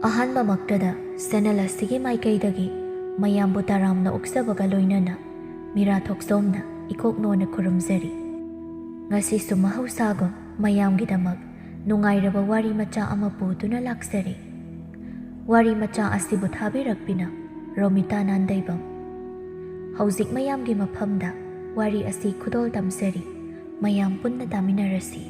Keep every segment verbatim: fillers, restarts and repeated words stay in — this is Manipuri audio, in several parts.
ꯑꯍꯥꯟꯕꯃꯛꯇꯗ ꯆꯦꯅꯦꯜ ꯑꯁꯤꯒꯤ ꯃꯥꯏꯀꯩꯗꯒꯤ ꯃꯌꯥꯝꯕꯨ ꯇꯔꯥꯝꯅ ꯑꯣꯛꯆꯕꯒ ꯂꯣꯏꯅꯅ ꯃꯤꯔꯥ ꯊꯣꯛꯆꯣꯝꯅ ꯏꯀꯣꯛ ꯅꯣꯟꯅ ꯈꯨꯔꯨꯝꯖꯔꯤ꯫ ꯉꯁꯤꯁꯨ ꯃꯍꯧꯁꯥꯒꯨꯝ ꯃꯌꯥꯝꯒꯤꯗꯃꯛ ꯅꯨꯡꯉꯥꯏꯔꯕ ꯋꯥꯔꯤ ꯃꯆꯥ ꯑꯃ ꯄꯨꯗꯨꯅ ꯂꯥꯛꯆꯔꯤ꯫ ꯋꯥꯔꯤ ꯃꯆꯥ ꯑꯁꯤꯕꯨ ꯊꯥꯕꯤꯔꯛꯄꯤꯅ ꯔꯣꯃꯤꯇꯥ ꯅꯥꯟꯗꯩꯕꯝ꯫ ꯍꯧꯖꯤꯛ ꯃꯌꯥꯝꯒꯤ ꯃꯐꯝꯗ ꯋꯥꯔꯤ ꯑꯁꯤ ꯈꯨꯗꯣꯜ ꯇꯝꯖꯔꯤ꯫ ꯃꯌꯥꯝ ꯄꯨꯟꯅ ꯇꯥꯃꯤꯟꯅꯔꯁꯤ꯫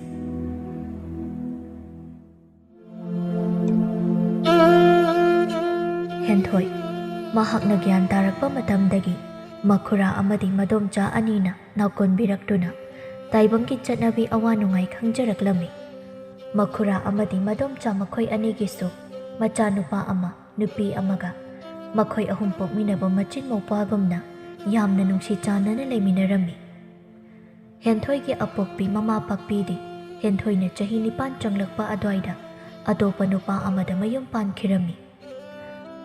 ꯍꯦꯟꯊꯣꯏ꯫ ꯃꯍꯥꯛꯅ ꯒ꯭ꯌꯥꯟ ꯇꯥꯔꯛꯄ ꯃꯇꯝꯗꯒꯤ ꯃꯈꯨꯔꯥ ꯑꯃꯗꯤ ꯃꯗꯣꯝꯆꯥ ꯑꯅꯤꯅ ꯅꯥꯎꯀꯣꯟꯕꯤꯔꯛꯇꯨꯅ ꯇꯥꯏꯕꯪꯒꯤ ꯆꯠꯅꯕꯤ ꯑꯋꯥ ꯅꯨꯡꯉꯥꯏ ꯈꯪꯖꯔꯛꯂꯝꯃꯤ꯫ ꯃꯈꯨꯔꯥ ꯑꯃꯗꯤ ꯃꯗꯣꯝꯆꯥ ꯃꯈꯣꯏ ꯑꯅꯤꯒꯤꯁꯨ ꯃꯆꯥꯅꯨꯄꯥ ꯑꯃ, ꯅꯨꯄꯤ ꯑꯃꯒ ꯃꯈꯣꯏ ꯑꯍꯨꯝ ꯄꯣꯛꯃꯤꯟꯅꯕ ꯃꯆꯤꯟ ꯃꯧꯄ꯭ꯋꯥꯒꯨꯝꯅ ꯌꯥꯝꯅ ꯅꯨꯡꯁꯤ ꯆꯥꯟꯅꯅ ꯂꯩꯃꯤꯟꯅꯔꯝꯃꯤ꯫ ꯍꯦꯟꯊꯣꯏꯒꯤ ꯑꯄꯣꯛꯄꯤ ꯃꯃꯥ ꯄꯥꯛꯄꯤꯗꯤ ꯍꯦꯟꯊꯣꯏꯅ ꯆꯍꯤ ꯅꯤꯄꯥꯟ ꯆꯪꯂꯛꯄ ꯑꯗꯨꯋꯥꯏꯗ ꯑꯇꯣꯞꯄ ꯅꯨꯄꯥ ꯑꯃꯗ ꯃꯌꯨꯝ ꯄꯥꯟꯈꯤꯔꯝꯃꯤ꯫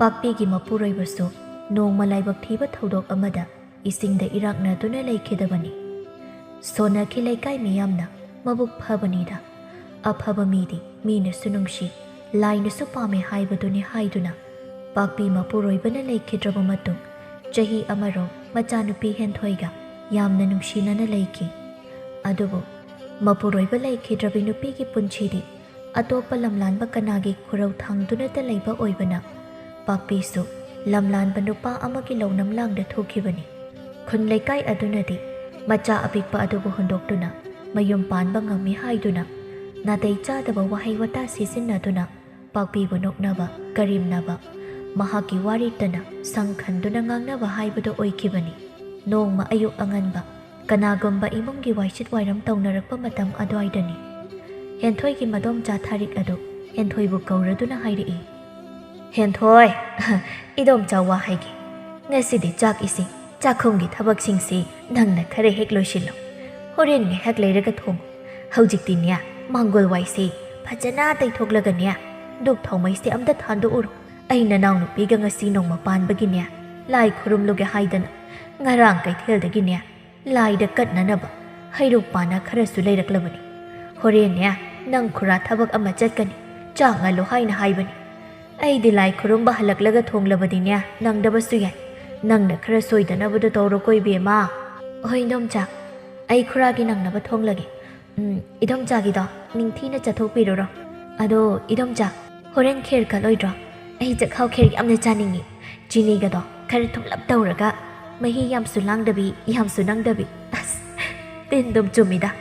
ꯄꯥꯛꯄꯤꯒꯤ ꯃꯄꯨꯔꯣꯏꯕꯁꯨ ꯅꯣꯡꯃ ꯂꯥꯏꯕꯛ ꯊꯤꯕ ꯊꯧꯗꯣꯛ ꯑꯃꯗ ꯏꯁꯤꯡꯗ ꯏꯔꯥꯛꯅꯗꯨꯅ ꯂꯩꯈꯤꯗꯕꯅꯤ꯫ ꯁꯣꯟꯅꯈꯤ ꯂꯩꯀꯥꯏ ꯃꯤꯌꯥꯝꯅ ꯃꯕꯨꯛ ꯐꯕꯅꯤꯗ꯫ ꯑꯐꯕ ꯃꯤꯗꯤ ꯃꯤꯅꯁꯨ ꯅꯨꯡꯁꯤ, ꯂꯥꯏꯅꯁꯨ ꯄꯥꯝꯃꯦ ꯍꯥꯏꯕꯗꯨꯅꯤ ꯍꯥꯏꯗꯨꯅ ꯄꯥꯛꯄꯤ ꯃꯄꯨꯔꯣꯏꯕꯅ ꯂꯩꯈꯤꯗ꯭ꯔꯕ ꯃꯇꯨꯡ ꯆꯍꯤ ꯑꯃꯔꯣꯝ ꯃꯆꯥꯅꯨꯄꯤ ꯍꯦꯟꯊꯣꯏꯒ ꯌꯥꯝꯅ ꯅꯨꯡꯁꯤꯅꯅ ꯂꯩꯈꯤ꯫ ꯑꯗꯨꯕꯨ ꯃꯄꯨꯔꯣꯏꯕ ꯂꯩꯈꯤꯗ꯭ꯔꯕꯤ ꯅꯨꯄꯤꯒꯤ ꯄꯨꯟꯁꯤꯗꯤ ꯑꯇꯣꯞꯄ ꯂꯝꯂꯥꯟꯕ ꯀꯅꯥꯒꯤ ꯈꯨꯔꯧ ꯊꯥꯡꯗꯨꯅꯇ ꯂꯩꯕ ꯑꯣꯏꯕꯅ ꯄꯥꯛꯄꯤꯁꯨ ꯂꯝꯂꯥꯟꯕ ꯅꯨꯄꯥ ꯑꯃꯒꯤ ꯂꯧꯅꯝ ꯂꯥꯡꯗ ꯊꯣꯛꯈꯤꯕꯅꯤ꯫ ꯈꯨꯟ ꯂꯩꯀꯥꯏ ꯑꯗꯨꯅꯗꯤ ꯃꯆꯥ ꯑꯄꯤꯛꯄ ꯑꯗꯨꯕꯨ ꯍꯨꯟꯗꯣꯛꯇꯨꯅ ꯃꯌꯨꯝ ꯄꯥꯟꯕ ꯉꯝꯃꯤ ꯍꯥꯏꯗꯨꯅ ꯅꯥꯇꯩ ꯆꯥꯗꯕ ꯋꯥꯍꯩ ꯋꯥꯇꯥ ꯁꯤꯖꯤꯟꯅꯗꯨꯅ ꯄꯥꯛꯄꯤꯕꯨ ꯅꯣꯛꯅꯕ, ꯀꯔꯦꯝꯅꯕ, ꯃꯍꯥꯛꯀꯤ ꯋꯥꯔꯦꯞꯇꯅ ꯁꯪ ꯈꯟꯗꯨꯅ ꯉꯥꯡꯅꯕ ꯍꯥꯏꯕꯗꯨ ꯑꯣꯏꯈꯤꯕꯅꯤ꯫ ꯅꯣꯡꯃ ꯑꯌꯨꯛ ꯑꯉꯟꯕ ꯀꯅꯥꯒꯨꯝꯕ ꯏꯃꯨꯡꯒꯤ ꯋꯥꯏꯁꯤꯠ ꯋꯥꯏꯔꯝ ꯇꯧꯅꯔꯛꯄ ꯃꯇꯝ ꯑꯗꯨꯋꯥꯏꯗꯅꯤ꯫ ꯍꯦꯟꯊꯣꯏꯒꯤ ꯃꯗꯣꯝꯆꯥ ꯊꯥꯔꯤꯛ ꯑꯗꯨ ꯍꯦꯟꯊꯣꯏꯕꯨ ꯀꯧꯔꯗꯨꯅ ꯍꯥꯏꯔꯛꯏ, "ꯍꯦꯟꯊꯣꯏ, ꯏꯗꯣꯝꯆꯥ ꯋꯥ ꯍꯥꯏꯒꯦ꯫ ꯉꯁꯤꯗꯤ ꯆꯥꯛ ꯏꯁꯤꯡ, ꯆꯥꯛꯈꯨꯝꯒꯤ ꯊꯕꯛꯁꯤꯡꯁꯤ ꯅꯪꯅ ꯈꯔ ꯍꯦꯛ ꯂꯣꯏꯁꯤꯜꯂꯣ꯫ ꯍꯣꯔꯦꯟ ꯉꯥꯏꯍꯥꯛ ꯂꯩꯔꯒ ꯊꯣꯡꯉꯨ꯫ ꯍꯧꯖꯤꯛꯇꯤꯅꯦ, ꯃꯥꯡꯒꯣꯜ ꯋꯥꯏꯁꯦ ꯐꯖꯅ ꯇꯩꯊꯣꯛꯂꯒꯅꯦ, ꯙꯨꯞ ꯊꯥꯎꯃꯩꯁꯦ ꯑꯝꯇ ꯊꯥꯟꯗꯣꯛꯎꯔꯣ꯫ ꯑꯩ ꯅꯅꯥꯎꯅꯨꯄꯤꯒ ꯉꯁꯤ ꯅꯣꯡꯃ ꯄꯥꯟꯕꯒꯤꯅꯦ, ꯂꯥꯏ ꯈꯨꯔꯨꯝꯂꯨꯒꯦ ꯍꯥꯏꯗꯅ ꯉꯔꯥꯡ ꯀꯩꯊꯦꯜꯗꯒꯤꯅꯦ, ꯂꯥꯏꯗ ꯀꯠꯅꯅꯕ ꯍꯩꯔꯨꯛ ꯄꯥꯅ ꯈꯔꯁꯨ ꯂꯩꯔꯛꯂꯕꯅꯤ꯫ ꯍꯣꯔꯦꯟꯅꯦ, ꯅꯪ ꯈꯨꯔꯥ ꯊꯕꯛ ꯑꯃ ꯆꯠꯀꯅꯤ, ꯆꯥꯛ ꯉꯜꯂꯨ ꯍꯥꯏꯅ ꯍꯥꯏꯕꯅꯤ꯫ ꯑꯩꯗꯤ ꯂꯥꯏ ꯈꯨꯔꯨꯝꯕ ꯍꯜꯂꯛꯂꯒ ꯊꯣꯡꯂꯕꯗꯤꯅꯦ, ꯅꯪꯗꯕꯁꯨ ꯌꯥꯏ꯫ ꯅꯪꯅ ꯈꯔ ꯁꯣꯏꯗꯅꯕꯗꯣ ꯇꯧꯔꯣꯀꯣ, ꯏꯕꯦꯝꯃ꯫ ꯍꯣꯏ, ꯏꯗꯣꯝꯆꯥ, ꯑꯩ ꯈꯨꯔꯥꯒꯤ ꯅꯪꯅꯕ ꯊꯣꯡꯂꯒꯦ꯫ ꯎꯝ, ꯏꯗꯣꯝꯆꯥꯒꯤꯗꯣ ꯅꯤꯡꯊꯤꯅ ꯆꯠꯊꯣꯛꯄꯤꯔꯨꯔꯣ꯫ ꯑꯗꯣ, ꯏꯗꯣꯝꯆꯥ, ꯍꯣꯔꯦꯟ ꯈꯦꯔ ꯀꯠꯂꯣꯏꯗ꯭ꯔꯣ? ꯑꯩ ꯆꯥꯛꯍꯥꯎ ꯈꯦꯔ ꯌꯥꯝꯅ ꯆꯥꯅꯤꯡꯉꯤ꯫ ꯆꯤꯅꯤꯒꯗꯣ ꯈꯔ ꯊꯨꯝꯂꯞ ꯇꯧꯔꯒ, ꯃꯍꯤ ꯌꯥꯝꯁꯨ ꯂꯥꯡꯗꯕꯤ, ꯌꯥꯝꯁꯨ ꯅꯪꯗꯕꯤ꯫ ꯑꯁ, ꯇꯤꯟꯗꯨꯝ ꯆꯨꯝꯃꯤꯗ꯫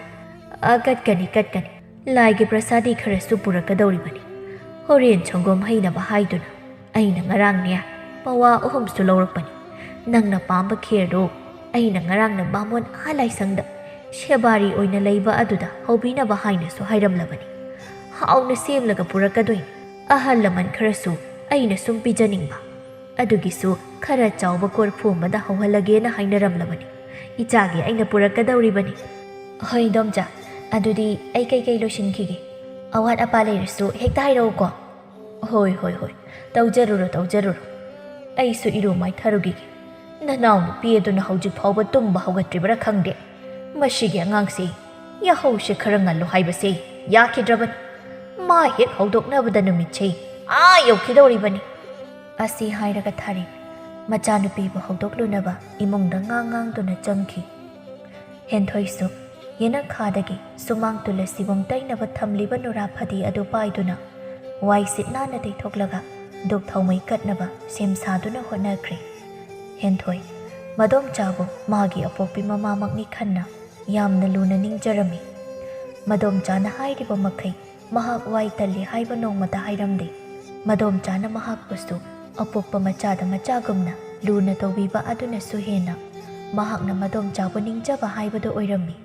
ꯑ, ꯀꯠꯀꯅꯤ, ꯀꯠꯀꯅꯤ꯫ ꯂꯥꯏꯒꯤ ꯄ꯭ꯔꯁꯥꯗꯤ ꯈꯔꯁꯨ ꯄꯨꯔꯛꯀꯗꯧꯔꯤꯕꯅꯤ꯫ ꯍꯣꯔꯦꯟ ꯁꯪꯒꯣꯝ ꯍꯩꯅꯕ ꯍꯥꯏꯗꯨꯅ ꯑꯩꯅ ꯉꯔꯥꯡꯅꯦ, ꯄꯋꯥ ꯑꯍꯨꯝꯁꯨ ꯂꯧꯔꯛꯄꯅꯤ꯫ ꯅꯪꯅ ꯄꯥꯝꯕ ꯈꯦꯔꯗꯨ ꯑꯩꯅ ꯉꯔꯥꯡꯅ ꯕꯥꯃꯣꯟ ꯑꯥ ꯂꯥꯏꯁꯪꯗ ꯁꯦꯕꯥꯔꯤ ꯑꯣꯏꯅ ꯂꯩꯕ ꯑꯗꯨꯗ ꯍꯧꯕꯤꯅꯕ ꯍꯥꯏꯅꯁꯨ ꯍꯥꯏꯔꯝꯂꯕꯅꯤ꯫ ꯍꯥꯎꯅ ꯁꯦꯝꯂꯒ ꯄꯨꯔꯛꯀꯗꯣꯏꯅꯤ꯫ ꯑꯍꯜ ꯂꯃꯟ ꯈꯔꯁꯨ ꯑꯩꯅ ꯁꯨꯝ ꯄꯤꯖꯅꯤꯡꯕ꯫ ꯑꯗꯨꯒꯤꯁꯨ ꯈꯔ ꯆꯥꯎꯕ ꯀꯣꯔꯐꯨ ꯑꯃꯗ ꯍꯧꯍꯜꯂꯒꯦꯅ ꯍꯥꯏꯅꯔꯝꯂꯕꯅꯤ꯫ ꯏꯆꯥꯒꯤ ꯑꯩꯅ ꯄꯨꯔꯛꯀꯗꯧꯔꯤꯕꯅꯤ꯫ ꯍꯣꯏ, ꯏꯗꯣꯝꯆꯥ, ꯑꯗꯨꯗꯤ ꯑꯩ ꯀꯩꯀꯩ ꯂꯣꯏꯁꯤꯟꯈꯤꯒꯦ꯫ ꯑꯋꯥꯠ ꯑꯄꯥ ꯂꯩꯔꯁꯨ ꯍꯦꯛꯇ ꯍꯥꯏꯔꯛꯎꯀꯣ꯫ ꯍꯣꯏ, ꯍꯣꯏ, ꯍꯣꯏ, ꯇꯧꯖꯔꯨꯔꯣ, ꯇꯧꯖꯔꯨꯔꯣ꯫ ꯑꯩꯁꯨ ꯏꯔꯨ ꯃꯥꯏꯊꯔꯨꯈꯤꯒꯦ꯫ ꯅꯅꯥꯎ ꯅꯨꯄꯤ ꯑꯗꯨꯅ ꯍꯧꯖꯤꯛ ꯐꯥꯎꯕ ꯇꯨꯝꯕ ꯍꯧꯒꯠꯇ꯭ꯔꯤꯕꯔꯥ ꯈꯪꯗꯦ꯫ ꯃꯁꯤꯒꯤ ꯑꯉꯥꯡꯁꯤ ꯌꯥꯍꯧꯁꯦ ꯈꯔ ꯉꯜꯂꯨ ꯍꯥꯏꯕꯁꯦ ꯌꯥꯈꯤꯗ꯭ꯔꯕꯅꯤ꯫ ꯃꯥ ꯍꯦꯛ ꯍꯧꯗꯣꯛꯅꯕꯗ ꯅꯨꯃꯤꯠꯁꯦ ꯑꯥ ꯌꯧꯈꯤꯗꯧꯔꯤꯕꯅꯤ꯫ ꯑꯁꯤ ꯍꯥꯏꯔꯒ ꯊꯥꯔꯤ ꯃꯆꯥꯅꯨꯄꯤꯕꯨ ꯍꯧꯗꯣꯛꯂꯨꯅꯕ ꯏꯃꯨꯡꯗ ꯉꯥꯡ ꯉꯥꯡꯗꯨꯅ ꯆꯪꯈꯤ꯫ ꯍꯦꯟꯊꯣꯏꯁꯨ ꯌꯦꯅꯈꯥꯗꯒꯤ ꯁꯨꯃꯥꯡ ꯇꯨꯜꯂ ꯁꯤꯕꯨꯡ ꯇꯩꯅꯕ ꯊꯝꯂꯤꯕ ꯅꯨꯔꯥ ꯐꯗꯤ ꯑꯗꯨ ꯄꯥꯏꯗꯨꯅ ꯋꯥꯏ ꯁꯤꯠ ꯅꯥꯟꯅ ꯇꯩꯊꯣꯛꯂꯒ ꯙꯨꯞ ꯊꯥꯎꯃꯩ ꯀꯠꯅꯕ ꯁꯦꯝ ꯁꯥꯗꯨꯅ ꯍꯣꯠꯅꯈ꯭ꯔꯦ꯫ ꯍꯦꯟꯊꯣꯏ ꯃꯗꯣꯝꯆꯥꯕꯨ ꯃꯥꯒꯤ ꯑꯄꯣꯛꯄꯤ ꯃꯃꯥꯃꯛꯅꯤ ꯈꯟꯅ ꯌꯥꯝꯅ ꯂꯨꯅ ꯅꯤꯡꯖꯔꯝꯃꯤ꯫ ꯃꯗꯣꯝꯆꯥꯅ ꯍꯥꯏꯔꯤꯕ ꯃꯈꯩ ꯃꯍꯥꯛ ꯋꯥꯏ ꯇꯜꯂꯤ ꯍꯥꯏꯕ ꯅꯣꯡꯃꯇ ꯍꯥꯏꯔꯝꯗꯦ꯫ ꯃꯗꯣꯝꯆꯥꯅ ꯃꯍꯥꯛꯄꯨꯁꯨ ꯑꯄꯣꯛꯄ ꯃꯆꯥꯗ ꯃꯆꯥꯒꯨꯝꯅ ꯂꯨꯅ ꯇꯧꯕꯤꯕ ꯑꯗꯨꯅꯁꯨ ꯍꯦꯟꯅ ꯃꯍꯥꯛꯅ ꯃꯗꯣꯝꯆꯥꯕꯨ ꯅꯤꯡꯖꯕ ꯍꯥꯏꯕꯗꯨ ꯑꯣꯏꯔꯝꯃꯤ꯫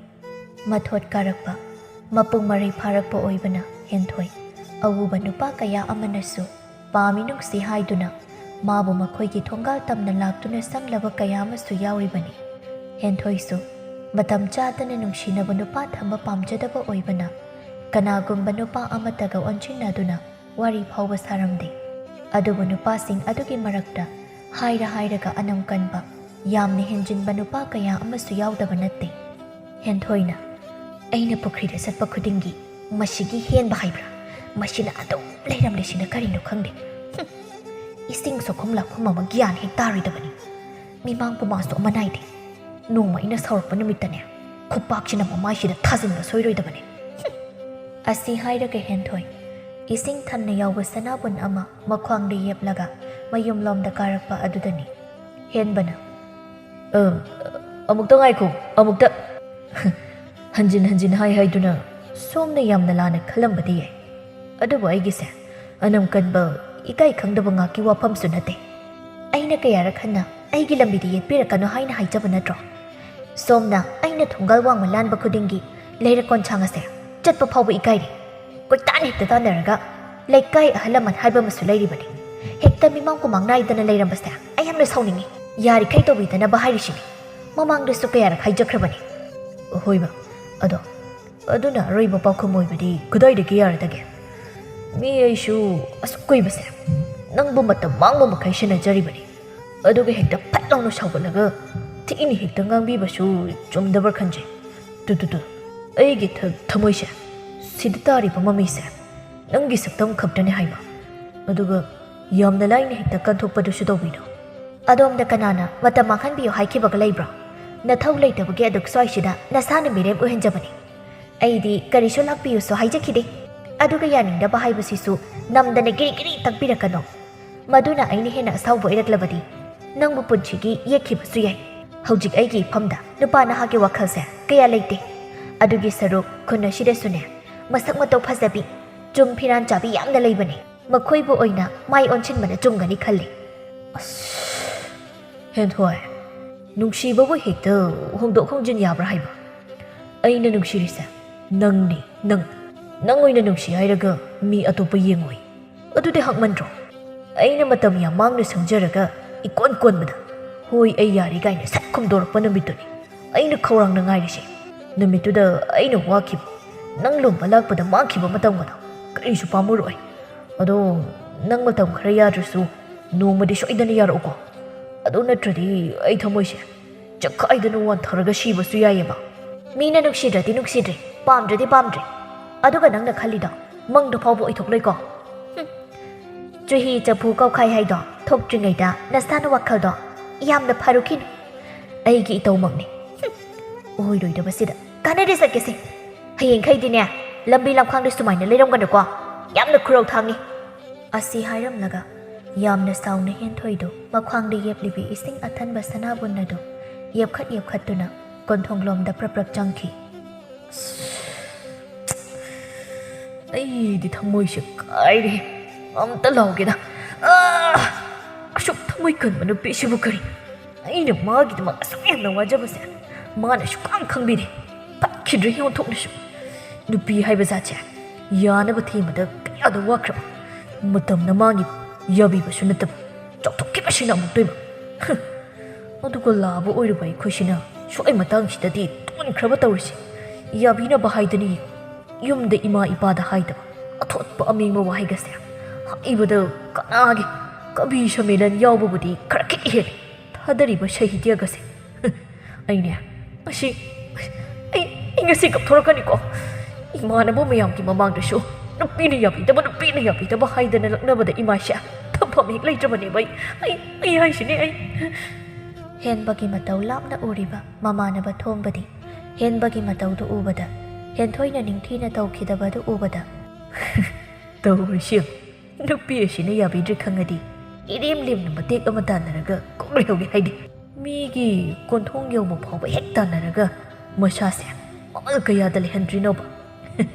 ꯃꯊꯣꯠ ꯀꯥꯔꯛꯄ, ꯃꯄꯨꯡ ꯃꯔꯩ ꯐꯥꯔꯛꯄ ꯑꯣꯏꯕꯅ ꯍꯦꯟꯊꯣꯏ ꯑꯎꯕ ꯅꯨꯄꯥ ꯀꯌꯥ ꯑꯃꯅꯁꯨ ꯄꯥꯝꯃꯤ ꯅꯨꯡꯁꯤ ꯍꯥꯏꯗꯨꯅ ꯃꯥꯕꯨ ꯃꯈꯣꯏꯒꯤ ꯊꯣꯡꯒꯥꯜ ꯇꯝꯅ ꯂꯥꯛꯇꯨꯅ ꯆꯪꯂꯕ ꯀꯌꯥ ꯑꯃꯁꯨ ꯌꯥꯎꯔꯤꯕꯅꯤ꯫ ꯍꯦꯟꯊꯣꯏꯁꯨ ꯃꯇꯝ ꯆꯥꯗꯅ ꯅꯨꯡꯁꯤꯅꯕ ꯅꯨꯄꯥ ꯊꯝꯕ ꯄꯥꯝꯖꯗꯕ ꯑꯣꯏꯕꯅ ꯀꯅꯥꯒꯨꯝꯕ ꯅꯨꯄꯥ ꯑꯃꯠꯇꯒ ꯑꯣꯟꯁꯤꯟꯅꯗꯨꯅ ꯋꯥꯔꯤ ꯐꯥꯎꯕ ꯁꯥꯔꯝꯗꯦ꯫ ꯑꯗꯨꯕꯨ ꯅꯨꯄꯥꯁꯤꯡ ꯑꯗꯨꯒꯤ ꯃꯔꯛꯇ ꯍꯥꯏꯔ ꯍꯥꯏꯔꯒ ꯑꯅꯝ ꯀꯟꯕ, ꯌꯥꯝꯅ ꯍꯦꯟꯖꯤꯟꯕ ꯅꯨꯄꯥ ꯀꯌꯥ ꯑꯃꯁꯨ ꯌꯥꯎꯗꯕ ꯅꯠꯇꯦ꯫ ꯍꯦꯟꯊꯣꯏꯅ, "ꯑꯩꯅ ꯄꯨꯈ꯭ꯔꯤꯗ ꯆꯠꯄ ꯈꯨꯗꯤꯡꯒꯤ ꯃꯁꯤꯒꯤ ꯍꯦꯟꯕ ꯍꯥꯏꯕ꯭ꯔꯥ? ꯃꯁꯤꯅ ꯑꯗꯨꯝ ꯂꯩꯔꯝꯂꯤꯁꯤꯅ ꯀꯔꯤꯅꯣ ꯈꯪꯗꯦ꯫ ꯏꯁꯤꯡ ꯁꯣꯛꯈꯨꯝ ꯂꯥꯛꯈꯨꯝ ꯑꯃ ꯒ꯭ꯌꯥꯟ ꯍꯦꯛ ꯇꯥꯔꯣꯏꯗꯕꯅꯤ꯫ ꯃꯤꯃꯥꯡ ꯄꯨꯃꯥꯡꯁꯨ ꯑꯃ ꯅꯥꯏꯗꯦ꯫ ꯅꯣꯡꯃ ꯑꯩꯅ ꯁꯥꯎꯔꯛꯄ ꯅꯨꯃꯤꯠꯇꯅꯦ, ꯈꯨꯄꯥꯛꯁꯤꯅ ꯃꯃꯥꯏꯁꯤꯗ ꯊꯥꯖꯤꯟꯕ ꯁꯣꯏꯔꯣꯏꯗꯕꯅꯤ꯫ ꯑꯁꯤ ꯍꯥꯏꯔꯒ ꯍꯦꯟꯊꯣꯏ ꯏꯁꯤꯡ ꯊꯟꯅ ꯌꯥꯎꯕ ꯁꯅꯥꯕꯨꯟ ꯑꯃ ꯃꯈ꯭ꯋꯥꯡꯗ ꯌꯦꯞꯂꯒ ꯃꯌꯨꯝꯂꯣꯝꯗ ꯀꯥꯔꯛꯄ ꯑꯗꯨꯗꯅꯤ꯫ ꯍꯦꯟꯕꯅ, "ꯑ, ꯑꯃꯨꯛꯇ ꯉꯥꯏꯈꯣ, ꯑꯃꯨꯛꯇ"꯫ ꯍꯟꯖꯤꯟ ꯍꯟꯖꯤꯟ ꯍꯥꯏ ꯍꯥꯏꯗꯨꯅ ꯁꯣꯝꯅ ꯌꯥꯝꯅ ꯂꯥꯟꯅ ꯈꯜꯂꯝꯕꯗꯤ ꯌꯥꯏ꯫ ꯑꯗꯨꯕꯨ ꯑꯩꯒꯤꯁꯦ ꯑꯅꯝ ꯀꯟꯕ, ꯏꯀꯥꯏ ꯈꯪꯗꯕ ꯉꯥꯛꯀꯤ ꯋꯥꯐꯝꯁꯨ ꯅꯠꯇꯦ꯫ ꯑꯩꯅ ꯀꯌꯥꯔꯛ ꯍꯟꯅ ꯑꯩꯒꯤ ꯂꯝꯕꯤꯗ ꯌꯦꯠꯄꯤꯔꯛꯀꯅꯨ ꯍꯥꯏꯅ ꯍꯥꯏꯖꯕ ꯅꯠꯇ꯭ꯔꯣ? ꯁꯣꯝꯅ ꯑꯩꯅ ꯊꯣꯡꯒꯥꯜ ꯋꯥꯡꯃ ꯂꯥꯟꯕ ꯈꯨꯗꯤꯡꯒꯤ ꯂꯩꯔꯛ ꯀꯣꯟꯁꯥꯡ ꯑꯁꯦ ꯆꯠꯄ ꯐꯥꯎꯕ ꯏꯀꯥꯏꯔꯤ꯫ ꯀꯣꯏꯇꯥꯟ ꯍꯦꯛꯇ ꯇꯥꯟꯅꯔꯒ ꯂꯩꯀꯥꯏ ꯑꯍꯜ ꯂꯃꯟ ꯍꯥꯏꯕ ꯑꯃꯁꯨ ꯂꯩꯔꯤꯕꯅꯤ꯫ ꯍꯦꯛꯇ ꯃꯤꯃꯥꯡ ꯀꯨꯃꯥꯡ ꯅꯥꯏꯗꯅ ꯂꯩꯔꯝꯕꯁꯦ ꯑꯩ ꯌꯥꯝꯅ ꯁꯥꯎꯅꯤꯡꯉꯤ꯫ ꯌꯥꯔꯤꯈꯩ ꯇꯧꯕꯤꯗꯅꯕ ꯍꯥꯏꯔꯤꯁꯤꯅꯤ꯫ ꯃꯃꯥꯡꯗꯁꯨ ꯀꯌꯥꯔꯛ ꯍꯥꯏꯖꯈ꯭ꯔꯕꯅꯤ꯫ ꯍꯣꯏꯕ, ꯑꯗꯣ ꯑꯗꯨꯅ ꯑꯔꯣꯏꯕ ꯄꯥꯎꯈꯨꯝ ꯑꯣꯏꯕꯗꯤ ꯀꯗꯥꯏꯗꯒꯤ ꯌꯥꯔꯗꯒꯦ? ꯃꯤ ꯑꯩꯁꯨ ꯑꯁꯨꯛ ꯀꯨꯏꯕꯁꯦ ꯅꯪꯕꯨ ꯃꯇꯝ ꯃꯥꯡꯕ ꯃꯈꯩ ꯁꯦꯟꯅꯖꯔꯤꯕꯅꯤ꯫ ꯑꯗꯨꯒ ꯍꯦꯛꯇ ꯐꯠ ꯂꯥꯎꯅ ꯁꯥꯎꯒꯠꯂꯒ ꯊꯤꯅ ꯍꯦꯛꯇ ꯉꯥꯡꯕꯤꯕꯁꯨ ꯆꯨꯝꯗꯕ꯭ꯔꯥ ꯈꯟꯖꯩ꯫ ꯇꯨ, ꯇꯨ, ꯇꯨ, ꯑꯩꯒꯤ ꯊ-, ꯊꯃꯣꯏꯁꯦ, ꯁꯤꯗ ꯇꯥꯔꯤꯕ ꯃꯃꯤꯁꯦ ꯅꯪꯒꯤ ꯁꯛꯇꯝ ꯈꯛꯇꯅꯦ ꯍꯥꯏꯕ꯫ ꯑꯗꯨꯒ ꯌꯥꯝꯅ ꯂꯥꯏꯅ ꯍꯦꯛꯇ ꯀꯟꯊꯣꯛꯄꯗꯨꯁꯨ ꯇꯧꯕꯤꯅꯨ꯫ ꯑꯗꯣꯝꯗ ꯀꯅꯥꯅ ꯃꯇꯝ ꯃꯥꯡꯍꯟꯕꯤꯌꯨ ꯍꯥꯏꯈꯤꯕꯒ ꯂꯩꯕ꯭ꯔꯣ? ꯅꯊꯧ ꯂꯩꯇꯕꯒꯤ ꯑꯗꯨꯛ ꯁ꯭ꯋꯥꯏꯁꯤꯗ ꯅꯁꯥꯅ ꯃꯤꯔꯦꯝ ꯑꯣꯏꯍꯟꯖꯕꯅꯤ꯫ ꯑꯩꯗꯤ ꯀꯔꯤꯁꯨ ꯂꯥꯛꯄꯤꯌꯨꯁꯨ ꯍꯥꯏꯖꯈꯤꯗꯦ꯫ ꯑꯗꯨꯒ ꯌꯥꯅꯤꯡꯗꯕ ꯍꯥꯏꯕꯁꯤꯁꯨ ꯅꯝꯗꯅ ꯒꯤꯔꯤ ꯒꯤꯔꯤ ꯇꯛꯄꯤꯔꯛꯀꯅꯣ꯫ ꯃꯗꯨꯅ ꯑꯩꯅ ꯍꯦꯟꯅ ꯑꯁꯥꯎꯕ ꯑꯣꯏꯔꯛꯂꯕꯗꯤ ꯅꯪꯕꯨ ꯄꯨꯟꯁꯤꯒꯤ ꯌꯦꯛꯈꯤꯕꯁꯨ ꯌꯥꯏ꯫ ꯍꯧꯖꯤꯛ ꯑꯩꯒꯤ ꯏꯐꯝꯗ ꯅꯨꯄꯥ ꯅꯍꯥꯒꯤ ꯋꯥꯈꯜꯁꯦ ꯀꯌꯥ ꯂꯩꯇꯦ꯫ ꯑꯗꯨꯒꯤ ꯁꯔꯨꯛ ꯈꯨꯟ ꯑꯁꯤꯗꯁꯨꯅꯦ, ꯃꯁꯛ ꯃꯇꯧ ꯐꯖꯕꯤ, ꯆꯨꯝ ꯐꯤꯔꯥꯟ ꯆꯥꯕꯤ ꯌꯥꯝꯅ ꯂꯩꯕꯅꯦ꯫ ꯃꯈꯣꯏꯕꯨ ꯑꯣꯏꯅ ꯃꯥꯏ ꯑꯣꯟꯁꯤꯟꯕꯅ ꯆꯨꯝꯒꯅꯤ ꯈꯜꯂꯤ꯫ ꯑꯁ, ꯍꯦꯟꯊꯣꯏ, ꯅꯨꯡꯁꯤꯕꯕꯨ ꯍꯦꯛꯇ ꯍꯣꯡꯗꯣꯛ ꯍꯣꯡꯖꯤꯟ ꯌꯥꯕ꯭ꯔꯥ ꯍꯥꯏꯕ? ꯑꯩꯅ ꯅꯨꯡꯁꯤꯔꯤꯁꯦ ꯅꯪꯅꯤ, ꯅꯪ꯫ ꯅꯪ ꯑꯣꯏꯅ ꯅꯨꯡꯁꯤ ꯍꯥꯏꯔꯒ ꯃꯤ ꯑꯇꯣꯞꯄ ꯌꯦꯡꯉꯣꯏ꯫ ꯑꯗꯨꯗꯤ ꯍꯛꯃꯟꯗ꯭ꯔꯣ? ꯑꯩꯅ ꯃꯇꯝ ꯌꯥꯝ ꯃꯥꯡꯅ ꯁꯪꯖꯔꯒ ꯏꯀꯣꯟ ꯀꯣꯟꯕꯗ "ꯍꯣꯏ, ꯑꯩ ꯌꯥꯔꯦ" ꯀꯥꯏꯅ ꯁꯠ ꯈꯨꯝꯗꯣꯔꯛꯄ ꯅꯨꯃꯤꯠꯇꯨꯅꯤ ꯑꯩꯅ ꯈꯧꯔꯥꯡꯅ ꯉꯥꯏꯔꯤꯁꯦ꯫ ꯅꯨꯃꯤꯠꯇꯨꯗ ꯑꯩꯅ ꯋꯥꯈꯤꯕ, ꯅꯪ ꯂꯨꯝꯕ ꯂꯥꯛꯄꯗ ꯃꯥꯡꯈꯤꯕ ꯃꯇꯝꯒꯗꯣ ꯀꯔꯤꯁꯨ ꯄꯥꯝꯃꯨꯔꯣꯏ꯫ ꯑꯗꯣ ꯅꯪ ꯃꯇꯝ ꯈꯔ ꯌꯥꯗ꯭ꯔꯁꯨ ꯅꯣꯡꯃꯗꯤ ꯁꯣꯏꯗꯅ ꯌꯥꯔꯛꯎꯀꯣ꯫ ꯑꯗꯨ ꯅꯠꯇ꯭ꯔꯗꯤ ꯑꯩ ꯊꯃꯣꯏꯁꯦ ꯆꯛꯈꯥꯏꯗꯅ ꯋꯥꯟꯊꯔꯒ ꯁꯤꯕꯁꯨ ꯌꯥꯏꯌꯦꯕ꯫ ꯃꯤꯅ ꯅꯨꯡꯁꯤꯗ꯭ꯔꯗꯤ ꯅꯨꯡꯁꯤꯗ꯭ꯔꯦ, ꯄꯥꯝꯗ꯭ꯔꯗꯤ ꯄꯥꯝꯗ꯭ꯔꯦ꯫ ꯑꯗꯨꯒ ꯅꯪꯅ ꯈꯜꯂꯤꯗꯣ ꯃꯪꯗ ꯐꯥꯎꯕ ꯑꯣꯏꯊꯣꯛꯂꯣꯏꯀꯣ? ꯍꯨꯝ꯫ ꯆꯨꯍꯤ ꯆꯐꯨ ꯀꯧꯈꯥꯏ ꯍꯥꯏꯗꯣ ꯊꯣꯛꯇ꯭ꯔꯤꯉꯩꯗ ꯅꯁꯥꯅ ꯋꯥꯈꯜꯗꯣ ꯌꯥꯝꯅ ꯐꯔꯨꯈꯤꯅꯨ꯫ ꯑꯩꯒꯤ ꯏꯇꯧꯃꯛꯅꯤ꯫ ꯍꯨꯝ, ꯑꯣꯏꯔꯣꯏꯗꯕꯁꯤꯗ꯫ ꯀꯥꯟꯅꯗꯦ, ꯆꯠꯀꯦꯁꯦ꯫ ꯍꯌꯦꯡꯈꯩꯗꯤꯅꯦ, ꯂꯝꯕꯤ ꯂꯝꯈꯥꯡꯗ ꯁꯨꯃꯥꯏꯅ ꯂꯩꯔꯝꯒꯅꯨꯀꯣ꯫ ꯌꯥꯝꯅ ꯈꯨꯔꯧ ꯊꯥꯡꯉꯤ꯫ ꯑꯁꯤ ꯍꯥꯏꯔꯝꯂꯒ ꯌꯥꯝꯅ ꯁꯥꯎꯅ ꯍꯦꯟꯊꯣꯏꯗꯨ ꯃꯈ꯭ꯋꯥꯡꯗ ꯌꯦꯞꯂꯤꯕꯤ ꯏꯁꯤꯡ ꯑꯊꯟꯕ ꯁꯅꯥꯕꯨꯟ ꯑꯗꯨ ꯌꯦꯞꯈꯠ ꯌꯦꯞꯈꯠꯇꯨꯅ ꯀꯣꯟꯊꯣꯡꯂꯣꯝꯗ ꯄ꯭ꯔꯞ ꯄ꯭ꯔꯞ ꯆꯪꯈꯤ꯫ ꯑꯩꯗꯤ ꯊꯃꯣꯏꯁꯦ ꯀꯥꯏꯔꯦ꯫ ꯑꯝꯇ ꯂꯥꯎꯒꯦꯗ꯫ ꯑꯥ! ꯑꯁꯨꯛ ꯊꯃꯣꯏ ꯀꯟꯕ ꯅꯨꯄꯤꯁꯤꯕꯨ ꯀꯔꯤ? ꯑꯩꯅ ꯃꯥꯒꯤꯗꯃꯛ ꯑꯁꯨꯛ ꯌꯥꯝꯅ ꯋꯥꯖꯕꯁꯦ ꯃꯥꯅ ꯁꯨꯛꯈꯪ ꯈꯪꯕꯤꯗꯦ꯫ ꯇꯠꯈꯤꯗ꯭ꯔꯦ ꯑꯣꯟꯊꯣꯛꯅꯁꯨ꯫ ꯅꯨꯄꯤ ꯍꯥꯏꯕ ꯖꯥꯠꯁꯦ ꯌꯥꯅꯕ ꯊꯦꯝꯕꯗ ꯀꯌꯥꯗ ꯋꯥꯈ꯭ꯔꯕ꯫ ꯃꯇꯝꯅ ꯃꯥꯒꯤ ꯌꯥꯕꯤꯕꯁꯨ ꯅꯠꯇꯕ, ꯆꯥꯎꯊꯣꯛꯈꯤꯕꯁꯤꯅ ꯑꯃꯨꯛꯇꯣꯏꯕ꯫ ꯍꯨꯝ꯫ ꯑꯗꯨꯒ ꯂꯥꯕ ꯑꯣꯏꯔꯨꯕ ꯑꯩꯈꯣꯏꯁꯤꯅ ꯁ꯭ꯋꯥꯏ ꯃꯇꯥꯡꯁꯤꯗꯗꯤ ꯇꯣꯟꯈ꯭ꯔꯕ ꯇꯧꯔꯤꯁꯦ꯫ ꯌꯥꯕꯤꯅꯕ ꯍꯥꯏꯗꯅꯤ ꯌꯨꯝꯗ ꯏꯃꯥ ꯏꯄꯥꯗ ꯍꯥꯏꯗꯕ꯫ ꯑꯊꯣꯠꯄ ꯑꯃꯦꯡꯕ ꯋꯥꯍꯩꯒꯁꯦ ꯍꯥꯏꯕꯗ ꯀꯅꯥꯒꯤ? ꯀꯕꯤ ꯁꯝꯃꯦꯂꯟ ꯌꯥꯎꯕꯕꯨꯗꯤ ꯈꯔ ꯈꯤꯠ ꯍꯦꯜꯂꯤ꯫ ꯊꯥꯗꯔꯤꯕ ꯁꯥꯍꯤꯇ꯭ꯌꯒꯁꯦ꯫ ꯑꯩꯅꯦ, ꯉꯁꯤ, ꯑꯩ, ꯑꯩ ꯉꯁꯤ ꯀꯞꯊꯣꯔꯛꯀꯅꯤꯀꯣ꯫ ꯏꯃꯥꯟꯅꯕ ꯃꯌꯥꯝꯒꯤ ꯃꯃꯥꯡꯗꯁꯨ ꯅꯨꯄꯤꯅ ꯌꯥꯕꯤꯗꯕ, ꯅꯨꯄꯤꯅ ꯌꯥꯕꯤꯗꯕ ꯍꯥꯏꯗꯅ ꯂꯛꯅꯕꯗ ꯏꯃꯥꯏꯁꯦ ꯊꯝꯐꯝ ꯍꯦꯛ ꯂꯩꯇ꯭ꯔꯕꯅꯦꯕ꯫ ꯑꯩ, ꯑꯩ, ꯑꯩ ꯍꯥꯏꯁꯤꯅꯦ ꯑꯩ꯫ ꯍꯦꯟꯕꯒꯤ ꯃꯇꯧ ꯂꯥꯞꯅ ꯎꯔꯤꯕ ꯃꯃꯥꯟꯅꯕ ꯊꯣꯝꯕꯗꯤ ꯍꯦꯟꯕꯒꯤ ꯃꯇꯧꯗꯨ ꯎꯕꯗ, ꯍꯦꯟꯊꯣꯏꯅ ꯅꯤꯡꯊꯤꯅ ꯇꯧꯈꯤꯗꯕꯗꯨ ꯎꯕꯗ, ꯇꯧꯔꯤꯁꯤ ꯌꯦꯡꯉꯨ꯫ ꯅꯨꯄꯤ ꯑꯁꯤꯅ ꯌꯥꯕꯤꯗ꯭ꯔꯦ ꯈꯪꯉꯗꯤ ꯏꯔꯦꯝ ꯂꯦꯝꯅ ꯃꯇꯦꯛ ꯑꯃ ꯇꯥꯟꯅꯔꯒ ꯀꯣꯛ ꯂꯩꯍꯧꯒꯦ ꯍꯥꯏꯗꯦ꯫ ꯃꯤꯒꯤ ꯀꯣꯟꯊꯣꯡ ꯌꯧꯕ ꯐꯥꯎꯕ ꯍꯦꯛ ꯇꯥꯟꯅꯔꯒ ꯃꯁꯥꯁꯦ ꯃꯃꯜ ꯀꯌꯥꯗ ꯂꯩꯍꯟꯗ꯭ꯔꯤꯅꯣꯕ?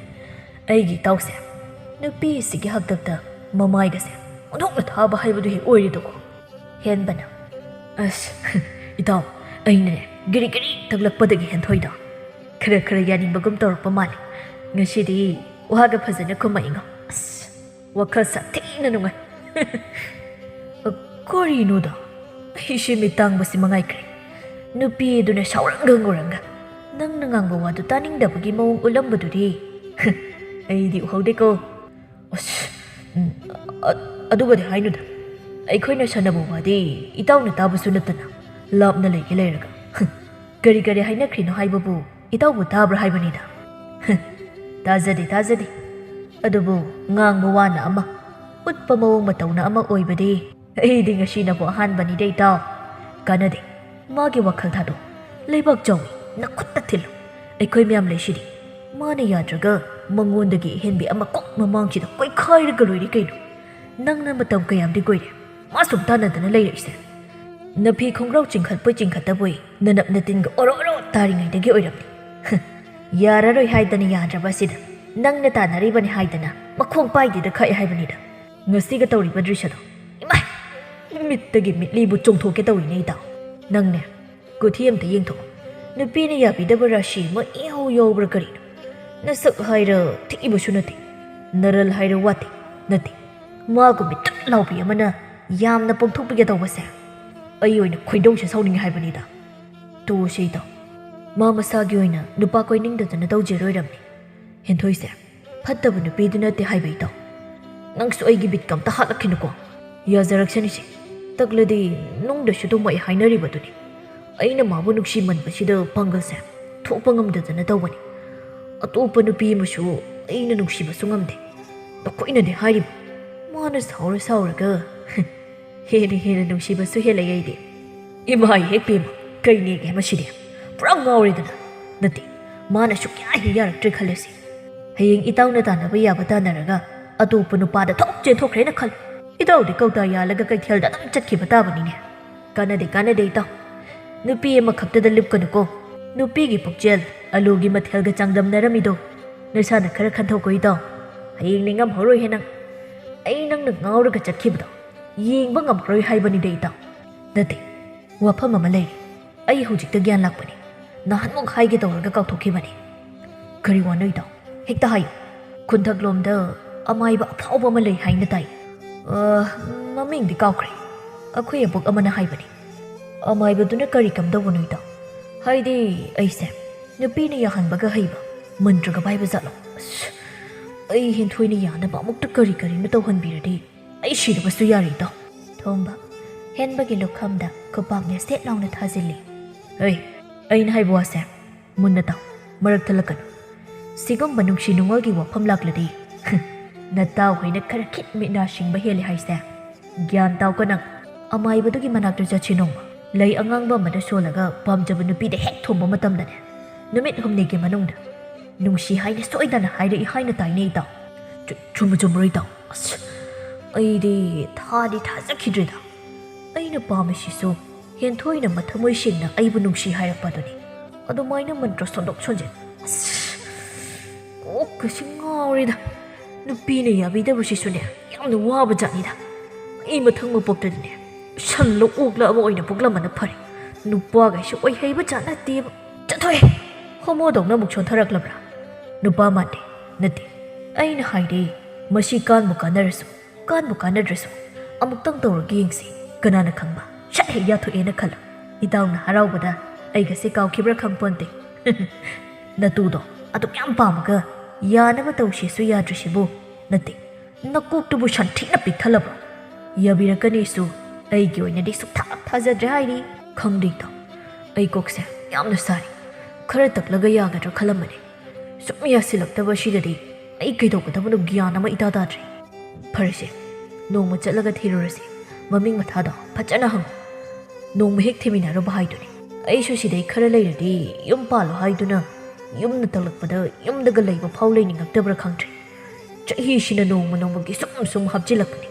ꯑꯩꯒꯤ ꯏꯇꯥꯎꯁꯦ ꯅꯨꯄꯤꯁꯤꯒꯤ ꯍꯥꯛꯇꯛꯇ ꯃꯃꯥꯏꯒꯁꯦ ꯑꯣꯟꯊꯣꯛꯅ ꯊꯥꯕ ꯍꯥꯏꯕꯗꯨ ꯍꯦꯛ ꯑꯣꯏꯔꯦꯗꯀꯣ꯫ ꯍꯦꯟꯕꯅ, "ꯑꯁ, ꯏꯇꯥꯎ, ꯑꯩꯅꯅꯦ ꯒꯤꯔꯤ ꯒꯤꯔꯤ ꯇꯛꯂꯛꯄꯗꯒꯤ ꯍꯦꯟꯊꯣꯏꯗꯣ ꯈꯔ ꯈꯔ ꯌꯥꯅꯤꯡꯕꯒꯨꯝ ꯇꯧꯔꯛꯄ ꯃꯥꯜꯂꯦ꯫ ꯉꯁꯤꯗꯤ ꯋꯥꯒ ꯐꯖꯅ ꯈꯨꯝꯃꯛꯏꯉꯣ꯫ ꯑꯁ, ꯋꯥꯈꯜ ꯁꯥꯊꯤꯅ ꯅꯨꯡꯉꯥꯏ꯫" ꯀꯔꯤꯅꯣꯗ? ꯑꯩꯁꯦ ꯃꯤꯠ ꯇꯥꯡꯕꯁꯤ ꯃꯉꯥꯏꯈ꯭ꯔꯦ꯫ ꯅꯨꯄꯤ ꯑꯗꯨꯅ ꯁꯥꯎꯔꯪꯒ ꯉꯧꯔꯪꯒ ꯅꯪꯅ ꯉꯥꯡꯕ ꯋꯥꯗꯨ ꯇꯥꯅꯤꯡꯗꯕꯒꯤ ꯃꯑꯣꯡ ꯎꯠꯂꯝꯕꯗꯨꯗꯤ ꯑꯩꯗꯤ ꯎꯍꯧꯗꯦꯀꯣ꯫ ꯑꯁ, ꯎꯝ, ꯑ-, ꯑꯗꯨꯒꯗꯤ ꯍꯥꯏꯅꯨꯗ꯫ ꯑꯩꯈꯣꯏꯅ ꯁꯥꯟꯅꯕ ꯋꯥꯗꯤ ꯏꯇꯥꯎꯅ ꯇꯥꯕꯁꯨ ꯅꯠꯇꯅ ꯂꯥꯞꯅ ꯂꯩꯒꯦ ꯂꯩꯔꯒ꯫ ꯀꯔꯤ ꯀꯔꯤ ꯍꯥꯏꯅꯈ꯭ꯔꯤꯅꯣ ꯍꯥꯏꯕꯕꯨ ꯏꯇꯥꯎꯕꯨ ꯇꯥꯕ꯭ꯔꯥ ꯍꯥꯏꯕꯅꯤꯗ꯫ ꯇꯥꯖꯗꯦ, ꯇꯥꯖꯗꯦ꯫ ꯑꯗꯨꯕꯨ ꯉꯥꯡꯕ ꯋꯥꯅ ꯑꯃ, ꯎꯠꯄ ꯃꯑꯣꯡ ꯃꯇꯧꯅ ꯑꯃ ꯑꯣꯏꯕꯗꯤ ꯑꯩꯗꯤ ꯉꯁꯤꯅꯕꯨ ꯑꯍꯥꯟꯕꯅꯤꯗ, ꯏꯇꯥꯎ꯫ ꯀꯥꯟꯅꯗꯦ, ꯃꯥꯒꯤ ꯋꯥꯈꯜ ꯊꯥꯗꯣꯛ꯫ ꯂꯩꯕꯥꯛ ꯆꯥꯎꯏ, ꯅꯈꯨꯠꯇ ꯊꯤꯜꯂꯨ꯫ ꯑꯩꯈꯣꯏ ꯃꯌꯥꯝ ꯂꯩꯁꯤꯗꯤ꯫ ꯃꯥꯅ ꯌꯥꯗ꯭ꯔꯒ ꯃꯉꯣꯟꯗꯒꯤ ꯑꯍꯦꯟꯕꯤ ꯑꯃ ꯀꯣꯛ ꯃꯃꯥꯡꯁꯤꯗ ꯀꯣꯏꯈꯥꯏꯔꯒ ꯂꯣꯏꯔꯦ ꯀꯩꯅꯣ꯫ ꯅꯪꯅ ꯃꯇꯝ ꯀꯌꯥꯝꯗꯤ ꯀꯨꯏꯔꯦ ꯃꯥ ꯁꯨꯝ ꯇꯥꯟꯅꯗꯅ ꯂꯩꯔꯛꯏꯁꯦ? ꯅꯐꯤ ꯈꯣꯡꯒ꯭ꯔꯥꯎ ꯆꯤꯡꯈꯠꯄꯣꯏ ꯆꯤꯡꯈꯠꯇꯕꯣꯏ ꯅꯅꯞ ꯅꯇꯤꯟꯒ ꯑꯣꯔꯣ ꯑꯣꯔꯣ ꯇꯥꯔꯤꯉꯩꯗꯒꯤ ꯑꯣꯏꯔꯝꯅꯤ꯫ ꯍ, ꯌꯥꯔꯔꯣꯏ ꯍꯥꯏꯗꯅ ꯌꯥꯗ꯭ꯔꯕ ꯑꯁꯤꯗ ꯅꯪꯅ ꯇꯥꯟꯅꯔꯤꯕꯅꯤ ꯍꯥꯏꯗꯅ ꯃꯈꯣꯡ ꯄꯥꯏꯗꯦꯗ ꯈꯛꯑꯦ ꯍꯥꯏꯕꯅꯤꯗ꯫ ꯉꯁꯤꯒ ꯇꯧꯔꯤꯕ ꯗ꯭ꯔꯤꯁ꯭ꯌꯗꯣ, ꯏꯃꯥꯏ! ꯃꯤꯠꯇꯒꯤ ꯃꯤꯠꯂꯤꯕꯨ ꯆꯣꯡꯊꯣꯛꯀꯦ ꯇꯧꯏꯅꯦ, ꯏꯇꯥꯎ꯫ ꯅꯪꯅꯦ, ꯀꯨꯊꯤ ꯑꯝꯇ ꯌꯦꯡꯊꯣꯛꯑꯣ꯫ ꯅꯨꯄꯤꯅ ꯌꯥꯕꯤꯗꯕ ꯔꯥꯁꯤ ꯑꯃ ꯏꯌꯥꯎ ꯌꯥꯎꯕ꯭ꯔꯥ ꯀꯔꯤꯅꯣ? ꯅꯁꯛ ꯍꯥꯏꯔ ꯊꯤꯕꯁꯨ ꯅꯠꯇꯦ, ꯅꯔꯜ ꯍꯥꯏꯔ ꯋꯥꯠꯇꯦ꯫ ꯅꯠꯇꯦ, ꯃꯥꯒꯨꯝꯕꯤ ꯇ꯭ꯔꯛ ꯂꯥꯎꯕꯤ ꯑꯃꯅ ꯌꯥꯝꯅ ꯄꯣꯡꯊꯣꯛꯄꯤꯒꯦ ꯇꯧꯕꯁꯦ꯫ ꯑꯩ ꯑꯣꯏꯅ ꯈꯣꯏꯗꯧꯁꯦ ꯁꯥꯎꯅꯤꯡꯉꯦ ꯍꯥꯏꯕꯅꯤꯗ꯫ ꯇꯣꯛꯑꯁꯦ, ꯏꯇꯥꯎ꯫ ꯃꯥ ꯃꯁꯥꯒꯤ ꯑꯣꯏꯅ ꯅꯨꯄꯥ ꯀꯣꯏꯅꯤꯡꯗꯗꯅ ꯇꯧꯖꯔꯣꯏꯔꯝꯅꯤ꯫ ꯍꯦꯟꯊꯣꯏꯁꯦ ꯐꯠꯇꯕ ꯅꯨꯄꯤꯗꯨ ꯅꯠꯇꯦ ꯍꯥꯏꯕ, ꯏꯇꯥꯎ꯫ ꯅꯪꯁꯨ ꯑꯩꯒꯤ ꯕꯤꯠꯀ ꯑꯝꯇ ꯍꯥꯠꯂꯛꯈꯤꯅꯨꯀꯣ꯫ ꯌꯥꯖꯔꯛꯁꯅꯤꯁꯦ, ꯇꯛꯂꯗꯤ ꯅꯨꯡꯗꯁꯨ ꯇꯨꯝꯃꯛꯑꯦ ꯍꯥꯏꯅꯔꯤꯕꯗꯨꯅꯤ꯫ ꯑꯩꯅ ꯃꯥꯕꯨ ꯅꯨꯡꯁꯤꯃꯟꯕꯁꯤꯗ ꯄꯥꯡꯒꯜꯁꯦ ꯊꯣꯛꯄ ꯉꯝꯗꯗꯅ ꯇꯧꯕꯅꯤ꯫ ꯑꯇꯣꯞꯄ ꯅꯨꯄꯤ ꯑꯃꯁꯨ ꯑꯩꯅ ꯅꯨꯡꯁꯤꯕꯁꯨ ꯉꯝꯗꯦ꯫ ꯅꯈꯣꯏꯅꯗꯤ ꯍꯥꯏꯔꯤꯕ꯫ ꯃꯥꯅ ꯁꯥꯎꯔ ꯁꯥꯎꯔꯒ ꯍꯦꯟꯅ ꯍꯦꯟꯅ ꯅꯨꯡꯁꯤꯕꯁꯨ ꯍꯦꯜꯂꯛꯑꯦ ꯑꯩꯗꯤ꯫ ꯏꯃꯥ ꯍꯦꯛ ꯄꯦꯝꯃ, ꯀꯩꯅꯦꯒꯦ ꯃꯁꯤꯗꯤ? ꯄꯨꯔꯥ ꯉꯥꯎꯔꯦꯗꯅ꯫ ꯅꯠꯇꯦ, ꯃꯥꯅ ꯁꯨꯛꯌꯥ ꯍꯦꯛ ꯌꯥꯔꯛꯇ꯭ꯔꯦ ꯈꯜꯂꯁꯤ꯫ ꯍꯌꯦꯡ ꯏꯇꯥꯎꯅ ꯇꯥꯟꯅꯕ ꯌꯥꯕ ꯇꯥꯟꯅꯔꯒ ꯑꯇꯣꯞꯄ ꯅꯨꯄꯥꯗ ꯊꯣꯛ ꯆꯦꯟꯊꯣꯛꯈ꯭ꯔꯦꯅ ꯈꯜꯂꯨ꯫ ꯏꯇꯥꯎꯗꯤ ꯀꯧꯇꯥ ꯌꯥꯜꯂꯒ ꯀꯩꯊꯦꯜꯗ ꯑꯗꯨꯝ ꯆꯠꯈꯤꯕ ꯇꯥꯕꯅꯤꯅꯦ꯫ ꯀꯥꯟꯅꯗꯦ, ꯀꯥꯟꯅꯗꯦ ꯏꯇꯥꯎ꯫ ꯅꯨꯄꯤ ꯑꯃꯈꯛꯇꯗ ꯂꯨꯞꯀꯅꯨꯀꯣ꯫ ꯅꯨꯄꯤꯒꯤ ꯄꯨꯛꯆꯦꯜ ꯑꯂꯨꯒꯤ ꯃꯊꯦꯜꯒ ꯆꯥꯡꯗꯝꯅꯔꯝꯃꯤꯗꯣ꯫ ꯅꯁꯥꯅ ꯈꯔ ꯈꯟꯊꯣꯛꯀꯣ ꯏꯇꯥꯎ꯫ ꯍꯌꯦꯡ ꯅꯤꯡꯉꯝꯍꯧꯔꯣꯏꯍꯦ ꯅꯪ꯫ ꯑꯩ ꯅꯪꯅ ꯉꯥꯎꯔꯒ ꯆꯠꯈꯤꯕꯗꯣ ꯌꯦꯡꯕ ꯉꯝꯃꯔꯣꯏ ꯍꯥꯏꯕꯅꯤꯗ ꯏꯇꯥꯎ꯫ ꯅꯠꯇꯦ, ꯋꯥꯐꯝ ꯑꯃ ꯂꯩꯔꯦ꯫ ꯑꯩ ꯍꯧꯖꯤꯛꯇ ꯒ꯭ꯌꯥꯟ ꯂꯥꯛꯄꯅꯤ꯫ ꯅꯍꯥꯟꯃꯨꯛ ꯍꯥꯏꯒꯦ ꯇꯧꯔꯒ ꯀꯥꯎꯊꯣꯛꯈꯤꯕꯅꯤ꯫ ꯀꯔꯤ ꯋꯥꯅꯣ ꯏꯇꯥꯎ? ꯍꯦꯛꯇ ꯍꯥꯏꯌꯨ꯫ ꯈꯨꯟꯊꯛꯂꯣꯝꯗ ꯑꯃꯥꯏꯕ ꯑꯐꯥꯎꯕ ꯑꯃ ꯂꯩ ꯍꯥꯏꯅ ꯇꯥꯏ꯫ ꯑ, ꯃꯃꯤꯡꯗꯤ ꯀꯥꯎꯈ꯭ꯔꯦ꯫ ꯑꯩꯈꯣꯏ ꯑꯕꯣꯛ ꯑꯃꯅ ꯍꯥꯏꯕꯅꯤ꯫ ꯑꯃꯥꯏꯕꯗꯨꯅ ꯀꯔꯤ ꯀꯝꯗꯧꯕꯅꯣ ꯏꯇꯥꯎ? ꯍꯥꯏꯗꯤ ꯑꯩꯁꯦ ꯅꯨꯄꯤꯅ ꯌꯥꯍꯟꯕꯒ ꯍꯩꯕ ꯃꯟꯇ꯭ꯔꯒ ꯄꯥꯏꯕ ꯖꯥꯠꯂꯣ? ꯑꯁ, ꯑꯩ ꯍꯦꯟꯊꯣꯏꯅ ꯌꯥꯅꯕ ꯑꯃꯨꯛꯇ ꯀꯔꯤ ꯀꯔꯤꯅꯣ ꯇꯧꯍꯟꯕꯤꯔꯗꯤ ꯑꯩ ꯁꯤꯔꯕꯁꯨ ꯌꯥꯔꯦ ꯏꯇꯥꯎ꯫ ꯊꯣꯝꯕ, ꯍꯦꯟꯕꯒꯤ ꯂꯨꯈꯝꯗ ꯈꯨꯄꯥꯛꯅ ꯁꯦꯠ ꯂꯥꯎꯅ ꯊꯥꯖꯤꯜꯂꯤ꯫ ꯍꯩ, ꯑꯩꯅ ꯍꯥꯏꯕ ꯋꯥꯁꯦ ꯃꯨꯟꯅ ꯇꯥꯎ, ꯃꯔꯛ ꯊꯠꯂꯛꯀꯅꯨ꯫ ꯁꯤꯒꯨꯝꯕ ꯅꯨꯡꯁꯤ ꯅꯨꯡꯉꯣꯜꯒꯤ ꯋꯥꯐꯝ ꯂꯥꯛꯂꯗꯤ, ꯍꯝ, ꯅꯇꯥꯎ ꯍꯣꯏꯅ ꯈꯔ ꯈꯤꯠ ꯃꯤꯠ ꯅꯥ ꯁꯤꯡꯕ ꯍꯦꯜꯂꯦ ꯍꯥꯏꯁꯦ꯫ ꯒ꯭ꯌꯥꯟ ꯇꯥꯎꯀꯣ ꯅꯪ꯫ ꯑꯃꯥꯏꯕꯗꯨꯒꯤ ꯃꯅꯥꯛꯇ ꯆꯠꯁꯤ ꯅꯣꯡꯃ꯫ ꯂꯩ ꯑꯉꯥꯡꯕ ꯑꯃꯗ ꯁꯣꯜꯂꯒ ꯄꯥꯝꯖꯕ ꯅꯨꯄꯤꯗ ꯍꯦꯛ ꯊꯣꯝꯕ ꯃꯇꯝꯗꯅꯦ, ꯅꯨꯃꯤꯠ ꯍꯨꯝꯅꯤꯒꯤ ꯃꯅꯨꯡꯗ ꯅꯨꯡꯁꯤ ꯍꯥꯏꯅ ꯁꯣꯏꯗꯅ ꯍꯥꯏꯔꯛꯏ ꯍꯥꯏꯅ ꯇꯥꯏꯅꯦ ꯏꯇꯥꯎ꯫ ꯆꯨ-, ꯆꯨꯝꯕꯨ ꯆꯨꯝꯕ꯭ꯔꯣ ꯏꯇꯥꯎ? ꯑꯁ, ꯑꯩꯗꯤ ꯊꯥꯗꯤ ꯊꯥꯖꯈꯤꯗ꯭ꯔꯦꯗ꯫ ꯑꯩꯅ ꯄꯥꯝꯃꯤꯁꯤꯁꯨ ꯍꯦꯟꯊꯣꯏꯅ ꯃꯊꯃꯣꯏ ꯁꯦꯡꯅ ꯑꯩꯕꯨ ꯅꯨꯡꯁꯤ ꯍꯥꯏꯔꯛꯄ ꯑꯗꯨꯅꯤ꯫ ꯑꯗꯨꯃꯥꯏꯅ ꯃꯟꯇ꯭ꯔ ꯁꯣꯟꯗꯣꯛ ꯁꯣꯟꯖꯤꯟ꯫ ꯑꯁ, ꯀꯣꯛꯀꯁꯤ ꯉꯥꯎꯔꯦꯗ꯫ ꯅꯨꯄꯤꯅ ꯌꯥꯕꯤꯗꯕꯁꯤꯁꯨꯅꯦ, ꯌꯥꯝꯅ ꯋꯥꯕ ꯖꯥꯠꯅꯤꯗ꯫ ꯑꯩ ꯃꯊꯪ ꯃꯄꯣꯛꯇꯗꯤꯅꯦ, ꯁꯟꯂ ꯑꯣꯛꯂ ꯑꯃ ꯑꯣꯏꯅ ꯄꯣꯛꯂꯝꯕꯅ ꯐꯔꯦ꯫ ꯅꯨꯄꯥꯒꯩꯁꯨ ꯑꯣꯏꯍꯩꯕ ꯖꯥꯠ ꯅꯠꯇꯦꯕ꯫ ꯆꯠꯊꯣꯛꯑꯦ꯫ ꯍꯣꯃꯣꯗꯧꯅ ꯑꯃꯨꯛ ꯁꯣꯟꯊꯔꯛꯂꯕ꯭ꯔꯥ? ꯅꯨꯄꯥ ꯃꯥꯟꯗꯦ꯫ ꯅꯠꯇꯦ꯫ ꯑꯩꯅ ꯍꯥꯏꯔꯦ, ꯃꯁꯤ ꯀꯥꯟꯕꯨ ꯀꯥꯟꯅꯔꯁꯨ, ꯀꯥꯟꯕꯨ ꯀꯥꯟꯅꯗ꯭ꯔꯁꯨ, ꯑꯃꯨꯛꯇꯪ ꯇꯧꯔꯒ ꯌꯦꯡꯁꯤ꯫ ꯀꯅꯥꯅ ꯈꯪꯕ, ꯁꯠ ꯍꯦꯛ ꯌꯥꯊꯣꯛꯑꯦꯅ ꯈꯜꯂꯣ꯫ ꯏꯇꯥꯎꯅ ꯍꯔꯥꯎꯕꯗ ꯑꯩꯒꯁꯦ ꯀꯥꯎꯈꯤꯕ꯭ꯔꯥ ꯈꯪꯄꯣꯟꯇꯦ꯫ ꯅꯇꯨꯗꯣ ꯑꯗꯨꯛ ꯌꯥꯝ ꯄꯥꯝꯃꯒ ꯌꯥꯅꯕ ꯇꯧꯁꯦꯁꯨ ꯌꯥꯗ꯭ꯔꯤꯁꯤꯕꯨ? ꯅꯠꯇꯦ, ꯅꯀꯣꯛꯇꯨꯕꯨ ꯁꯟꯊꯤꯅ ꯄꯤꯛꯊꯜꯂꯕ꯭ꯔꯣ? ꯌꯥꯕꯤꯔꯛꯀꯅꯤꯁꯨ ꯑꯩꯒꯤ ꯑꯣꯏꯅꯗꯤ ꯁꯨꯛꯊꯥ ꯊꯥꯖꯗ꯭ꯔꯦ ꯍꯥꯏꯔꯤ꯫ ꯈꯪꯗꯦ ꯏꯇꯥꯎ, ꯑꯩ ꯀꯣꯛꯁꯦ ꯌꯥꯝꯅ ꯁꯥꯔꯤ꯫ ꯈꯔ ꯇꯞꯂꯒ ꯌꯥꯒꯗ꯭ꯔꯥ ꯈꯜꯂꯝꯕꯅꯦ꯫ ꯁꯨꯝ ꯌꯥꯁꯤꯜꯂꯛꯇꯕ ꯑꯁꯤꯗꯗꯤ ꯑꯩ ꯀꯩꯗꯧꯒꯗꯕꯅꯣ ꯒ꯭ꯌꯥꯟ ꯑꯃ ꯏꯇꯥ ꯇꯥꯗ꯭ꯔꯦ꯫ ꯐꯔꯦꯁꯦ, ꯅꯣꯡꯃ ꯆꯠꯂꯒ ꯊꯤꯔꯨꯔꯁꯤ꯫ ꯃꯃꯤꯡ ꯃꯊꯥꯗꯣ ꯐꯖꯅ ꯍꯪꯉꯨ꯫ ꯅꯣꯡꯃ ꯍꯦꯛ ꯊꯤꯃꯤꯟꯅꯔꯨꯕ ꯍꯥꯏꯗꯨꯅꯤ꯫ ꯑꯩꯁꯨ ꯁꯤꯗꯩ ꯈꯔ ꯂꯩꯔꯗꯤ ꯌꯨꯝ ꯄꯥꯜꯂꯣ ꯍꯥꯏꯗꯨꯅ ꯌꯨꯝꯅ ꯇꯧꯔꯛꯄꯗ ꯌꯨꯝꯗꯒ ꯂꯩꯕ ꯐꯥꯎ ꯂꯩꯅꯤꯡꯉꯛꯇꯕ꯭ꯔꯥ ꯈꯪꯗ꯭ꯔꯦ꯫ ꯆꯍꯤꯁꯤꯅ ꯅꯣꯡꯃ ꯅꯣꯡꯃꯒꯤ ꯁꯨꯝ ꯁꯨꯝ ꯍꯥꯞꯆꯤꯜꯂꯛꯄꯅꯤ꯫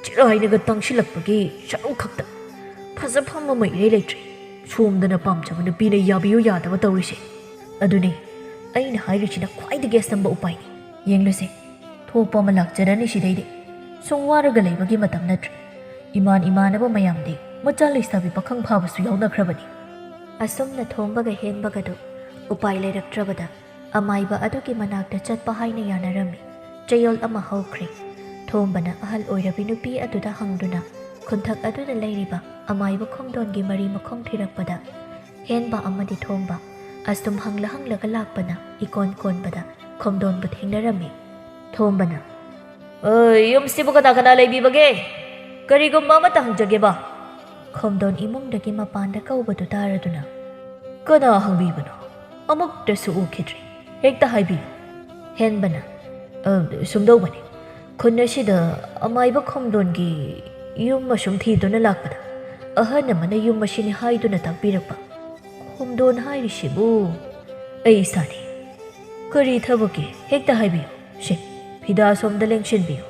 ꯆꯤꯔꯥꯏꯅꯒ ꯇꯥꯡꯁꯤꯜꯂꯛꯄꯒꯤ ꯁꯔꯨꯛ ꯈꯛꯇ꯫ ꯐꯖꯐꯝ ꯑꯃ ꯏꯔꯩ ꯂꯩꯇ꯭ꯔꯦ꯫ ꯁꯣꯝꯗꯅ ꯄꯥꯝꯖꯕ ꯅꯨꯄꯤꯅ ꯌꯥꯕꯤꯌꯨ ꯌꯥꯗꯕ ꯇꯧꯔꯤꯁꯦ꯫ ꯑꯗꯨꯅꯦ ꯑꯩꯅ ꯍꯥꯏꯔꯤꯁꯤꯅ ꯈ꯭ꯋꯥꯏꯗꯒꯤ ꯑꯆꯝꯕ ꯎꯄꯥꯏꯅꯤ꯫ ꯌꯦꯡꯂꯨꯁꯦ, ꯊꯣꯛꯄ ꯑꯃ ꯂꯥꯛꯆꯔꯅꯤ ꯁꯤꯗꯩꯗꯤ꯫ ꯁꯨꯝ ꯋꯥꯔꯒ ꯂꯩꯕꯒꯤ ꯃꯇꯝ ꯅꯠꯇ꯭ꯔꯦ꯫ ꯏꯃꯥꯟ ꯏꯃꯥꯟꯅꯕ ꯃꯌꯥꯝꯗꯤ ꯃꯆꯥ ꯂꯩꯁꯥꯕꯤ ꯄꯥꯈꯪ ꯐꯥꯕꯁꯨ ꯌꯥꯎꯅꯈ꯭ꯔꯕꯅꯤ꯫ ꯑꯁꯨꯝꯅ ꯊꯣꯝꯕꯒ ꯍꯦꯟꯕꯒꯗꯨ ꯎꯄꯥꯏ ꯂꯩꯔꯛꯇ꯭ꯔꯕꯗ ꯑꯃꯥꯏꯕ ꯑꯗꯨꯒꯤ ꯃꯅꯥꯛꯇ ꯆꯠꯄ ꯍꯥꯏꯅ ꯌꯥꯅꯔꯝꯃꯤ꯫ ꯆꯌꯣꯜ ꯑꯃ ꯍꯧꯈ꯭ꯔꯦ꯫ ꯊꯣꯝꯕꯅ ꯑꯍꯜ ꯑꯣꯏꯔꯕꯤ ꯅꯨꯄꯤ ꯑꯗꯨꯗ ꯍꯪꯗꯨꯅ ꯈꯨꯟꯊꯛ ꯑꯗꯨꯗ ꯂꯩꯔꯤꯕ ꯑꯃꯥꯏꯕ ꯈꯣꯝꯗꯣꯟꯒꯤ ꯃꯔꯤ ꯃꯈꯣꯡ ꯊꯤꯔꯛꯄꯗ ꯍꯦꯟꯕ ꯑꯃꯗꯤ ꯊꯣꯝꯕ ꯑꯁꯨꯝ ꯍꯪꯂ ꯍꯪꯂꯒ ꯂꯥꯛꯄꯅ ꯏꯀꯣꯟ ꯀꯣꯟꯕꯗ ꯈꯣꯝꯗꯣꯟꯕꯨ ꯊꯦꯡꯅꯔꯝꯃꯤ꯫ ꯊꯣꯝꯕꯅ, "ꯑꯣꯏ, ꯌꯨꯝꯁꯤꯕꯨ ꯀꯅꯥ ꯀꯅꯥ ꯂꯩꯕꯤꯕꯒꯦ? ꯀꯔꯤꯒꯨꯝꯕ ꯑꯃꯇ ꯍꯪꯖꯒꯦꯕ?" ꯈꯣꯝꯗꯣꯟ ꯏꯃꯨꯡꯗꯒꯤ ꯃꯄꯥꯟꯗ ꯀꯧꯕꯗꯨ ꯇꯥꯔꯗꯨꯅ, "ꯀꯅꯥ ꯍꯪꯕꯤꯕꯅꯣ? ꯑꯃꯨꯛꯇꯁꯨ ꯎꯈꯤꯗ꯭ꯔꯤ꯫ ꯍꯦꯛꯇ ꯍꯥꯏꯕꯤꯌꯨ꯫" ꯍꯦꯟꯕꯅ, "ꯑ, ꯁꯨꯝꯗꯧꯕꯅꯤ꯫ ꯈꯨꯟ ꯑꯁꯤꯗ ꯑꯃꯥꯏꯕ ꯈꯣꯝꯗꯣꯟꯒꯤ ꯌꯨꯝ ꯑꯁꯨꯝ ꯊꯤꯗꯨꯅ ꯂꯥꯛꯄꯗ ꯑꯍꯜ ꯑꯃꯅ ꯌꯨꯝ ꯑꯁꯤꯅꯤ ꯍꯥꯏꯗꯨꯅ ꯇꯥꯛꯄꯤꯔꯛꯄ꯫ ꯈꯣꯝꯗꯣꯟ ꯍꯥꯏꯔꯤꯁꯤꯕꯨ? ꯑꯩ ꯏꯁꯥꯅꯤ꯫ ꯀꯔꯤ ꯊꯕꯛꯀꯤ? ꯍꯦꯛꯇ ꯍꯥꯏꯕꯤꯌꯨ꯫ ꯁꯦ, ꯐꯤꯗꯥ ꯁꯣꯝꯗ ꯂꯦꯡꯁꯤꯟꯕꯤꯌꯨ꯫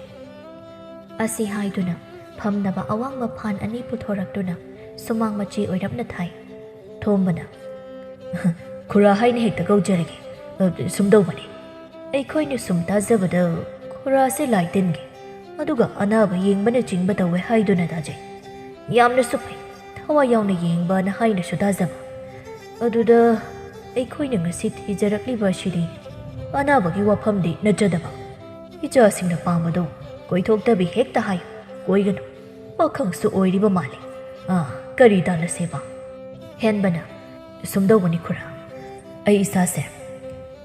ꯑꯁꯤ ꯍꯥꯏꯗꯨꯅ ꯐꯝꯅꯕ ꯑꯋꯥꯡꯕ ꯐꯥꯟ ꯑꯅꯤ ꯄꯨꯊꯣꯔꯛꯇꯨꯅ ꯁꯨꯃꯥꯡ ꯃꯆꯤ ꯑꯣꯏꯔꯞꯅ ꯊꯥꯏ꯫ ꯊꯣꯝꯕꯅ, "ꯈꯨꯔꯥ ꯍꯥꯏꯅ ꯍꯦꯛꯇ ꯀꯧꯖꯔꯒꯦ꯫ ꯑ, ꯁꯨꯝꯗꯧꯕꯅꯤ꯫ ꯑꯩꯈꯣꯏꯅ ꯁꯨꯝ ꯇꯥꯖꯕꯗ ꯈꯨꯔꯥꯁꯦ ꯂꯥꯏ ꯇꯤꯟꯒꯤ, ꯑꯗꯨꯒ ꯑꯅꯥꯕ ꯌꯦꯡꯕꯅꯆꯤꯡꯕ ꯇꯧꯋꯦ ꯍꯥꯏꯗꯨꯅ ꯇꯥꯖꯩ꯫ ꯌꯥꯝꯅꯁꯨ ꯐꯩ, ꯊꯋꯥꯏ ꯌꯥꯎꯅ ꯌꯦꯡꯕꯅ ꯍꯥꯏꯅꯁꯨ ꯇꯥꯖꯕ꯫ ꯑꯗꯨꯗ ꯑꯩꯈꯣꯏꯅ ꯉꯁꯤ ꯊꯤꯖꯔꯛꯂꯤꯕ ꯑꯁꯤꯗꯤ ꯑꯅꯥꯕꯒꯤ ꯋꯥꯐꯝꯗꯤ ꯅꯠꯆꯗꯕ꯫ ꯏꯆꯥꯁꯤꯡꯅ ꯄꯥꯝꯕꯗꯣ ꯀꯣꯏꯊꯣꯛꯇꯕꯤ ꯍꯦꯛꯇ ꯍꯥꯏꯌꯨ, ꯀꯣꯏꯒꯅꯨ꯫ ꯄꯥꯈꯪꯁꯨ ꯑꯣꯏꯔꯤꯕ ꯃꯥꯜꯂꯤ꯫ ꯑꯥ, ꯀꯔꯤ ꯇꯥꯟꯅꯁꯦꯕ?" ꯍꯦꯟꯕꯅ, "ꯁꯨꯝꯗꯧꯕꯅꯤ ꯈꯨꯔꯥ, ꯑꯩ ꯏꯁꯥꯁꯦ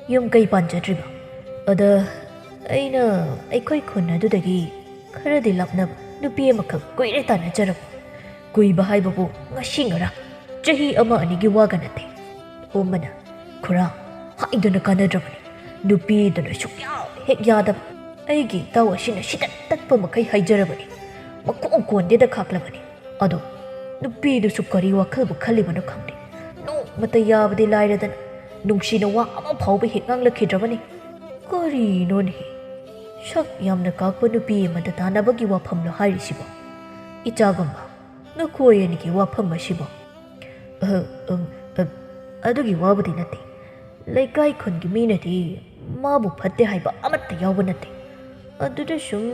ꯌꯨꯝ ꯀꯩ ꯄꯥꯟꯖꯗ꯭ꯔꯤꯕ꯫ ꯑꯗ ꯑꯩꯅ ꯑꯩꯈꯣꯏ ꯈꯨꯟ ꯑꯗꯨꯗꯒꯤ ꯈꯔꯗꯤ ꯂꯥꯞꯅꯕ ꯅꯨꯄꯤ ꯑꯃꯈꯛ ꯀꯨꯏꯔꯦ ꯇꯥꯟꯅꯖꯔꯕ꯫ ꯀꯨꯏꯕ ꯍꯥꯏꯕꯕꯨ ꯉꯁꯤ ꯉꯔꯥꯡ, ꯆꯍꯤ ꯑꯃ ꯑꯅꯤꯒꯤ ꯋꯥꯒ ꯅꯠꯇꯦ꯫" ꯊꯣꯝꯕꯅ, "ꯈꯨꯔꯥ, ꯍꯥꯏꯗꯨꯅ ꯀꯥꯟꯅꯗ꯭ꯔꯕꯅꯤ꯫ ꯅꯨꯄꯤꯗꯨꯅ ꯁꯨꯛꯌꯥ ꯍꯦꯛ ꯌꯥꯗꯕ꯫ ꯑꯩꯒꯤ ꯏꯇꯥꯎ ꯑꯁꯤꯅ ꯁꯤꯗ ꯇꯠꯄ ꯃꯈꯩ ꯍꯥꯏꯖꯔꯕꯅꯤ꯫ ꯃꯀꯣꯟ ꯀꯣꯟꯗꯦꯗ ꯈꯥꯛꯂꯕꯅꯤ꯫ ꯑꯗꯣ ꯅꯨꯄꯤꯗꯨꯁꯨ ꯀꯔꯤ ꯋꯥꯈꯜꯕꯨ ꯈꯜꯂꯤꯕꯅꯣ ꯈꯪꯗꯦ꯫ ꯅꯣꯡꯃꯇ ꯌꯥꯕꯗꯤ ꯂꯥꯏꯔꯗꯅ ꯅꯨꯡꯁꯤꯅ ꯋꯥ ꯑꯃ ꯐꯥꯎꯕ ꯍꯦꯛ ꯉꯥꯡꯂꯛꯈꯤꯗ꯭ꯔꯕꯅꯤ꯫ ꯀꯔꯤꯅꯣꯅꯦꯍꯦ? ꯁꯛ ꯌꯥꯝꯅ ꯀꯥꯛꯄ ꯅꯨꯄꯤ ꯑꯃꯗ ꯇꯥꯟꯅꯕꯒꯤ ꯋꯥꯐꯝꯂꯣ ꯍꯥꯏꯔꯤꯁꯤꯕꯣ? ꯏꯆꯥꯒꯨꯝꯕ, ꯅꯈꯣꯏ ꯑꯅꯤꯒꯤ ꯋꯥꯐꯝ ꯑꯁꯤꯕꯣ?" "ꯑꯍ, ꯎꯝ, ꯑ, ꯑꯗꯨꯒꯤ ꯋꯥꯕꯨꯗꯤ ꯅꯠꯇꯦ꯫ ꯂꯩꯀꯥꯏ ꯈꯨꯟꯒꯤ ꯃꯤꯅꯗꯤ ꯃꯥꯕꯨ ꯐꯠꯇꯦ ꯍꯥꯏꯕ ꯑꯃꯠꯇ ꯌꯥꯎꯕ ꯅꯠꯇꯦ꯫ ꯑꯗꯨꯗ ꯁꯨꯝ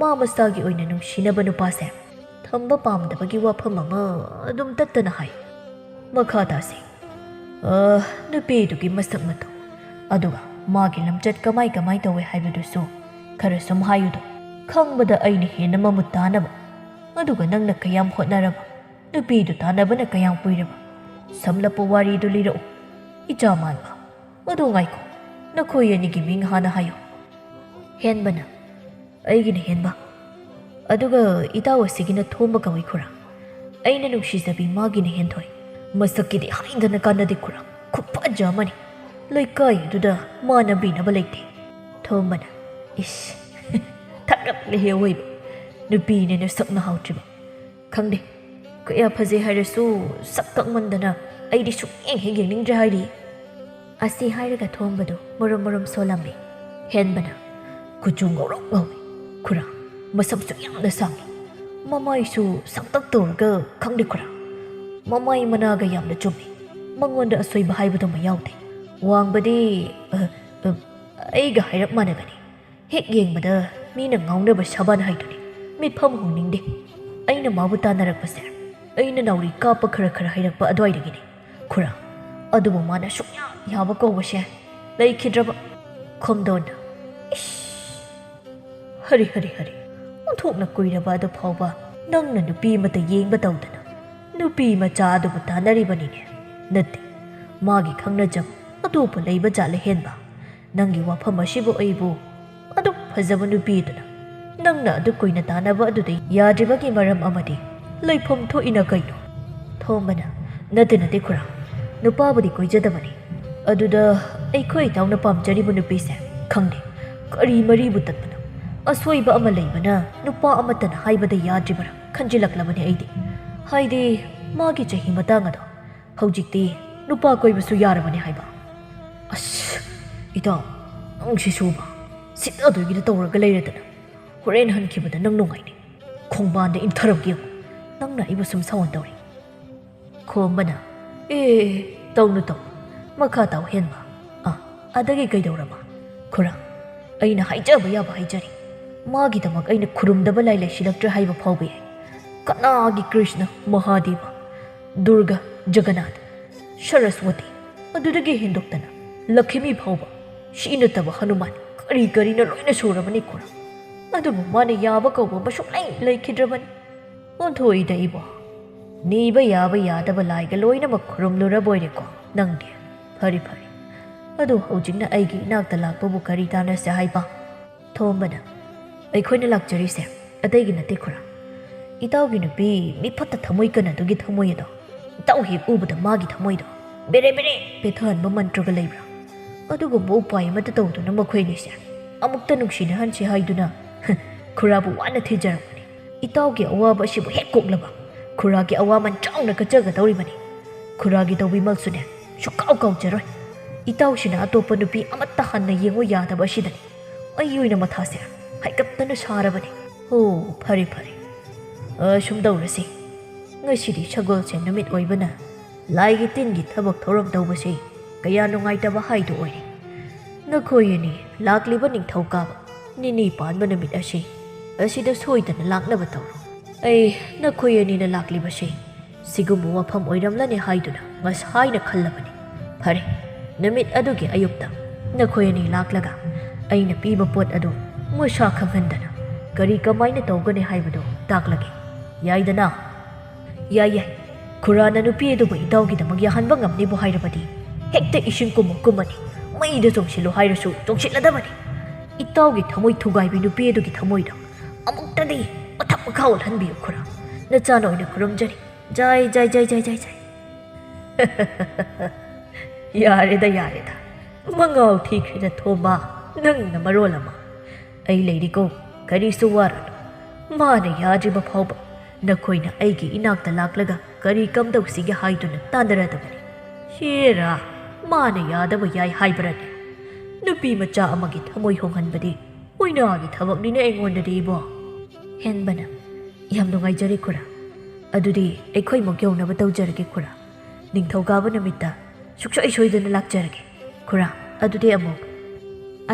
ꯃꯥ ꯃꯁꯥꯒꯤ ꯑꯣꯏꯅ ꯅꯨꯡꯁꯤꯅꯕ ꯅꯨꯄꯥꯁꯦ ꯊꯝꯕ ꯄꯥꯝꯗꯕꯒꯤ ꯋꯥꯐꯝ ꯑꯃ ꯑꯗꯨꯝ ꯇꯠꯇꯅ ꯍꯥꯏ꯫ ꯃꯈꯥ ꯇꯥꯁꯤ꯫ ꯑ, ꯅꯨꯄꯤꯗꯨꯒꯤ ꯃꯁꯛ ꯃꯇꯧ, ꯑꯗꯨꯒ ꯃꯥꯒꯤ ꯂꯝꯆꯠ ꯀꯃꯥꯏ ꯀꯃꯥꯏ ꯇꯧꯋꯦ ꯍꯥꯏꯕꯗꯨꯁꯨ ꯈꯔ ꯁꯨꯝ ꯍꯥꯏꯌꯨꯗꯣ꯫ ꯈꯪꯕꯗ ꯑꯩꯅ ꯍꯦꯟꯅ ꯃꯃꯨꯠ ꯇꯥꯅꯕ꯫ ꯑꯗꯨꯒ ꯅꯪꯅ ꯀꯌꯥꯝ ꯍꯣꯠꯅꯔꯕ? ꯅꯨꯄꯤꯗꯨ ꯇꯥꯟꯅꯕꯅ ꯀꯌꯥꯝ ꯀꯨꯏꯔꯕ? ꯁꯝꯂꯞꯄ ꯋꯥꯔꯤꯗꯨ ꯂꯤꯔꯛꯎ, ꯏꯆꯥ ꯃꯥꯟꯕ꯫ ꯑꯗꯨ ꯉꯥꯏꯈꯣ, ꯅꯈꯣꯏ ꯑꯅꯤꯒꯤ ꯃꯤꯡ ꯍꯥꯟꯅ ꯍꯥꯏꯌꯨ꯫" ꯍꯦꯟꯕꯅ, "ꯑꯩꯒꯤꯅ ꯍꯦꯟꯕ, ꯑꯗꯨꯒ ꯏꯇꯥꯎ ꯑꯁꯤꯒꯤꯅ ꯊꯣꯝꯕ ꯀꯧꯏ ꯈꯨꯔꯥ꯫ ꯑꯩꯅ ꯅꯨꯡꯁꯤꯖꯕꯤ ꯃꯥꯒꯤꯅ ꯍꯦꯟꯊꯣꯏ꯫ ꯃꯁꯛꯀꯤꯗꯤ ꯍꯥꯏꯗꯅ ꯀꯥꯟꯅꯗꯦ ꯈꯨꯔꯥ, ꯈꯨꯐꯖ ꯑꯃꯅꯤ꯫ ꯂꯩꯀꯥꯏ ꯑꯗꯨꯗ ꯃꯥꯟꯅꯕꯤꯅꯕ ꯂꯩꯇꯦ꯫" ꯊꯣꯝꯕꯅ, "ꯏꯁ, ꯀꯛꯂꯦꯍꯦ ꯑꯋꯣꯏꯕ꯫ ꯅꯨꯄꯤꯅꯦꯅ ꯁꯛꯅ ꯍꯥꯎꯇ꯭ꯔꯤꯕ꯫ ꯈꯪꯗꯦ, ꯀꯌꯥ ꯐꯖꯩ ꯍꯥꯏꯔꯁꯨ ꯁꯛ ꯀꯛꯃꯟꯗꯅ ꯑꯩꯗꯤ ꯁꯨꯛꯌꯦꯡ ꯍꯦꯛ ꯌꯦꯡꯅꯤꯡꯗ꯭ꯔꯦ ꯍꯥꯏꯔꯤ꯫ ꯑꯁꯤ ꯍꯥꯏꯔꯒ ꯊꯣꯝꯕꯗꯨ ꯃꯔꯨꯝ ꯃꯔꯨꯝ ꯁꯣꯜꯂꯝꯃꯤ꯫ ꯍꯦꯟꯕꯅ, "ꯀꯨꯆꯨ ꯉꯧꯔꯣꯛ ꯉꯧꯏ ꯈꯨꯔꯥ, ꯃꯁꯝꯁꯨ ꯌꯥꯝꯅ ꯁꯥꯡꯏ, ꯃꯃꯥꯏꯁꯨ ꯁꯥꯡꯇꯛ ꯇꯧꯔꯒ ꯈꯪꯗꯦ ꯈꯨꯔꯥ, ꯃꯃꯥꯏ ꯃꯅꯥꯒ ꯌꯥꯝꯅ ꯆꯨꯝꯃꯤ꯫ ꯃꯉꯣꯟꯗ ꯑꯁꯣꯏꯕ ꯍꯥꯏꯕꯗꯨꯃ ꯌꯥꯎꯗꯦ꯫ ꯋꯥꯡꯕꯗꯤ, ꯑ, ꯑ, ꯑꯩꯒ ꯍꯥꯏꯔꯞ ꯃꯥꯟꯅꯒꯅꯤ꯫ ꯍꯦꯛ ꯌꯦꯡꯕꯗ ꯃꯤꯅ ꯉꯥꯎꯅꯕ ꯁꯥꯕꯥꯟ ꯍꯥꯏꯗꯨꯅꯤ꯫ ꯃꯤꯠꯐꯝ ꯍꯣꯡꯅꯤꯡꯗꯦ꯫ ꯑꯩꯅ ꯃꯥꯕꯨ ꯇꯥꯟꯅꯔꯛꯄꯁꯦ ꯑꯩꯅ ꯅꯥꯎꯔꯤ ꯀꯥꯞꯄ ꯈꯔ ꯈꯔ ꯍꯩꯔꯛꯄ ꯑꯗꯨꯋꯥꯏꯗꯒꯤꯅꯤ ꯈꯨꯔꯥ꯫ ꯑꯗꯨꯕꯨ ꯃꯥꯅ ꯁꯨꯡꯌꯥ ꯌꯥꯕ ꯀꯧꯕꯁꯦ ꯂꯩꯈꯤꯗ꯭ꯔꯕ ꯈꯣꯝꯗꯣꯟꯅ꯫ ꯏꯁ! ꯍꯔꯤ ꯍꯔꯤ ꯍꯔꯤ꯫ ꯑꯣꯟꯊꯣꯛꯅ ꯀꯨꯏꯔꯕ ꯑꯗꯨ ꯐꯥꯎꯕ ꯅꯪꯅ ꯅꯨꯄꯤ ꯑꯃꯠꯇ ꯌꯦꯡꯕ ꯇꯧꯗꯅ, ꯅꯨꯄꯤ ꯃꯆꯥ ꯑꯗꯨꯕꯨ ꯇꯥꯟꯅꯔꯤꯕꯅꯤꯅꯦ꯫ ꯅꯠꯇꯦ, ꯃꯥꯒꯤ ꯈꯪꯅꯖꯕ ꯑꯇꯣꯞꯄ ꯂꯩꯕ ꯖꯥꯠꯂ ꯍꯦꯟꯕ? ꯅꯪꯒꯤ ꯋꯥꯐꯝ ꯑꯁꯤꯕꯨ ꯑꯩꯕꯨ ꯑꯗꯨꯛ ꯐꯖꯕ ꯅꯨꯄꯤꯗꯨꯅ ꯅꯪꯅ ꯑꯗꯨꯛ ꯀꯨꯏꯅ ꯇꯥꯟꯅꯕ ꯑꯗꯨꯗ ꯌꯥꯗ꯭ꯔꯤꯕꯒꯤ ꯃꯔꯝ ꯑꯃꯗꯤ ꯂꯩꯐꯝ ꯊꯣꯛꯏꯅ ꯀꯩꯅꯣ? ꯊꯣꯝꯕꯅ, "ꯅꯠꯇꯦ, ꯅꯠꯇꯦ ꯈꯨꯔꯥ, ꯅꯨꯄꯥꯕꯨꯗꯤ ꯀꯣꯏꯖꯗꯕꯅꯤ꯫ ꯑꯗꯨꯗ ꯑꯩꯈꯣꯏ ꯏꯇꯥꯎꯅ ꯄꯥꯝꯖꯔꯤꯕ ꯅꯨꯄꯤꯁꯦ ꯈꯪꯗꯦ, ꯀꯔꯤ ꯃꯔꯤꯕꯨ ꯇꯠꯄꯅꯣ? ꯑꯁꯣꯏꯕ ꯑꯃ ꯂꯩꯕꯅ ꯅꯨꯄꯥ ꯑꯃꯠꯇꯅ ꯍꯥꯏꯕꯗ ꯌꯥꯗ꯭ꯔꯤꯕꯔꯥ ꯈꯟꯖꯤꯜꯂꯛꯂꯕꯅꯤ ꯑꯩꯗꯤ꯫ ꯍꯥꯏꯗꯤ ꯃꯥꯒꯤ ꯆꯍꯤ ꯃꯇꯥꯡ ꯑꯗꯣ꯫ ꯍꯧꯖꯤꯛꯇꯤ ꯅꯨꯄꯥ ꯀꯣꯏꯕꯁꯨ ꯌꯥꯔꯕꯅꯤ ꯍꯥꯏꯕ꯫" "ꯑꯁ, ꯏꯇꯥꯎ, ꯅꯪꯁꯤꯁꯨꯕ, ꯁꯤꯠꯅꯗꯣꯏꯒꯤꯗ ꯇꯧꯔꯒ ꯂꯩꯔꯗꯅ꯫ ꯍꯣꯔꯦꯟ ꯍꯟꯈꯤꯕꯗ ꯅꯪ ꯅꯨꯡꯉꯥꯏꯅꯤ꯫ ꯈꯣꯡꯕꯥꯟꯗ ꯏꯟꯊꯔꯝꯒꯦ ꯌꯦꯡꯉꯨ꯫ ꯅꯪꯅ ꯑꯩꯕꯨ ꯁꯨꯝ ꯁꯥꯎꯍꯟꯗꯧꯔꯤ꯫" ꯈꯣꯝꯕꯅ, "ꯑꯦ, ꯇꯧꯅꯨ, ꯇꯧꯅꯨ꯫ ꯃꯈꯥ ꯇꯥꯎ ꯍꯦꯟꯕ꯫ ꯑꯥ, ꯑꯗꯒꯤ ꯀꯩꯗꯧꯔꯕ?" "ꯈꯨꯔꯥ, ꯑꯩꯅ ꯍꯥꯏꯖꯕ ꯌꯥꯕ ꯍꯥꯏꯖꯔꯤ꯫ ꯃꯥꯒꯤꯗꯃꯛ ꯑꯩꯅ ꯈꯨꯔꯨꯝꯗꯕ ꯂꯥꯏ ꯂꯩꯁꯤꯜꯂꯛꯇ꯭ꯔꯦ ꯍꯥꯏꯕ ꯐꯥꯎꯕ ꯌꯥꯏ꯫ ꯀꯅꯥꯒꯤ ꯀ꯭ꯔꯤꯁꯅ, ꯃꯍꯥꯗꯦꯕ, ꯗꯨꯔꯒꯥ, ꯖꯒꯟꯅꯥꯊ, ꯁꯔꯁꯋꯇꯤ, ꯑꯗꯨꯗꯒꯤ ꯍꯦꯟꯗꯣꯛꯇꯅ ꯂꯛꯈꯤꯃꯤ ꯐꯥꯎꯕ, ꯁꯤ ꯅꯠꯇꯕ ꯍꯅꯨꯃꯥꯟ, ꯀꯔꯤ ꯀꯔꯤꯅ ꯂꯣꯏꯅ ꯁꯨꯔꯕꯅꯤ ꯈꯨꯔꯥ꯫ ꯑꯗꯨꯕꯨ ꯃꯥꯅ ꯌꯥꯕ ꯀꯧꯕ ꯑꯃ ꯁꯨꯡꯂꯩ ꯂꯩꯈꯤꯗ꯭ꯔꯕꯅꯤ꯫" "ꯑꯣꯟꯊꯣꯛꯏꯗ ꯏꯕꯣ꯫ ꯅꯤꯕ ꯌꯥꯕ ꯌꯥꯗꯕ ꯂꯥꯏꯒ ꯂꯣꯏꯅꯃꯛ ꯈꯨꯔꯨꯝꯂꯨꯔꯕꯣꯏꯔꯦꯀꯣ ꯅꯪꯗꯤ꯫ ꯐꯔꯦ, ꯐꯔꯦ꯫ ꯑꯗꯨ ꯍꯧꯖꯤꯛꯅ ꯑꯩꯒꯤ ꯏꯅꯥꯛꯇ ꯂꯥꯛꯄꯕꯨ ꯀꯔꯤ ꯇꯥꯟꯅꯁꯦ ꯍꯥꯏꯕ?" ꯊꯣꯝꯕꯅ, "ꯑꯩꯈꯣꯏꯅ ꯂꯥꯛꯆꯔꯤꯁꯦ ꯑꯇꯩꯒꯤ ꯅꯠꯇꯦ ꯈꯨꯔꯥ꯫ ꯏꯇꯥꯎꯒꯤ ꯅꯨꯄꯤ ꯃꯤꯐꯠꯇ ꯊꯃꯣꯏ ꯀꯟꯅꯗꯨꯒꯤ ꯊꯃꯣꯏ ꯑꯗꯣ꯫ ꯏꯇꯥꯎ ꯍꯦꯛ ꯎꯕꯗ ꯃꯥꯒꯤ ꯊꯃꯣꯏꯗꯣ ꯕꯦꯔꯦ ꯕꯦꯔꯦ ꯄꯦꯊꯍꯟꯕ ꯃꯟꯇ꯭ꯔꯒ ꯂꯩꯕ꯭ꯔꯥ? ꯑꯗꯨꯒꯨꯝꯕ ꯎꯄꯥꯏ ꯑꯃꯠꯇ ꯇꯧꯗꯨꯅ ꯃꯈꯣꯏ ꯑꯅꯤꯁꯦ ꯑꯃꯨꯛꯇ ꯅꯨꯡꯁꯤꯅꯍꯟꯁꯤ ꯍꯥꯏꯗꯨꯅ ꯈꯨꯔꯥꯕꯨ ꯋꯥꯅ ꯊꯤꯖꯔꯛꯄꯅꯤ꯫ ꯏꯇꯥꯎꯒꯤ ꯑꯋꯥꯕ ꯑꯁꯤꯕꯨ ꯍꯦꯛ ꯀꯣꯛꯂꯕ ꯈꯨꯔꯥꯒꯤ ꯑꯋꯥꯃꯟ ꯆꯥꯎꯅ ꯀꯠꯆꯒꯗꯧꯔꯤꯕꯅꯤ꯫ ꯈꯨꯔꯥꯒꯤ ꯇꯧꯕꯤꯃꯜꯁꯨꯅꯦ ꯁꯨꯛꯀꯥꯎ ꯀꯥꯎꯖꯔꯣꯏ꯫ ꯏꯇꯥꯎꯁꯤꯅ ꯑꯇꯣꯞꯄ ꯅꯨꯄꯤ ꯑꯃꯠꯇ ꯍꯟꯅ ꯌꯦꯡꯉꯨ ꯌꯥꯗꯕ ꯑꯁꯤꯗꯅꯤ ꯑꯩ ꯑꯣꯏꯅ ꯃꯊꯥꯁꯦ ꯍꯥꯏꯀꯠꯇꯅ ꯁꯥꯔꯕꯅꯤ꯫ ꯍꯣ, ꯐꯔꯦ ꯐꯔꯦ꯫ ꯑ, ꯁꯨꯝ ꯇꯧꯔꯁꯤ꯫ ꯉꯁꯤꯗꯤ ꯁꯒꯣꯜꯁꯦꯟ ꯅꯨꯃꯤꯠ ꯑꯣꯏꯕꯅ ꯂꯥꯏꯒꯤ ꯇꯤꯟꯒꯤ ꯊꯕꯛ ꯊꯧꯔꯝ ꯇꯧꯕꯁꯤ ꯀꯌꯥ ꯅꯨꯡꯉꯥꯏꯇꯕ ꯍꯥꯏꯗꯨ ꯑꯣꯏꯔꯦ꯫ ꯅꯈꯣꯏ ꯑꯅꯤ ꯂꯥꯛꯂꯤꯕ ꯅꯤꯡꯊꯧꯀꯥꯕ ꯅꯤꯅꯤ ꯄꯥꯟꯕ ꯅꯨꯃꯤꯠ ꯑꯁꯤ ꯑꯁꯤꯗ ꯁꯣꯏꯗꯅ ꯂꯥꯛꯅꯕ ꯇꯧꯔꯣ꯫ ꯑꯩ ꯅꯈꯣꯏ ꯑꯅꯤꯅ ꯂꯥꯛꯂꯤꯕꯁꯤ ꯁꯤꯒꯨꯝꯕ ꯋꯥꯐꯝ ꯑꯣꯏꯔꯝꯂꯅꯤ ꯍꯥꯏꯗꯨꯅ ꯉꯁꯥꯏꯅ ꯈꯜꯂꯕꯅꯤ꯫ ꯐꯔꯦ, ꯅꯨꯃꯤꯠ ꯑꯗꯨꯒꯤ ꯑꯌꯨꯛꯇ ꯅꯈꯣꯏ ꯑꯅꯤ ꯂꯥꯛꯂꯒ ꯑꯩꯅ ꯄꯤꯕ ꯄꯣꯠ ꯑꯗꯨ ꯃꯁꯥ ꯈꯪꯍꯟꯗꯅ ꯀꯔꯤ ꯀꯃꯥꯏꯅ ꯇꯧꯒꯅꯤ ꯍꯥꯏꯕꯗꯨ ꯇꯥꯛꯂꯒꯦ꯫ ꯌꯥꯏꯗꯅ? ꯌꯥꯏ, ꯌꯥꯏ꯫ ꯈꯨꯔꯥꯅ ꯅꯨꯄꯤ ꯑꯗꯨꯕꯨ ꯏꯇꯥꯎꯒꯤꯗꯃꯛ ꯌꯥꯍꯟꯕ ꯉꯝꯅꯤꯕꯨ ꯍꯥꯏꯔꯕꯗꯤ ꯍꯦꯛꯇ ꯏꯁꯤꯡ ꯀꯨꯝꯃ ꯀꯨꯝꯃꯅꯤ꯫ ꯃꯩꯗ ꯆꯣꯡꯁꯤꯜꯂꯨ ꯍꯥꯏꯔꯁꯨ ꯆꯣꯡꯁꯤꯜꯂꯗꯕꯅꯤ꯫ ꯏꯇꯥꯎꯒꯤ ꯊꯃꯣꯏ ꯊꯨꯒꯥꯏꯕꯤ ꯅꯨꯄꯤ ꯑꯗꯨꯒꯤ ꯊꯃꯣꯏꯗꯣ ꯑꯃꯨꯛꯇꯗꯤ ꯃꯊꯛ ꯃꯈꯥ ꯑꯣꯜꯍꯟꯕꯤꯌꯨ ꯈꯨꯔꯥ꯫ ꯅꯆꯥꯅ ꯑꯣꯏꯅ ꯈꯨꯔꯨꯝꯖꯔꯤ꯫ ꯖꯥꯏ, ꯖꯥꯏ, ꯖꯥꯏ, ꯖꯥꯏ, ꯖꯥꯏ, ꯖꯥꯏ꯫ ꯌꯥꯔꯦꯗ, ꯌꯥꯔꯦꯗ꯫ ꯃꯉꯥꯎ ꯊꯤꯈ꯭ꯔꯦꯗ ꯊꯣꯝꯕ, ꯅꯪꯅ ꯃꯔꯣꯜ ꯑꯃ꯫ ꯑꯩ ꯂꯩꯔꯤꯀꯣ, ꯀꯔꯤꯁꯨ ꯋꯥꯔꯨꯅꯨ꯫ ꯃꯥꯅ ꯌꯥꯗ꯭ꯔꯤꯕ ꯐꯥꯎꯕ ꯅꯈꯣꯏꯅ ꯑꯩꯒꯤ ꯏꯅꯥꯛꯇ ꯂꯥꯛꯂꯒ ꯀꯔꯤ ꯀꯝꯗꯧꯁꯤꯒꯦ ꯍꯥꯏꯗꯨꯅ ꯇꯥꯟꯅꯔꯗꯕꯅꯤ꯫ ꯍꯦꯔꯥ, ꯃꯥꯅ ꯌꯥꯗꯕ ꯌꯥꯏ ꯍꯥꯏꯕ꯭ꯔꯅꯦ? ꯅꯨꯄꯤ ꯃꯆꯥ ꯑꯃꯒꯤ ꯊꯃꯣꯏ ꯍꯣꯡꯍꯟꯕꯗꯤ ꯑꯣꯏꯅꯥꯒꯤ ꯊꯕꯛꯅꯤꯅꯦ ꯑꯩꯉꯣꯟꯗꯗꯤ, ꯏꯕꯣ꯫ ꯍꯦꯟꯕꯅ, ꯌꯥꯝ ꯅꯨꯡꯉꯥꯏꯖꯔꯦ ꯈꯨꯔꯥ꯫ ꯑꯗꯨꯗꯤ ꯑꯩꯈꯣꯏꯃꯨꯛ ꯌꯧꯅꯕ ꯇꯧꯖꯔꯒꯦ ꯈꯨꯔꯥ꯫ ꯅꯤꯡꯊꯧꯀꯥꯕ ꯅꯨꯃꯤꯠꯇ ꯁꯨꯛꯁꯣꯏ ꯁꯣꯏꯗꯅ ꯂꯥꯛꯆꯔꯒꯦ ꯈꯨꯔꯥ꯫ ꯑꯗꯨꯗꯤ ꯑꯃꯨꯛ꯫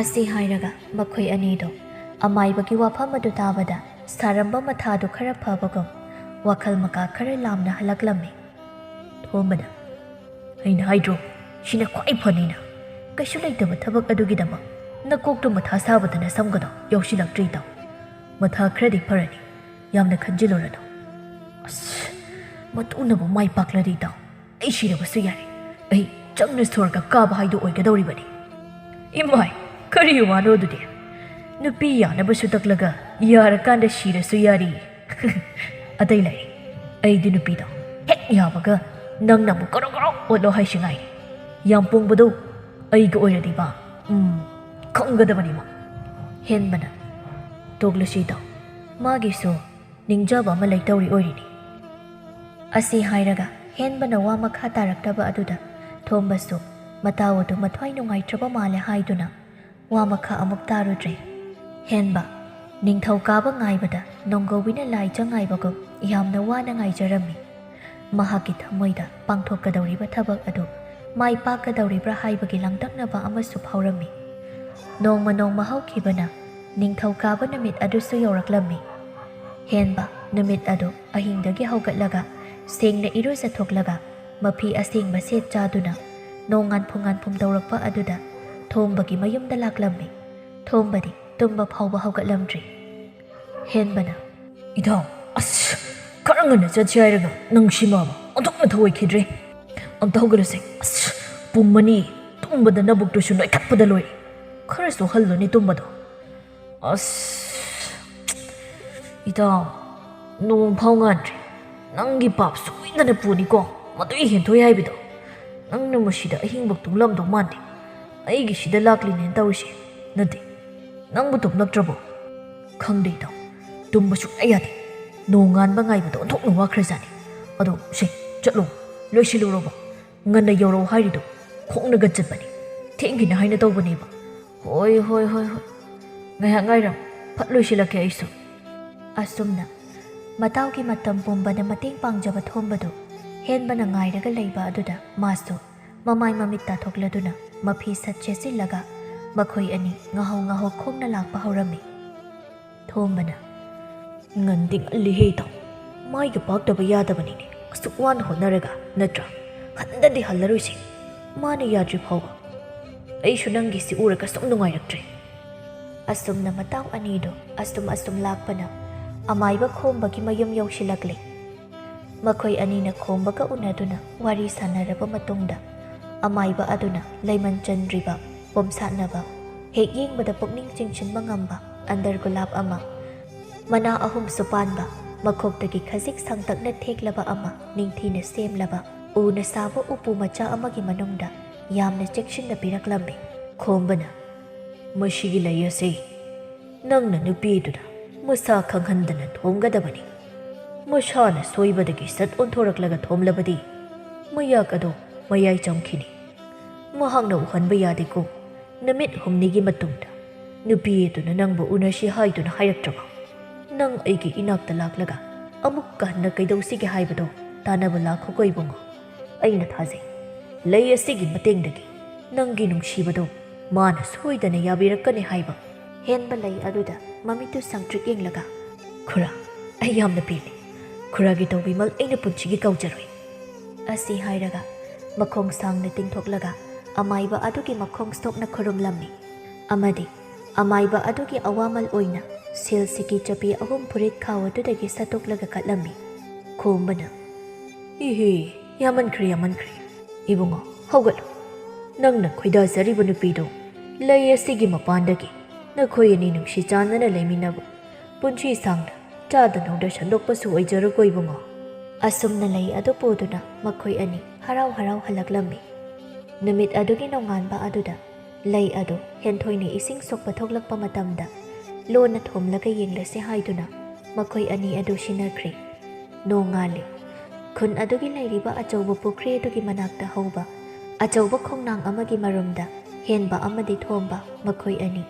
ꯑꯁꯤ ꯍꯥꯏꯔꯒ ꯃꯈꯣꯏ ꯑꯅꯤꯗꯣ ꯑꯃꯥꯏꯕꯒꯤ ꯋꯥꯐꯝ ꯑꯗꯨ ꯇꯥꯕꯗ ꯁꯥꯔꯝꯕ ꯃꯊꯥꯗꯨ ꯈꯔ ꯐꯕꯒꯨꯝ ꯋꯥꯈꯜ ꯃꯀꯥ ꯈꯔ ꯂꯥꯝꯅ ꯍꯜꯂꯛꯂꯝꯃꯤ꯫ ꯊꯣꯝꯕꯅ, "ꯑꯩꯅ ꯍꯥꯏꯗ꯭ꯔꯣ, ꯁꯤꯅ ꯈ꯭ꯋꯥꯏ ꯐꯅꯤꯅ꯫ ꯀꯩꯁꯨ ꯂꯩꯇꯕ ꯊꯕꯛ ꯑꯗꯨꯒꯤꯗꯃꯛ ꯅꯀꯣꯛꯇꯨ ꯃꯊꯥ ꯁꯥꯕꯗ ꯅꯁꯝꯒꯗꯣ ꯌꯥꯎꯁꯤꯜꯂꯛꯇ꯭ꯔꯦ ꯏꯇꯥꯎ꯫ ꯃꯊꯥ ꯈꯔꯗꯤ ꯐꯔꯅꯤ, ꯌꯥꯝꯅ ꯈꯟꯖꯤꯜꯂꯨꯔꯅꯨ꯫ ꯑꯁ, ꯃꯇꯨꯅꯕꯨ ꯃꯥꯏ ꯄꯥꯛꯂꯗꯤ ꯏꯇꯥꯎ, ꯑꯩ ꯁꯤꯔꯕꯁꯨ ꯌꯥꯔꯦ꯫ ꯑꯩ ꯆꯪꯅ ꯁ꯭ꯋꯔꯒ ꯀꯥꯕ ꯍꯥꯏꯗꯨ ꯑꯣꯏꯒꯗꯧꯔꯤꯕꯅꯤ꯫" "ꯏꯃꯥꯏ, ꯀꯔꯤ ꯋꯥꯅꯣ ꯑꯗꯨꯗꯤ? ꯅꯨꯄꯤ ꯌꯥꯅꯕꯁꯨ ꯇꯛꯂꯒ ꯌꯥꯔꯀꯥꯟꯗ ꯁꯤꯔꯁꯨ ꯌꯥꯔꯤ꯫" "ꯑꯇꯩ ꯂꯩꯔꯦ꯫ ꯑꯩꯗꯤ ꯅꯨꯄꯤꯗꯣ ꯍꯦꯛ ꯌꯥꯕꯒ ꯅꯪꯅ ꯑꯃꯨꯛ ꯒꯣꯔꯣ ꯒꯣꯔꯣ ꯑꯣꯠꯂꯣ ꯍꯥꯏꯁꯤ ꯉꯥꯏꯔꯦ꯫ ꯌꯥꯝ ꯄꯣꯡꯕꯗꯣ ꯑꯩꯒ ꯑꯣꯏꯔꯗꯤꯕ, ꯎꯝ, ꯈꯪꯒꯗꯕꯅꯤꯕ꯫" ꯍꯦꯟꯕꯅ, ꯇꯣꯛꯂꯁꯤꯗꯣ, ꯃꯥꯒꯤꯁꯨ ꯅꯤꯡꯖꯕ ꯑꯃ ꯂꯩꯇꯧꯔꯤ ꯑꯣꯏꯔꯤꯅꯤ꯫ ꯑꯁꯤ ꯍꯥꯏꯔꯒ ꯍꯦꯟꯕꯅ ꯋꯥ ꯃꯈꯥ ꯇꯥꯔꯛꯇꯕ ꯑꯗꯨꯗ ꯊꯣꯝꯕꯁꯨ ꯃꯇꯥꯎ ꯑꯗꯨ ꯃꯊ꯭ꯋꯥꯏ ꯅꯨꯡꯉꯥꯏꯇ꯭ꯔꯕ ꯃꯥꯜꯂꯦ ꯍꯥꯏꯗꯨꯅ ꯋꯥ ꯃꯈꯥ ꯑꯃꯨꯛ ꯇꯥꯔꯨꯗ꯭ꯔꯦ꯫ ꯍꯦꯟꯕ ꯅꯤꯡꯊꯧꯀꯥꯕ ꯉꯥꯏꯕꯗ ꯅꯣꯡꯒꯧꯕꯤꯅ ꯂꯥꯏꯖ ꯉꯥꯏꯕꯒꯨꯝ ꯌꯥꯝꯅ ꯋꯥꯅ ꯉꯥꯏꯖꯔꯝꯃꯤ꯫ ꯃꯍꯥꯛꯀꯤ ꯊꯃꯣꯏꯗ ꯄꯥꯡꯊꯣꯛꯀꯗꯧꯔꯤꯕ ꯊꯕꯛ ꯑꯗꯨ ꯃꯥꯏ ꯄꯥꯛꯀꯗꯧꯔꯤꯕ꯭ꯔꯥ ꯍꯥꯏꯕꯒꯤ ꯂꯥꯡꯇꯛꯅꯕ ꯑꯃꯁꯨ ꯐꯥꯎꯔꯝꯃꯤ꯫ ꯅꯣꯡꯃ ꯅꯣꯡꯃ ꯍꯧꯈꯤꯕꯅ ꯅꯤꯡꯊꯧꯀꯥꯕ ꯅꯨꯃꯤꯠ ꯑꯗꯨꯁꯨ ꯌꯧꯔꯛꯂꯝꯃꯤ꯫ ꯍꯦꯟꯕ ꯅꯨꯃꯤꯠ ꯑꯗꯨ ꯑꯍꯤꯡꯗꯒꯤ ꯍꯧꯒꯠꯂꯒ ꯁꯦꯡꯅ ꯏꯔꯨꯖꯊꯣꯛꯂꯒ ꯃꯐꯤ ꯑꯁꯦꯡꯕ ꯁꯦꯠ ꯆꯥꯗꯨꯅ ꯅꯣꯡ ꯉꯥꯟꯐꯨ ꯉꯥꯟꯐꯨꯝ ꯇꯧꯔꯛꯄ ꯑꯗꯨꯗ ꯊꯣꯝꯕꯒꯤ ꯃꯌꯨꯝꯗ ꯂꯥꯛꯂꯝꯃꯤ꯫ ꯊꯣꯝꯕꯗꯤ ꯇꯨꯝꯕ ꯐꯥꯎꯕ ꯍꯧꯒꯠꯂꯝꯗ꯭ꯔꯤ꯫ ꯍꯦꯟꯕꯅ, "ꯏꯇꯥꯎ, ꯑꯁ, ꯈꯔ ꯉꯟꯅ ꯆꯠꯁꯤ ꯍꯥꯏꯔꯒ ꯅꯪ ꯁꯤꯃꯕ ꯑꯣꯟꯊꯣꯛꯅ ꯊꯧꯑꯣꯏꯈꯤꯗ꯭ꯔꯦ꯫ ꯑꯝꯇ ꯍꯧꯒꯠꯂꯁꯦ꯫ ꯑꯁ, ꯄꯨꯡ ꯑꯅꯤ ꯇꯨꯝꯕꯗ ꯅꯕꯨꯛꯇꯨꯁꯨ ꯅꯣꯏꯈꯠꯄꯗ ꯂꯣꯏꯔꯦ꯫ ꯈꯔꯁꯨ ꯍꯜꯂꯨꯅꯦ ꯇꯨꯝꯕꯗꯣ꯫ ꯑꯁ, ꯏꯇꯥꯎ, ꯅꯣꯡ ꯐꯥꯎ ꯉꯥꯟꯗ꯭ꯔꯤ꯫ ꯅꯪꯒꯤ ꯄꯥꯞ ꯁꯣꯏꯗꯅ ꯄꯨꯅꯤꯀꯣ, ꯃꯗꯨꯏ ꯍꯦꯟꯊꯣꯏ ꯍꯥꯏꯕꯗꯣ꯫ ꯅꯪꯅ ꯃꯁꯤꯗ ꯑꯍꯤꯡꯕ ꯇꯨꯝꯂꯝꯗꯧ ꯃꯥꯟꯗꯦ꯫ ꯑꯩꯒꯤ ꯁꯤꯗ ꯂꯥꯛꯂꯤꯅꯦꯅ ꯇꯧꯔꯤꯁꯦ꯫ ꯅꯠꯇꯦ, ꯅꯪꯕꯨ ꯇꯨꯝꯂꯛꯇ꯭ꯔꯕꯣ?" "ꯈꯪꯗꯦ ꯏꯇꯥꯎ, ꯇꯨꯝꯕ ꯁꯨꯡꯌꯥ ꯌꯥꯗꯦ꯫ ꯅꯣꯡ ꯉꯥꯟꯕ ꯉꯥꯏꯕꯗ ꯑꯣꯟꯊꯣꯛꯅ ꯋꯥꯈ꯭ꯔꯖꯥꯠꯅꯤ꯫ ꯑꯗꯣ ꯁꯦ, ꯆꯠꯂꯣ, ꯂꯣꯏꯁꯤꯜꯂꯨꯔꯣꯕ꯫ ꯉꯟꯅ ꯌꯧꯔꯛꯑꯣ ꯍꯥꯏꯔꯤꯗꯣ ꯈꯣꯡꯅꯒ ꯆꯠꯄꯅꯤ꯫ ꯊꯦꯡꯈꯤꯅꯤ ꯍꯥꯏꯅ ꯇꯧꯕꯅꯦꯕ꯫" "ꯍꯣꯏ, ꯍꯣꯏ, ꯍꯣꯏ, ꯍꯣꯏ꯫ ꯉꯥꯏꯍꯥꯛ ꯉꯥꯏꯔꯝ, ꯐꯠ ꯂꯣꯏꯁꯤꯜꯂꯛꯀꯦ ꯑꯩꯁꯨ꯫" ꯑꯁꯨꯝꯅ ꯃꯇꯥꯎꯒꯤ ꯃꯇꯝ ꯄꯨꯝꯕꯗ ꯃꯇꯦꯡ ꯄꯥꯡꯖꯕ ꯊꯣꯝꯕꯗꯨ ꯍꯦꯟꯕꯅ ꯉꯥꯏꯔꯒ ꯂꯩꯕ ꯑꯗꯨꯗ ꯃꯥꯁꯨ ꯃꯃꯥꯏ ꯃꯃꯤꯠ ꯇꯥꯊꯣꯛꯂꯗꯨꯅ ꯃꯐꯤ ꯁꯠ ꯁꯦꯠꯆꯤꯜꯂꯒ ꯃꯈꯣꯏ ꯑꯅꯤ ꯉꯥꯍꯧ ꯉꯥꯍꯧ ꯈꯣꯡꯅ ꯂꯥꯛꯄ ꯍꯧꯔꯝꯃꯤ꯫ ꯊꯣꯝꯕꯅ, "ꯉꯟꯗꯤ ꯉꯜꯂꯤꯍꯦ ꯏꯇꯥꯎ, ꯃꯥꯏꯒ ꯄꯥꯛꯇꯕ ꯌꯥꯗꯕꯅꯤꯅꯦ꯫ ꯑꯁꯨꯛ ꯋꯥꯅ ꯍꯣꯠꯅꯔꯒ, ꯅꯠꯇ꯭ꯔꯥ? ꯍꯟꯗꯗꯤ ꯍꯜꯂꯔꯣꯏꯁꯤ, ꯃꯥꯅ ꯌꯥꯗ꯭ꯔꯤ ꯐꯥꯎꯕ꯫ ꯑꯩꯁꯨ ꯅꯪꯒꯤꯁꯤ ꯎꯔꯒ ꯁꯨꯝ ꯅꯨꯡꯉꯥꯏꯔꯛꯇ꯭ꯔꯦ꯫" ꯑꯁꯨꯝꯅ ꯃꯇꯥꯎ ꯑꯅꯤꯗꯨ ꯑꯁꯨꯝ ꯑꯁꯨꯝ ꯂꯥꯛꯄꯅ ꯑꯃꯥꯏꯕ ꯈꯣꯝꯕꯒꯤ ꯃꯌꯨꯝ ꯌꯧꯁꯤꯜꯂꯛꯂꯦ꯫ ꯃꯈꯣꯏ ꯑꯅꯤꯅ ꯈꯣꯝꯕꯒ ꯎꯅꯗꯨꯅ ꯋꯥꯔꯤ ꯁꯥꯟꯅꯔꯕ ꯃꯇꯨꯡꯗ, ꯑꯃꯥꯏꯕ ꯑꯗꯨꯅ ꯂꯩꯃꯟ ꯆꯟꯗ꯭ꯔꯤꯕ, ꯄꯣꯝꯁꯥꯠꯅꯕ, ꯍꯦꯛ ꯌꯦꯡꯕꯗ ꯄꯨꯛꯅꯤꯡ ꯆꯤꯡꯁꯤꯟꯕ ꯉꯝꯕ ꯑꯟꯗꯔ ꯒꯨꯂꯥꯞ ꯑꯃ, ꯃꯅꯥ ꯑꯍꯨꯝꯁꯨ ꯄꯥꯟꯕ, ꯃꯈꯣꯛꯇꯒꯤ ꯈꯖꯤꯛ ꯁꯥꯡꯇꯛꯅ ꯊꯦꯛꯂꯕ ꯑꯃ ꯅꯤꯡꯊꯤꯅ ꯁꯦꯝꯂꯕ ꯎꯅ ꯁꯥꯕ ꯎꯄꯨ ꯃꯆꯥ ꯑꯃꯒꯤ ꯃꯅꯨꯡꯗ ꯌꯥꯝꯅ ꯆꯦꯛꯁꯤꯟꯅ ꯄꯤꯔꯛꯂꯝꯃꯤ꯫ ꯈꯣꯝꯕꯅ, "ꯃꯁꯤꯒꯤ ꯂꯩ ꯑꯁꯤ ꯅꯪꯅ ꯅꯨꯄꯤꯗꯨꯗ ꯃꯁꯥ ꯈꯪꯍꯟꯗꯅ ꯊꯣꯝꯒꯗꯕꯅꯤ꯫ ꯃꯁꯥꯅ ꯁꯣꯏꯕꯗꯒꯤ ꯁꯠ ꯑꯣꯟꯊꯣꯔꯛꯂꯒ ꯊꯣꯝꯂꯕꯗꯤ ꯃꯌꯥꯛ ꯑꯗꯨ ꯃꯌꯥꯏ ꯆꯝꯈꯤꯅꯤ꯫ ꯃꯍꯥꯛꯅ ꯎꯍꯟꯕ ꯌꯥꯗꯦꯀꯣ꯫ ꯅꯨꯃꯤꯠ ꯍꯨꯝꯅꯤꯒꯤ ꯃꯇꯨꯡꯗ ꯅꯨꯄꯤ ꯑꯗꯨꯅ ꯅꯪꯕꯨ ꯎꯅꯁꯤ ꯍꯥꯏꯗꯨꯅ ꯍꯥꯏꯔꯛꯇ꯭ꯔꯕ? ꯅꯪ ꯑꯩꯒꯤ ꯏꯅꯥꯛꯇ ꯂꯥꯛꯂꯒ ꯑꯃꯨꯛꯀ ꯍꯟꯅ ꯀꯩꯗꯧꯁꯤꯒꯦ ꯍꯥꯏꯕꯗꯣ ꯇꯥꯟꯅꯕ ꯂꯥꯛꯈꯣꯀꯣ ꯏꯕꯨꯡꯉꯣ꯫ ꯑꯩꯅ ꯊꯥꯖꯩ, ꯂꯩ ꯑꯁꯤꯒꯤ ꯃꯇꯦꯡꯗꯒꯤ ꯅꯪꯒꯤ ꯅꯨꯡꯁꯤꯕꯗꯣ ꯃꯥꯅ ꯁꯣꯏꯗꯅ ꯌꯥꯕꯤꯔꯛꯀꯅꯤ ꯍꯥꯏꯕ꯫ ꯍꯦꯟꯕ ꯂꯩ ꯑꯗꯨꯗ ꯃꯃꯤꯠꯇꯨ ꯁꯪꯇ꯭ꯔꯤꯛ ꯌꯦꯡꯂꯒ, "ꯈꯨꯔꯥ, ꯑꯩ ꯌꯥꯝꯅ ꯄꯦꯜꯂꯤ꯫ ꯈꯨꯔꯥꯒꯤ ꯇꯧꯕꯤꯃꯜ ꯑꯩꯅ ꯄꯨꯟꯁꯤꯒꯤ ꯀꯥꯎꯖꯔꯣꯏ"꯫ ꯑꯁꯤ ꯍꯥꯏꯔꯒ ꯃꯈꯣꯡ ꯁꯥꯡꯅ ꯇꯤꯡꯊꯣꯛꯂꯒ ꯑꯃꯥꯏꯕ ꯑꯗꯨꯒꯤ ꯃꯈꯣꯡ ꯁꯣꯛꯅ ꯈꯨꯔꯨꯝꯂꯝꯃꯤ꯫ ꯑꯃꯗꯤ ꯑꯃꯥꯏꯕ ꯑꯗꯨꯒꯤ ꯑꯋꯥꯃꯜ ꯑꯣꯏꯅ ꯁꯦꯜ ꯁꯤꯀꯤ ꯆꯄꯤ ꯑꯍꯨꯝ ꯐꯨꯔꯤꯠ ꯈꯥꯎ ꯑꯗꯨꯗꯒꯤ ꯁꯠꯇꯣꯛꯂꯒ ꯀꯠꯂꯝꯃꯤ꯫ ꯈꯣꯝꯕꯅ, "ꯏꯍꯦ, ꯌꯥꯝꯃꯟꯈ꯭ꯔꯦ, ꯌꯥꯝꯃꯟꯈ꯭ꯔꯦ꯫ ꯏꯕꯨꯡꯉꯣ, ꯍꯧꯒꯠꯂꯨ꯫ ꯅꯪꯅ ꯈꯣꯏꯗꯥꯖꯔꯤꯕ ꯅꯨꯄꯤꯗꯨ ꯂꯩ ꯑꯁꯤꯒꯤ ꯃꯄꯥꯟꯗꯒꯤ ꯅꯈꯣꯏ ꯑꯅꯤ ꯅꯨꯡꯁꯤ ꯆꯥꯟꯅꯅ ꯂꯩꯃꯤꯟꯅꯕ ꯄꯨꯟꯁꯤ ꯁꯥꯡꯅ ꯆꯥꯗ ꯅꯧꯗ ꯁꯟꯗꯣꯛꯄꯁꯨ ꯑꯣꯏꯖꯔꯨꯀꯣ ꯏꯕꯨꯡꯉꯣ"꯫ ꯑꯁꯨꯝꯅ ꯂꯩ ꯑꯗꯨ ꯄꯨꯗꯨꯅ ꯃꯈꯣꯏ ꯑꯅꯤ ꯍꯔꯥꯎ ꯍꯔꯥꯎ ꯍꯜꯂꯛꯂꯝꯃꯤ꯫ ꯅꯨꯃꯤꯠ ꯑꯗꯨꯒꯤ ꯅꯣꯡꯉꯥꯟꯕ ꯑꯗꯨꯗ ꯂꯩ ꯑꯗꯨ ꯍꯦꯟꯊꯣꯏꯅ ꯏꯁꯤꯡ ꯁꯣꯛꯄ ꯊꯣꯛꯂꯛꯄ ꯃꯇꯝꯗ ꯂꯣꯟꯅ ꯊꯣꯝꯂꯒ ꯌꯦꯡꯂꯁꯤ ꯍꯥꯏꯗꯨꯅ ꯃꯈꯣꯏ ꯑꯅꯤ ꯑꯗꯨ ꯁꯤꯟꯅꯈ꯭ꯔꯦ꯫ ꯅꯣꯡꯉꯥꯜꯂꯦ꯫ ꯈꯨꯟ ꯑꯗꯨꯒꯤ ꯂꯩꯔꯤꯕ ꯑꯆꯧꯕ ꯄꯨꯈ꯭ꯔꯤ ꯑꯗꯨꯒꯤ ꯃꯅꯥꯛꯇ ꯍꯧꯕ ꯑꯆꯧꯕ ꯈꯣꯡꯅꯥꯡ ꯑꯃꯒꯤ ꯃꯔꯨꯝꯗ ꯍꯦꯟꯕ ꯑꯃꯗꯤ ꯊꯣꯝꯕ ꯃꯈꯣꯏ ꯑꯅꯤ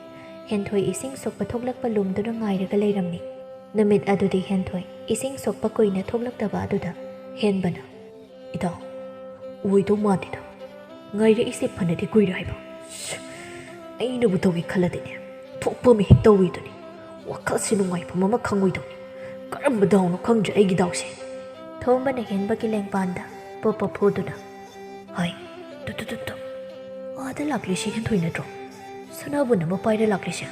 ꯍꯦꯟꯊꯣꯏ ꯏꯁꯤꯡ ꯁꯣꯛꯄ ꯊꯣꯛꯂꯛꯄ ꯂꯨꯝꯗꯨꯅ ꯉꯥꯏꯔꯒ ꯂꯩꯔꯝꯃꯤ꯫ ꯅꯨꯃꯤꯠ ꯑꯗꯨꯗꯤ ꯍꯦꯟꯊꯣꯏ ꯏꯁꯤꯡ ꯁꯣꯛꯄ ꯀꯨꯏꯅ ꯊꯣꯛꯂꯛꯇꯕ ꯑꯗꯨꯗ ꯍꯦꯟꯕꯅ, "ꯏꯇꯥꯎ, ꯑꯣꯏꯗꯧ ꯃꯥꯟꯗꯦꯗ꯫ ꯉꯥꯏꯔꯛꯏꯁꯦ ꯐꯅꯗꯤ ꯀꯨꯏꯔꯦ ꯍꯥꯏꯕ꯫ ꯁ, ꯑꯩꯅꯕꯨ ꯇꯧꯒꯦ ꯈꯜꯂꯗꯤꯅꯦ, ꯊꯣꯛꯄ ꯑꯃ ꯍꯦꯛ ꯇꯧꯏꯗꯨꯅꯤ꯫ ꯋꯥꯈꯜꯁꯦ ꯅꯨꯡꯉꯥꯏꯐꯝ ꯑꯃ ꯈꯪꯉꯣꯏꯗꯧꯅꯤ꯫ ꯀꯔꯝꯕ ꯗꯥꯎꯅꯣ ꯈꯪꯗ꯭ꯔꯦ ꯑꯩꯒꯤ ꯗꯥꯎꯁꯦ"꯫ ꯊꯣꯝꯕꯅ ꯍꯦꯟꯕꯒꯤ ꯂꯦꯡꯕꯥꯟꯗ ꯄꯣꯞ ꯄꯣꯞ ꯐꯨꯗꯨꯅ, "ꯍꯥꯏ, ꯇꯨ, ꯇꯨ, ꯇꯨ, ꯇꯨ꯫ ꯑꯥꯗ ꯂꯥꯛꯂꯤꯁꯤ ꯍꯦꯟꯊꯣꯏ ꯅꯠꯇ꯭ꯔꯣ? ꯁꯅꯥꯕꯨꯟ ꯑꯃ ꯄꯥꯏꯔ ꯂꯥꯛꯂꯤꯁꯦ?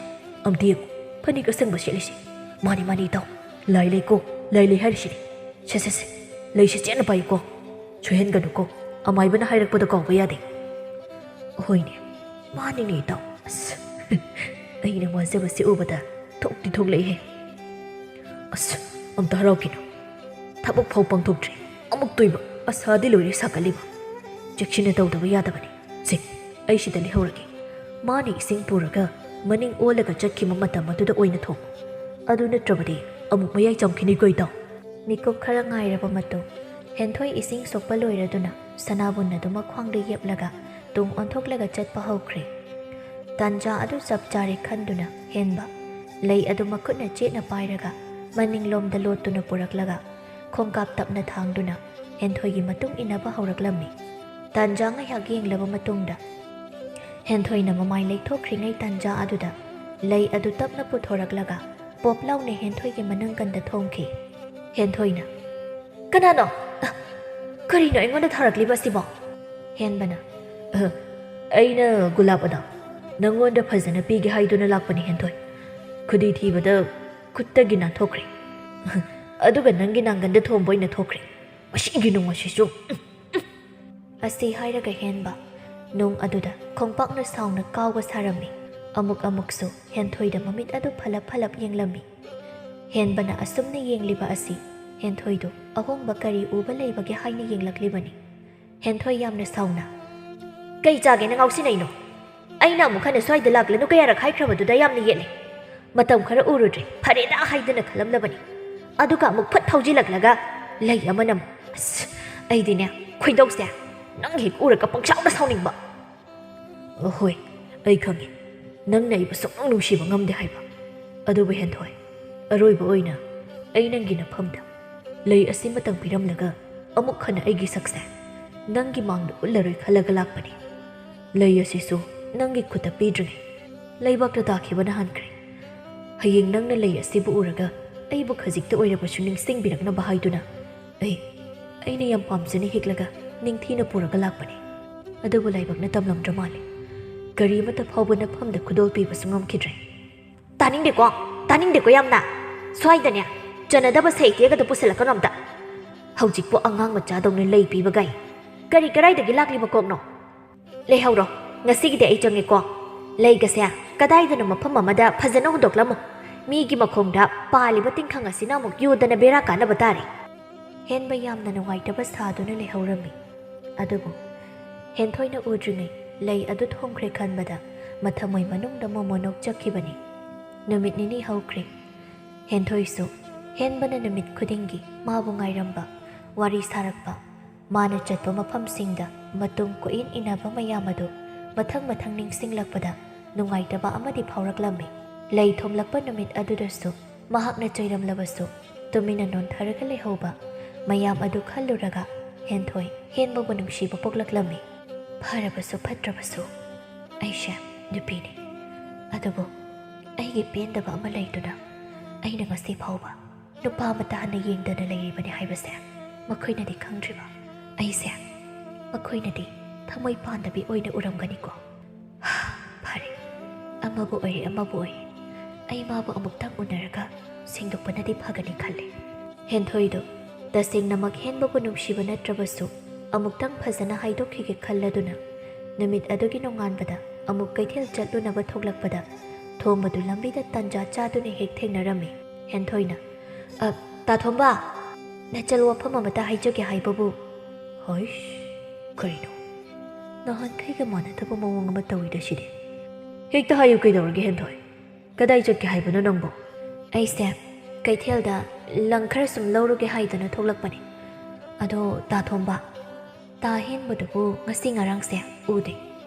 ꯑꯝꯇ ꯌꯦꯡꯉꯨ, ꯐꯅꯦꯛ ꯑꯁꯪꯕ ꯁꯦꯠꯂꯤꯁꯦ꯫ ꯃꯥꯅꯤ, ꯃꯥꯅꯤ, ꯏꯇꯥꯎ꯫ ꯂꯥꯏ ꯂꯩꯀꯣ, ꯂꯥꯏ ꯂꯩ ꯍꯥꯏꯔꯤꯁꯤꯅꯤ꯫ ꯁꯦ, ꯁꯦ, ꯁꯦ, ꯂꯩꯁꯦ ꯆꯦꯠꯅ ꯄꯥꯏꯌꯨꯀꯣ꯫ ꯁꯣꯏꯍꯟꯒꯅꯨꯀꯣ, ꯑꯃꯥꯏꯕꯅ ꯍꯥꯏꯔꯛꯄꯗ ꯀꯥꯎꯕ ꯌꯥꯗꯦ"꯫ "ꯍꯣꯏꯅꯦ, ꯃꯥꯅꯤꯅꯦ ꯏꯇꯥꯎ꯫ ꯑꯁ, ꯑꯩꯅ ꯋꯥꯖꯕꯁꯤ ꯎꯕꯗ ꯊꯣꯛꯇꯤ ꯊꯣꯛꯂꯛꯏꯍꯦ꯫ ꯑꯁ, ꯑꯝꯇ ꯍꯔꯥꯎꯈꯤꯅꯨ꯫ ꯊꯕꯛ ꯐꯥꯎ ꯄꯥꯡꯊꯣꯛꯇ꯭ꯔꯤ, ꯑꯃꯨꯛꯇꯣꯏꯕ ꯑꯁꯥꯗꯤ ꯂꯣꯏꯔꯦ ꯁꯥꯒꯠꯂꯤꯕ꯫ ꯆꯦꯛꯁꯤꯟꯅ ꯇꯧꯗꯕ ꯌꯥꯗꯕꯅꯤ꯫ ꯁꯦ, ꯑꯩ ꯁꯤꯗ ꯂꯩꯍꯧꯔꯒꯦ꯫ ꯃꯥꯅ ꯏꯁꯤꯡ ꯄꯨꯔꯒ ꯃꯅꯤꯡ ꯑꯣꯜꯂꯒ ꯆꯠꯈꯤꯕ ꯃꯇꯝ ꯑꯗꯨꯗ ꯑꯣꯏꯅ ꯊꯣꯛ꯫ ꯑꯗꯨ ꯅꯠꯇ꯭ꯔꯕꯗꯤ ꯑꯃꯨꯛ ꯃꯌꯥꯏ ꯆꯝꯈꯤꯅꯤ ꯀꯣ ꯏꯇꯥꯎ꯫ ꯃꯤꯀꯨꯞ ꯈꯔ ꯉꯥꯏꯔꯕ ꯃꯇꯨꯡ ꯍꯦꯟꯊꯣꯏ ꯏꯁꯤꯡ ꯁꯣꯛꯄ ꯂꯣꯏꯔꯗꯨꯅ ꯁꯅꯥꯕꯨꯟ ꯑꯗꯨ ꯃꯈ꯭ꯋꯥꯡꯗ ꯌꯦꯞꯂꯒ ꯇꯨꯡ ꯑꯣꯟꯊꯣꯛꯂꯒ ꯆꯠꯄ ꯍꯧꯈ꯭ꯔꯦ꯫ ꯇꯥꯟꯖꯥ ꯑꯗꯨ ꯆꯞ ꯆꯥꯔꯦ ꯈꯟꯗꯨꯅ ꯍꯦꯟꯕ ꯂꯩ ꯑꯗꯨ ꯃꯈꯨꯠꯅ ꯆꯦꯠꯅ ꯄꯥꯏꯔꯒ ꯃꯅꯤꯡꯂꯣꯝꯗ ꯂꯣꯠꯇꯨꯅ ꯄꯨꯔꯛꯂꯒ ꯈꯣꯡꯀꯥꯞ ꯇꯞꯅ ꯊꯥꯡꯗꯨꯅ ꯍꯦꯟꯊꯣꯏꯒꯤ ꯃꯇꯨꯡ ꯏꯟꯅꯕ ꯍꯧꯔꯛꯂꯝꯃꯤ꯫ ꯇꯥꯟꯖꯥ ꯉꯥꯏꯍꯥꯛ ꯌꯦꯡꯂꯕ ꯃꯇꯨꯡꯗ ꯍꯦꯟꯊꯣꯏꯅ ꯃꯃꯥꯏ ꯂꯩꯊꯣꯛꯈ꯭ꯔꯤꯉꯩ ꯇꯥꯟꯖꯥ ꯑꯗꯨꯗ ꯂꯩ ꯑꯗꯨ ꯇꯞꯅ ꯄꯨꯊꯣꯔꯛꯂꯒ ꯄꯣꯞ ꯂꯥꯎꯅ ꯍꯦꯟꯊꯣꯏꯒꯤ ꯃꯅꯪꯒꯟꯗ ꯊꯣꯝꯈꯤ꯫ ꯍꯦꯟꯊꯣꯏꯅ, "ꯀꯅꯥꯅꯣ? ꯀꯔꯤꯅꯣ ꯑꯩꯉꯣꯟꯗ ꯊꯥꯔꯛꯂꯤꯕ ꯑꯁꯤꯕꯣ?" ꯍꯦꯟꯕꯅ, "ꯑ, ꯑꯩꯅ ꯒꯨꯂꯥꯞ ꯑꯗꯣ ꯅꯪꯉꯣꯟꯗ ꯐꯖꯅ ꯄꯤꯒꯦ ꯍꯥꯏꯗꯨꯅ ꯂꯥꯛꯄꯅꯤ ꯍꯦꯟꯊꯣꯏ꯫ ꯈꯨꯗꯤ ꯊꯤꯕꯗ ꯈꯨꯠꯇꯒꯤ ꯅꯥꯟꯊꯣꯛꯈ꯭ꯔꯦ꯫ ꯑꯗꯨꯒ ꯅꯪꯒꯤ ꯅꯥꯡꯒꯟꯗ ꯊꯣꯝꯕ ꯑꯣꯏꯅ ꯊꯣꯛꯈ꯭ꯔꯦ꯫ ꯃꯁꯤꯒꯤ ꯅꯨꯡ ꯑꯁꯤꯁꯨ, ꯎꯝ, ꯎꯝ꯫" ꯑꯁꯤ ꯍꯥꯏꯔꯒ ꯍꯦꯟꯕ ꯅꯨꯡ ꯑꯗꯨꯗ ꯈꯣꯡꯄꯥꯛꯅ ꯁꯥꯎꯅ ꯀꯥꯎꯕ ꯁꯥꯔꯝꯃꯤ꯫ ꯑꯃꯨꯛ ꯑꯃꯨꯛꯁꯨ ꯍꯦꯟꯊꯣꯏꯗ ꯃꯃꯤꯠ ꯑꯗꯨ ꯐꯂꯞ ꯐꯂꯞ ꯌꯦꯡꯂꯝꯃꯤ꯫ ꯍꯦꯟꯕꯅ ꯑꯁꯨꯝꯅ ꯌꯦꯡꯂꯤꯕ ꯑꯁꯤ ꯍꯦꯟꯊꯣꯏꯗꯨ ꯑꯍꯣꯡꯕ ꯀꯔꯤ ꯎꯕ ꯂꯩꯕꯒꯦ ꯍꯥꯏꯅ ꯌꯦꯡꯂꯛꯂꯤꯕꯅꯤ꯫ ꯍꯦꯟꯊꯣꯏ ꯌꯥꯝꯅ ꯁꯥꯎꯅ, "ꯀꯩ ꯆꯥꯒꯦꯅ ꯉꯥꯎꯁꯤꯟꯅꯩꯅꯣ? ꯑꯩꯅ ꯑꯃꯨꯛ ꯍꯟꯅ ꯁ꯭ꯋꯥꯏꯗ ꯂꯥꯛꯂꯅꯨ ꯀꯌꯥꯔꯛ ꯍꯥꯏꯈ꯭ꯔꯕꯗꯨꯗ ꯌꯥꯝꯅ ꯌꯦꯠꯂꯦ꯫ ꯃꯇꯝ ꯈꯔ ꯎꯔꯨꯗ꯭ꯔꯦ, ꯐꯔꯦꯗ ꯍꯥꯏꯗꯅ ꯈꯜꯂꯝꯂꯕꯅꯤ꯫ ꯑꯗꯨꯒ ꯑꯃꯨꯛ ꯐꯠ ꯊꯧꯖꯤꯜꯂꯛꯂꯒ ꯂꯩ ꯑꯃꯅ ꯑꯃꯨꯛ, ꯑꯁ, ꯑꯩꯗꯤꯅꯦ, ꯈꯣꯏꯗꯧꯁꯦ ꯅꯪ ꯍꯦꯛ ꯎꯔꯒ ꯄꯪꯁꯥꯎꯗ ꯁꯥꯎꯅꯤꯡꯕ꯫" "ꯍꯣꯏ, ꯑꯩ ꯈꯪꯉꯤ꯫ ꯅꯪꯅ ꯑꯩꯕꯨ ꯁꯨꯡꯅꯨꯡ ꯅꯨꯡꯁꯤꯕ ꯉꯝꯗꯦ ꯍꯥꯏꯕ꯫ ꯑꯗꯨꯕꯨ ꯍꯦꯟꯊꯣꯏ, ꯑꯔꯣꯏꯕ ꯑꯣꯏꯅ ꯑꯩ ꯅꯪꯒꯤ ꯅꯐꯝꯗ ꯂꯩ ꯑꯁꯤꯃꯇꯪ ꯄꯤꯔꯝꯂꯒ ꯑꯃꯨꯛ ꯍꯟꯅ ꯑꯩꯒꯤ ꯁꯛꯁꯦ ꯅꯪꯒꯤ ꯃꯥꯡꯗ ꯎꯠꯂꯔꯣꯏ ꯈꯜꯂꯒ ꯂꯥꯛꯄꯅꯤ꯫ ꯂꯩ ꯑꯁꯤꯁꯨ ꯅꯪꯒꯤ ꯈꯨꯠꯇ ꯄꯤꯗ꯭ꯔꯤꯉꯩ ꯂꯩꯕꯥꯛꯇ ꯇꯥꯈꯤꯕꯅ ꯍꯥꯟꯈ꯭ꯔꯦ꯫ ꯍꯌꯦꯡ ꯅꯪꯅ ꯂꯩ ꯑꯁꯤꯕꯨ ꯎꯔꯒ ꯑꯩꯕꯨ ꯈꯖꯤꯛꯇ ꯑꯣꯏꯔꯕꯁꯨ ꯅꯤꯡꯁꯤꯡꯕꯤꯔꯛꯅꯕ ꯍꯥꯏꯗꯨꯅ ꯑꯩ, ꯑꯩꯅ ꯌꯥꯝ ꯄꯥꯝꯖꯅ ꯍꯦꯛꯂꯒ ꯅꯤꯡꯊꯤꯅ ꯄꯨꯔꯒ ꯂꯥꯛꯄꯅꯤ꯫ ꯑꯗꯨꯕꯨ ꯂꯥꯏꯕꯛꯅ ꯇꯝꯂꯝꯗ꯭ꯔ ꯃꯥꯜꯂꯦ꯫ ꯀꯔꯤ ꯑꯃꯠꯇ ꯐꯥꯎꯕ ꯅꯐꯝꯗ ꯈꯨꯗꯣꯜ ꯄꯤꯕꯁꯨ ꯉꯝꯈꯤꯗ꯭ꯔꯦ꯫" "ꯇꯥꯅꯤꯡꯗꯦꯀꯣ, ꯇꯥꯅꯤꯡꯗꯦꯀꯣ ꯌꯥꯝꯅ꯫ ꯁ꯭ꯋꯥꯏꯗꯅꯦ, ꯆꯟꯅꯗꯕ ꯁꯩꯇꯦꯛ ꯑꯗꯨ ꯄꯨꯁꯜꯂꯛꯀꯅꯣ ꯑꯝꯇ꯫ ꯍꯧꯖꯤꯛꯄꯨ ꯑꯉꯥꯡ ꯃꯆꯥꯗꯧꯅ ꯂꯩ ꯄꯤꯕꯒꯥꯏ꯫ ꯀꯔꯤ ꯀꯔꯥꯏꯗꯒꯤ ꯂꯥꯛꯂꯤꯕ ꯀꯣꯛꯅꯣ? ꯂꯩꯍꯧꯔꯣ, ꯉꯁꯤꯒꯤꯗꯤ ꯑꯩ ꯆꯪꯉꯦꯀꯣ꯫ ꯂꯩꯒꯁꯦ ꯀꯗꯥꯏꯗꯅꯣ ꯃꯐꯝ ꯑꯃꯗ ꯐꯖꯅ ꯍꯨꯟꯗꯣꯛꯂꯝꯃꯨ꯫ ꯃꯤꯒꯤ ꯃꯈꯣꯡꯗ ꯄꯥꯜꯂꯤꯕ ꯇꯤꯡꯈꯪ ꯑꯁꯤꯅ ꯑꯃꯨꯛ ꯌꯨꯗꯅ ꯕꯦꯔꯥ ꯀꯥꯟꯅꯕ ꯇꯥꯔꯦ꯫" ꯍꯦꯟꯕ ꯌꯥꯝꯅ ꯅꯨꯡꯉꯥꯏꯇꯕ ꯁꯥꯗꯨꯅ ꯂꯩꯍꯧꯔꯝꯃꯤ꯫ ꯑꯗꯨꯕꯨ ꯍꯦꯟꯊꯣꯏꯅ ꯎꯗ꯭ꯔꯤꯉꯩ ꯂꯩ ꯑꯗꯨ ꯊꯣꯝꯈ꯭ꯔꯦ ꯈꯟꯕꯗ ꯃꯊꯃꯣꯏ ꯃꯅꯨꯡꯗ ꯃꯣꯃꯣ ꯅꯣꯛꯆꯈꯤꯕꯅꯤ꯫ ꯅꯨꯃꯤꯠ ꯅꯤꯅꯤ ꯍꯧꯈ꯭ꯔꯦ꯫ ꯍꯦꯟꯊꯣꯏꯁꯨ ꯍꯦꯟꯕꯅ ꯅꯨꯃꯤꯠ ꯈꯨꯗꯤꯡꯒꯤ ꯃꯥꯕꯨ ꯉꯥꯏꯔꯝꯕ, ꯋꯥꯔꯤ ꯁꯥꯔꯛꯄ, ꯃꯥꯅ ꯆꯠꯄ ꯃꯐꯝꯁꯤꯡꯗ ꯃꯇꯨꯡ ꯀꯣꯏꯏꯟ ꯏꯟꯅꯕ ꯃꯌꯥꯝ ꯑꯗꯨ ꯃꯊꯪ ꯃꯊꯪ ꯅꯤꯡꯁꯤꯡꯂꯛꯄꯗ ꯅꯨꯡꯉꯥꯏꯇꯕ ꯑꯃꯗꯤ ꯐꯥꯎꯔꯛꯂꯝꯃꯤ꯫ ꯂꯩ ꯊꯣꯝꯂꯛꯄ ꯅꯨꯃꯤꯠ ꯑꯗꯨꯗꯁꯨ ꯃꯍꯥꯛꯅ ꯆꯩꯔꯝꯂꯕꯁꯨ ꯇꯨꯃꯤꯟꯅ ꯅꯣꯟꯊꯔꯒ ꯂꯩꯍꯧꯕ ꯃꯌꯥꯝ ꯑꯗꯨ ꯈꯜꯂꯨꯔꯒ ꯍꯦꯟꯊꯣꯏ ꯍꯦꯟꯕꯕꯨ ꯅꯨꯡꯁꯤꯕ ꯄꯣꯛꯂꯛꯂꯝꯃꯤ꯫ ꯐꯔꯕꯁꯨ ꯐꯠꯇ꯭ꯔꯕꯁꯨ ꯑꯩꯁꯦ ꯅꯨꯄꯤꯅꯤ꯫ ꯑꯗꯨꯕꯨ ꯑꯩꯒꯤ ꯄꯦꯟꯗꯕ ꯑꯃ ꯂꯩꯗꯨꯅ ꯑꯩꯅ ꯉꯁꯤ ꯐꯥꯎꯕ ꯅꯨꯄꯥ ꯑꯃꯠꯇ ꯍꯟꯅ ꯌꯦꯡꯗꯅ ꯂꯩꯔꯤꯕꯅꯤ ꯍꯥꯏꯕꯁꯦ ꯃꯈꯣꯏꯅꯗꯤ ꯈꯪꯗ꯭ꯔꯤꯕ ꯑꯩꯁꯦ ꯃꯈꯣꯏꯅꯗꯤ ꯊꯃꯣꯏ ꯄꯥꯟꯗꯕꯤ ꯑꯣꯏꯅ ꯎꯔꯝꯒꯅꯤꯀꯣ꯫ ꯐꯔꯦ, ꯑꯃꯕꯨ ꯑꯣꯏꯔꯦ ꯑꯃꯕꯨ ꯑꯣꯏꯔꯦ, ꯑꯩ ꯃꯥꯕꯨ ꯑꯃꯨꯛꯇꯪ ꯎꯅꯔꯒ ꯁꯦꯡꯗꯣꯛꯄꯅꯗꯤ ꯐꯒꯅꯤ ꯈꯜꯂꯤ꯫ ꯍꯦꯟꯊꯣꯏꯗꯨ ꯇꯁꯦꯡꯅꯃꯛ ꯍꯦꯟꯕꯕꯨ ꯅꯨꯡꯁꯤꯕ ꯅꯠꯇ꯭ꯔꯕꯁꯨ ꯑꯃꯨꯛꯇꯪ ꯐꯖꯅ ꯍꯥꯏꯗꯣꯛꯈꯤꯒꯦ ꯈꯜꯂꯗꯨꯅ ꯅꯨꯃꯤꯠ ꯑꯗꯨꯒꯤ ꯅꯣꯡꯉꯥꯟꯕꯗ ꯑꯃꯨꯛ ꯀꯩꯊꯦꯜ ꯆꯠꯂꯨꯅꯕ ꯊꯣꯛꯂꯛꯄꯗ ꯊꯣꯝꯕꯗꯨ ꯂꯝꯕꯤꯗ ꯇꯟꯖꯥ ꯆꯥꯗꯨꯅ ꯍꯦꯛ ꯊꯦꯡꯅꯔꯝꯃꯤ꯫ ꯍꯦꯟꯊꯣꯏꯅ, "ꯑ, ꯇꯥ ꯊꯣꯝꯕ, ꯅꯆꯜ ꯋꯥꯐꯝ ꯑꯃꯇ ꯍꯥꯏꯖꯒꯦ ꯍꯥꯏꯕꯕꯨ"꯫ "ꯍꯣꯏꯁ, ꯀꯔꯤꯅꯣ? ꯅꯍꯥꯟꯈꯩꯒ ꯃꯥꯟꯅꯗꯕ ꯃꯑꯣꯡ ꯑꯃ ꯇꯧꯏꯗ ꯁꯤꯗꯤ꯫ ꯍꯦꯛꯇ ꯍꯥꯏꯌꯨ, ꯀꯩꯗꯧꯔꯒꯦ ꯍꯦꯟꯊꯣꯏ? ꯀꯗꯥꯏ ꯆꯠꯀꯦ ꯍꯥꯏꯕꯅꯣ ꯅꯪꯕꯣ?" "ꯑꯩꯁꯦ ꯀꯩꯊꯦꯜꯗ ꯂꯪ ꯈꯔ ꯁꯨꯝ ꯂꯧꯔꯨꯒꯦ ꯍꯥꯏꯗꯅ ꯊꯣꯛꯂꯛꯄꯅꯦ꯫ ꯑꯗꯣ ꯇꯥ ꯊꯣꯝꯕ, ꯇꯥ ꯍꯦꯟꯕꯗꯨꯕꯨ ꯉꯁꯤ ꯉꯔꯥꯡꯁꯦ ꯎꯗꯦ꯫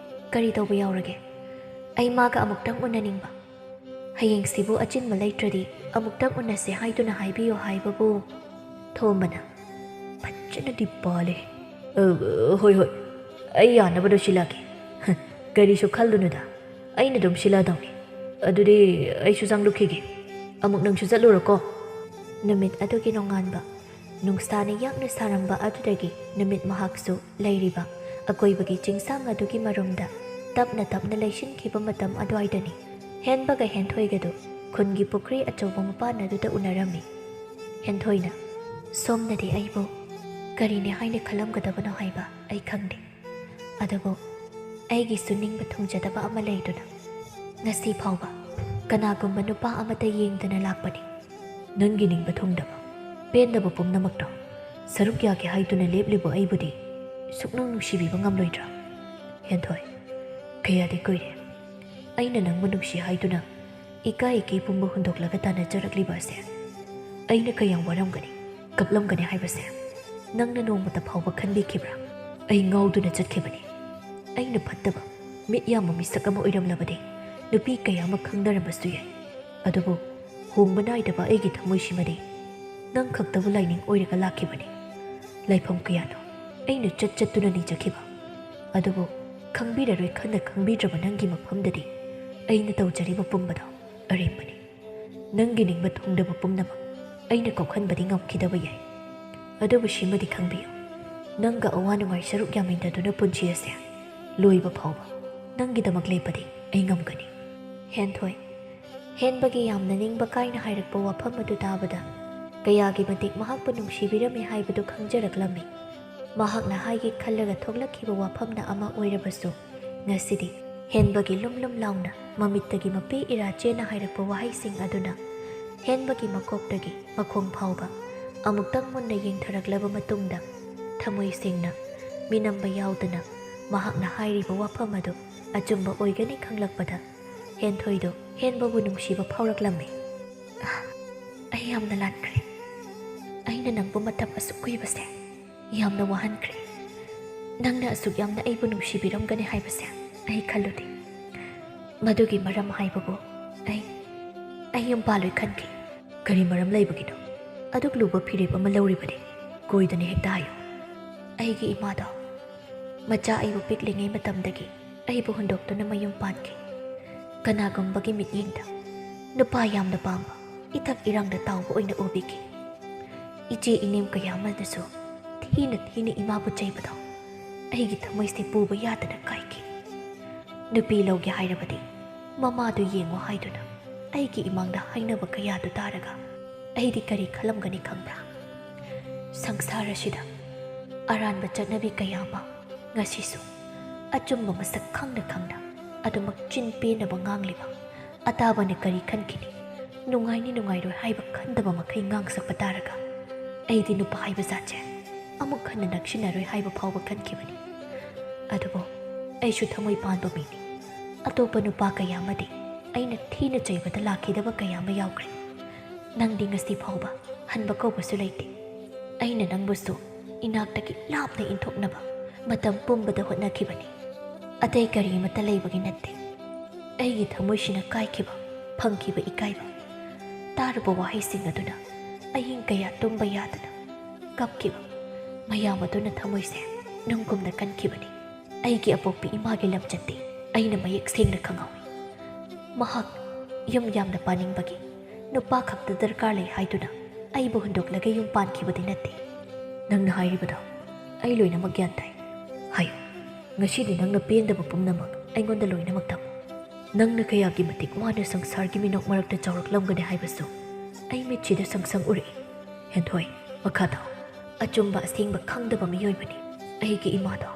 ꯀꯔꯤ ꯇꯧꯕ ꯌꯥꯎꯔꯒꯦ? ꯑꯩ ꯃꯥꯒ ꯑꯃꯨꯛꯇꯪ ꯎꯅꯅꯤꯡꯕ꯫ ꯍꯌꯦꯡꯁꯤꯕꯨ ꯑꯆꯤꯟꯕ ꯂꯩꯇ꯭ꯔꯗꯤ ꯑꯃꯨꯛꯇꯪ ꯎꯅꯁꯦ ꯍꯥꯏꯗꯨꯅ ꯍꯥꯏꯕꯤꯌꯨ" ꯍꯥꯏꯕꯕꯨ ꯊꯣꯝꯕꯅ, "ꯐꯖꯅꯗꯤ ꯄꯥꯜꯂꯦ꯫ ꯑ, ꯍꯣꯏ, ꯍꯣꯏ, ꯑꯩ ꯌꯥꯅꯕꯗꯣ ꯁꯤꯜꯂꯛꯀꯦ꯫ ꯀꯔꯤꯁꯨ ꯈꯜꯂꯨꯅꯨꯗ, ꯑꯩꯅ ꯑꯗꯨꯝ ꯁꯤꯜꯂꯛꯑꯗꯧꯅꯤ꯫ ꯑꯗꯨꯗꯤ ꯑꯩꯁꯨ ꯆꯪꯂꯨꯈꯤꯒꯦ꯫ ꯑꯃꯨꯛ ꯅꯪꯁꯨ ꯆꯠꯂꯨꯔꯣꯀꯣ"꯫ ꯅꯨꯃꯤꯠ ꯑꯗꯨꯒꯤ ꯅꯣꯡꯉꯥꯟꯕ ꯅꯨꯡꯁꯥꯅ ꯌꯥꯛꯅ ꯁꯥꯔꯝꯕ ꯑꯗꯨꯗꯒꯤ ꯅꯨꯃꯤꯠ ꯃꯍꯥꯛꯁꯨ ꯂꯩꯔꯤꯕ ꯑꯀꯣꯏꯕꯒꯤ ꯆꯤꯡꯁꯥꯡ ꯑꯗꯨꯒꯤ ꯃꯔꯨꯝꯗ ꯇꯞꯅ ꯇꯞꯅ ꯂꯩꯁꯤꯟꯈꯤꯕ ꯃꯇꯝ ꯑꯗꯨꯋꯥꯏꯗꯅꯤ ꯍꯦꯟꯕꯒ ꯍꯦꯟꯊꯣꯏꯒꯗꯨ ꯈꯨꯟꯒꯤ ꯄꯨꯈ꯭ꯔꯤ ꯑꯆꯧꯕ ꯃꯄꯥꯟ ꯑꯗꯨꯗ ꯎꯅꯔꯝꯃꯤ꯫ ꯍꯦꯟꯊꯣꯏꯅ, "ꯁꯣꯝꯅꯗꯤ ꯑꯩꯕꯨ ꯀꯔꯤꯅꯤ ꯍꯥꯏꯅ ꯈꯜꯂꯝꯒꯗꯕꯅꯣ ꯍꯥꯏꯕ ꯑꯩ ꯈꯪꯗꯦ꯫ ꯑꯗꯨꯕꯨ ꯑꯩꯒꯤꯁꯨ ꯅꯤꯡꯕ ꯊꯨꯡꯖꯗꯕ ꯑꯃ ꯂꯩꯗꯨꯅ ꯉꯁꯤ ꯐꯥꯎꯕ ꯀꯅꯥꯒꯨꯝꯕ ꯅꯨꯄꯥ ꯑꯃꯠꯇ ꯌꯦꯡꯗꯅ ꯂꯥꯛꯄꯅꯤ"꯫ "ꯅꯪꯒꯤ ꯅꯤꯡꯕ ꯊꯨꯡꯗꯕ, ꯄꯦꯟꯗꯕ ꯄꯨꯝꯅꯃꯛꯇꯣ ꯁꯔꯨꯛ ꯌꯥꯒꯦ ꯍꯥꯏꯗꯨꯅ ꯂꯦꯞꯂꯤꯕ ꯑꯩꯕꯨꯗꯤ ꯁꯨꯛꯅꯨꯡ ꯅꯨꯡꯁꯤꯕꯤꯕ ꯉꯝꯂꯣꯏꯗ꯭ꯔꯥ? ꯍꯦꯟꯊꯣꯏ, ꯀꯌꯥꯗꯤ ꯀꯨꯏꯔꯦ ꯑꯩꯅ ꯅꯪꯕꯨ ꯅꯨꯡꯁꯤ ꯍꯥꯏꯗꯨꯅ ꯏꯀꯥꯏ ꯏꯀꯩ ꯄꯨꯝꯕ ꯍꯨꯟꯗꯣꯛꯂꯒ ꯇꯥꯟꯅꯖꯔꯛꯂꯤꯕ ꯑꯁꯦ ꯑꯩꯅ ꯀꯌꯥꯝ ꯋꯥꯔꯝꯒꯅꯤ, ꯀꯞꯂꯝꯒꯅꯤ ꯍꯥꯏꯕꯁꯦ ꯅꯪꯅ ꯅꯣꯡꯃꯇ ꯐꯥꯎꯕ ꯈꯟꯕꯤꯈꯤꯕ꯭ꯔꯥ? ꯑꯩ ꯉꯥꯎꯗꯨꯅ ꯆꯠꯈꯤꯕꯅꯤ꯫ ꯑꯩꯅ ꯐꯠꯇꯕ, ꯃꯤꯠ ꯌꯥꯝꯕ ꯃꯤꯁꯛ ꯑꯃ ꯑꯣꯏꯔꯝꯂꯕꯗꯤ ꯅꯨꯄꯤ ꯀꯌꯥ ꯑꯃ ꯈꯪꯅꯔꯝꯕꯁꯨ ꯌꯥꯏ꯫ ꯑꯗꯨꯕꯨ ꯍꯣꯡꯕ ꯅꯥꯏꯗꯕ ꯑꯩꯒꯤ ꯊꯃꯣꯏꯁꯤꯃꯗꯤ ꯅꯪ ꯈꯛꯇꯕꯨ ꯂꯥꯏꯅꯤꯡ ꯑꯣꯏꯔꯒ ꯂꯥꯛꯈꯤꯕꯅꯤ꯫ ꯂꯥꯏꯐꯝ ꯀꯌꯥꯗꯣ ꯑꯩꯅ ꯆꯠ ꯆꯠꯇꯨꯅ ꯅꯤꯖꯈꯤꯕ, ꯑꯗꯨꯕꯨ ꯈꯪꯕꯤꯔꯔꯣꯏ ꯈꯟꯅ ꯈꯪꯕꯤꯗ꯭ꯔꯕ ꯅꯪꯒꯤ ꯃꯐꯝꯗꯗꯤ ꯑꯩꯅ ꯇꯧꯖꯔꯤꯕ ꯄꯨꯝꯕꯗꯣ ꯑꯔꯦꯝꯕꯅꯤ꯫ ꯅꯪꯒꯤ ꯅꯤꯡꯕ ꯊꯨꯡꯗꯕ ꯄꯨꯝꯅꯃꯛ ꯑꯩꯅ ꯀꯣꯛꯍꯟꯕꯗꯤ ꯉꯝꯈꯤꯗꯕ ꯌꯥꯏ, ꯑꯗꯨꯕꯨ ꯁꯤꯃꯗꯤ ꯈꯪꯕꯤꯌꯨ, ꯅꯪꯒ ꯑꯋꯥ ꯅꯨꯡꯉꯥꯏ ꯁꯔꯨꯛ ꯌꯥꯃꯤꯟꯅꯗꯨꯅ ꯄꯨꯟꯁꯤ ꯑꯁꯦ ꯂꯣꯏꯕ ꯐꯥꯎꯕ ꯅꯪꯒꯤꯗꯃꯛ ꯂꯦꯞꯄꯗꯤ ꯑꯩ ꯉꯝꯒꯅꯤ꯫ ꯍꯦꯟꯊꯣꯏ꯫ ꯍꯦꯟꯕꯒꯤ ꯌꯥꯝꯅ ꯅꯤꯡꯕ ꯀꯥꯏꯅ ꯍꯥꯏꯔꯛꯄ ꯋꯥꯐꯝ ꯑꯗꯨ ꯇꯥꯕꯗ ꯀꯌꯥꯒꯤ ꯃꯇꯤꯛ ꯃꯍꯥꯛꯄꯨ ꯅꯨꯡꯁꯤꯕꯤꯔꯝꯃꯤ ꯍꯥꯏꯕꯗꯨ ꯈꯪꯖꯔꯛꯂꯝꯃꯤ꯫ ꯃꯍꯥꯛꯅ ꯍꯥꯏꯒꯦ ꯈꯜꯂꯒ ꯊꯣꯛꯂꯛꯈꯤꯕ ꯋꯥꯐꯝꯅ ꯑꯃ ꯑꯣꯏꯔꯕꯁꯨ, ꯉꯁꯤꯗꯤ ꯍꯦꯟꯕꯒꯤ ꯂꯨꯝ ꯂꯨꯝ ꯂꯥꯎꯅ ꯃꯃꯤꯠꯇꯒꯤ ꯃꯄꯤ ꯏꯔꯥ ꯆꯦꯟꯅ ꯍꯥꯏꯔꯛꯄ ꯋꯥꯍꯩꯁꯤꯡ ꯑꯗꯨꯅ ꯍꯦꯟꯕꯒꯤ ꯃꯀꯣꯛꯇꯒꯤ ꯃꯈꯣꯡ ꯐꯥꯎꯕ ꯑꯃꯨꯛꯇꯪ ꯃꯨꯟꯅ ꯌꯦꯡꯊꯔꯛꯂꯕ ꯃꯇꯨꯡꯗ, ꯊꯃꯣꯏ ꯁꯦꯡꯅ, ꯃꯤꯅꯝꯕ ꯌꯥꯎꯗꯅ ꯃꯍꯥꯛꯅ ꯍꯥꯏꯔꯤꯕ ꯋꯥꯐꯝ ꯑꯗꯨ ꯑꯆꯨꯝꯕ ꯑꯣꯏꯒꯅꯤ ꯈꯪꯂꯛꯄꯗ, ꯍꯦꯟꯊꯣꯏꯗꯨ ꯍꯦꯟꯕꯕꯨ ꯅꯨꯡꯁꯤꯕ ꯐꯥꯎꯔꯛꯂꯝꯃꯤ꯫ "ꯑꯩ ꯌꯥꯝꯅ ꯂꯥꯟꯈ꯭ꯔꯦ꯫ ꯑꯩꯅ ꯅꯪꯕꯨ ꯃꯇꯝ ꯑꯁꯨꯛ ꯀꯨꯏꯕꯁꯦ ꯌꯥꯝꯅ ꯋꯥꯍꯟꯈ꯭ꯔꯦ꯫ ꯅꯪꯅ ꯑꯁꯨꯛ ꯌꯥꯝꯅ ꯑꯩꯕꯨ ꯅꯨꯡꯁꯤꯕꯤꯔꯝꯒꯅꯤ ꯍꯥꯏꯕꯁꯦ ꯑꯩ ꯈꯜꯂꯨꯗꯦ꯫ ꯃꯗꯨꯒꯤ ꯃꯔꯝ ꯍꯥꯏꯕꯕꯨ ꯑꯩ, ꯑꯩ ꯌꯨꯝ ꯄꯥꯜꯂꯣꯏ ꯈꯟꯈꯤ꯫" "ꯀꯔꯤ ꯃꯔꯝ ꯂꯩꯕꯒꯤꯅꯣ? ꯑꯗꯨꯛ ꯂꯨꯕ ꯐꯤꯔꯦꯞ ꯑꯃ ꯂꯧꯔꯤꯕꯗꯤ ꯀꯣꯏꯗꯅ ꯍꯦꯛꯇ ꯍꯥꯏꯌꯨ꯫" "ꯑꯩꯒꯤ ꯏꯃꯥꯗꯣ ꯃꯆꯥ ꯑꯩꯕꯨ ꯄꯤꯛꯂꯤꯉꯩ ꯃꯇꯝꯗꯒꯤ ꯑꯩꯕꯨ ꯍꯨꯟꯗꯣꯛꯇꯨꯅ ꯃꯌꯨꯝ ꯄꯥꯟꯈꯤ꯫ ꯀꯅꯥꯒꯨꯝꯕꯒꯤ ꯃꯤꯠꯌꯦꯡꯗ ꯅꯨꯄꯥ ꯌꯥꯝꯅ ꯄꯥꯝꯕ, ꯏꯊꯛ ꯏꯔꯥꯡꯗ ꯇꯥꯎꯕ ꯑꯣꯏꯅ ꯎꯕꯤꯈꯤ꯫ ꯏꯆꯦ ꯏꯅꯦꯝ ꯀꯌꯥ ꯑꯃꯅꯁꯨ ꯊꯤꯅ ꯊꯤꯅ ꯏꯃꯥꯕꯨ ꯆꯩꯕꯗꯣ ꯑꯩꯒꯤ ꯊꯃꯣꯏꯁꯦ ꯄꯨꯕ ꯌꯥꯗꯅ ꯀꯥꯏꯈꯤ꯫ ꯅꯨꯄꯤ ꯂꯧꯒꯦ ꯍꯥꯏꯔꯕꯗꯤ ꯃꯃꯥꯗꯨ ꯌꯦꯡꯉꯨ ꯍꯥꯏꯗꯨꯅ ꯑꯩꯒꯤ ꯏꯃꯥꯡꯗ ꯍꯥꯏꯅꯕ ꯀꯌꯥꯗꯨ ꯇꯥꯔꯒ ꯑꯩꯗꯤ ꯀꯔꯤ ꯈꯜꯂꯝꯒꯅꯤ ꯈꯪꯕ꯭ꯔꯥ? ꯁꯪꯁꯥꯔ ꯑꯁꯤꯗ ꯑꯔꯥꯟꯕ ꯆꯠꯅꯕꯤ ꯀꯌꯥ ꯑꯃ ꯉꯁꯤꯁꯨ ꯑꯆꯨꯝꯕ ꯃꯁꯛ ꯈꯪꯅ ꯈꯪꯅ ꯑꯗꯨꯃꯛ ꯆꯤꯟ ꯄꯦꯟꯅꯕ ꯉꯥꯡꯂꯤꯕ ꯑꯇꯥꯕꯅ ꯀꯔꯤ ꯈꯟꯈꯤꯅꯤ? ꯅꯨꯡꯉꯥꯏꯅꯤ ꯅꯨꯡꯉꯥꯏꯔꯣꯏ ꯍꯥꯏꯕ ꯈꯟꯗꯕ ꯃꯈꯩ ꯉꯥꯡꯁꯛꯄ ꯇꯥꯔꯒ ꯑꯩꯗꯤ ꯅꯨꯄꯥ ꯍꯥꯏꯕ ꯖꯥꯠꯁꯦ ꯑꯃꯨꯛ ꯍꯟꯅ ꯅꯛꯁꯤꯟꯅꯔꯣꯏ ꯍꯥꯏꯕ ꯐꯥꯎꯕ ꯈꯟꯈꯤꯕꯅꯤ꯫ ꯑꯗꯨꯕꯨ ꯑꯩꯁꯨ ꯊꯃꯣꯏ ꯄꯥꯟꯕ ꯃꯤꯅꯤ꯫ ꯑꯇꯣꯞꯄ ꯅꯨꯄꯥ ꯀꯌꯥ ꯑꯃꯗꯤ ꯑꯩꯅ ꯊꯤꯅ ꯆꯩꯕꯗ ꯂꯥꯛꯈꯤꯗꯕ ꯀꯌꯥ ꯑꯃ ꯌꯥꯎꯈ꯭ꯔꯦ꯫ ꯅꯪꯗꯤ ꯉꯁꯤ ꯐꯥꯎꯕ ꯍꯟꯕ ꯀꯧꯕꯁꯨ ꯂꯩꯇꯦ꯫ ꯑꯩꯅ ꯅꯪꯕꯨꯁꯨ ꯏꯅꯥꯛꯇꯒꯤ ꯂꯥꯞꯅ ꯏꯟꯊꯣꯛꯅꯕ ꯃꯇꯝ ꯄꯨꯝꯕꯗ ꯍꯣꯠꯅꯈꯤꯕꯅꯤ꯫ ꯑꯇꯩ ꯀꯔꯤꯃꯠꯇ ꯂꯩꯕꯒꯤ ꯅꯠꯇꯦ꯫ ꯑꯩꯒꯤ ꯊꯃꯣꯏꯁꯤꯅ ꯀꯥꯏꯈꯤꯕ, ꯐꯪꯈꯤꯕ ꯏꯀꯥꯏꯕ, ꯇꯥꯔꯨꯕ ꯋꯥꯍꯩꯁꯤꯡ ꯑꯗꯨꯅ ꯑꯍꯤꯡ ꯀꯌꯥ ꯇꯨꯝꯕ ꯌꯥꯗꯅ ꯀꯞꯈꯤꯕ ꯃꯌꯥꯝ ꯑꯗꯨꯅ ꯊꯃꯣꯏꯁꯦ ꯅꯨꯡꯒꯨꯝꯅ ꯀꯟꯈꯤꯕꯅꯤ꯫ ꯑꯩꯒꯤ ꯑꯄꯣꯛꯄꯤ ꯏꯃꯥꯒꯤ ꯂꯝꯆꯠꯇꯤ ꯑꯩꯅ ꯃꯌꯦꯛ ꯁꯦꯡꯅ ꯈꯪꯍꯧꯏ꯫ ꯃꯍꯥꯛ ꯌꯨꯝ ꯌꯥꯝꯅ ꯄꯥꯅꯤꯡꯕꯒꯤ ꯅꯨꯄꯥ ꯈꯛꯇ ꯗꯔꯀꯥꯔ ꯂꯩ ꯍꯥꯏꯗꯨꯅ ꯑꯩꯕꯨ ꯍꯨꯟꯗꯣꯛꯂꯒ ꯌꯨꯝ ꯄꯥꯟꯈꯤꯕꯗꯤ ꯅꯠꯇꯦ꯫ ꯅꯪꯅ ꯍꯥꯏꯔꯤꯕꯗꯣ ꯑꯩ ꯂꯣꯏꯅꯃꯛ ꯒ꯭ꯌꯥꯟ ꯇꯥꯏ꯫ ꯍꯥꯏꯌꯨ, ꯉꯁꯤꯗꯤ ꯅꯪꯅ ꯄꯦꯟꯗꯕ ꯄꯨꯝꯅꯃꯛ ꯑꯩꯉꯣꯟꯗ ꯂꯣꯏꯅꯃꯛ ꯇꯝꯃꯨ꯫ ꯅꯪꯅ ꯀꯌꯥꯒꯤ ꯃꯇꯤꯛ ꯋꯥꯅ ꯁꯪꯁꯥꯔꯒꯤ ꯃꯤꯅꯣꯛ ꯃꯔꯛꯇ ꯆꯥꯎꯔꯛꯂꯝꯒꯅꯤ ꯍꯥꯏꯕꯁꯨ ꯑꯩ ꯃꯤꯠꯁꯤꯗ ꯁꯪ ꯁꯪ ꯎꯔꯛꯏ꯫ ꯍꯦꯟꯊꯣꯏ, ꯃꯈꯥ ꯇꯥꯎ꯫ ꯑꯆꯨꯝꯕ ꯑꯁꯦꯡꯕ ꯈꯪꯗꯕ ꯃꯤꯑꯣꯏꯕꯅꯤ꯫ ꯑꯩꯒꯤ ꯏꯃꯥꯗꯣ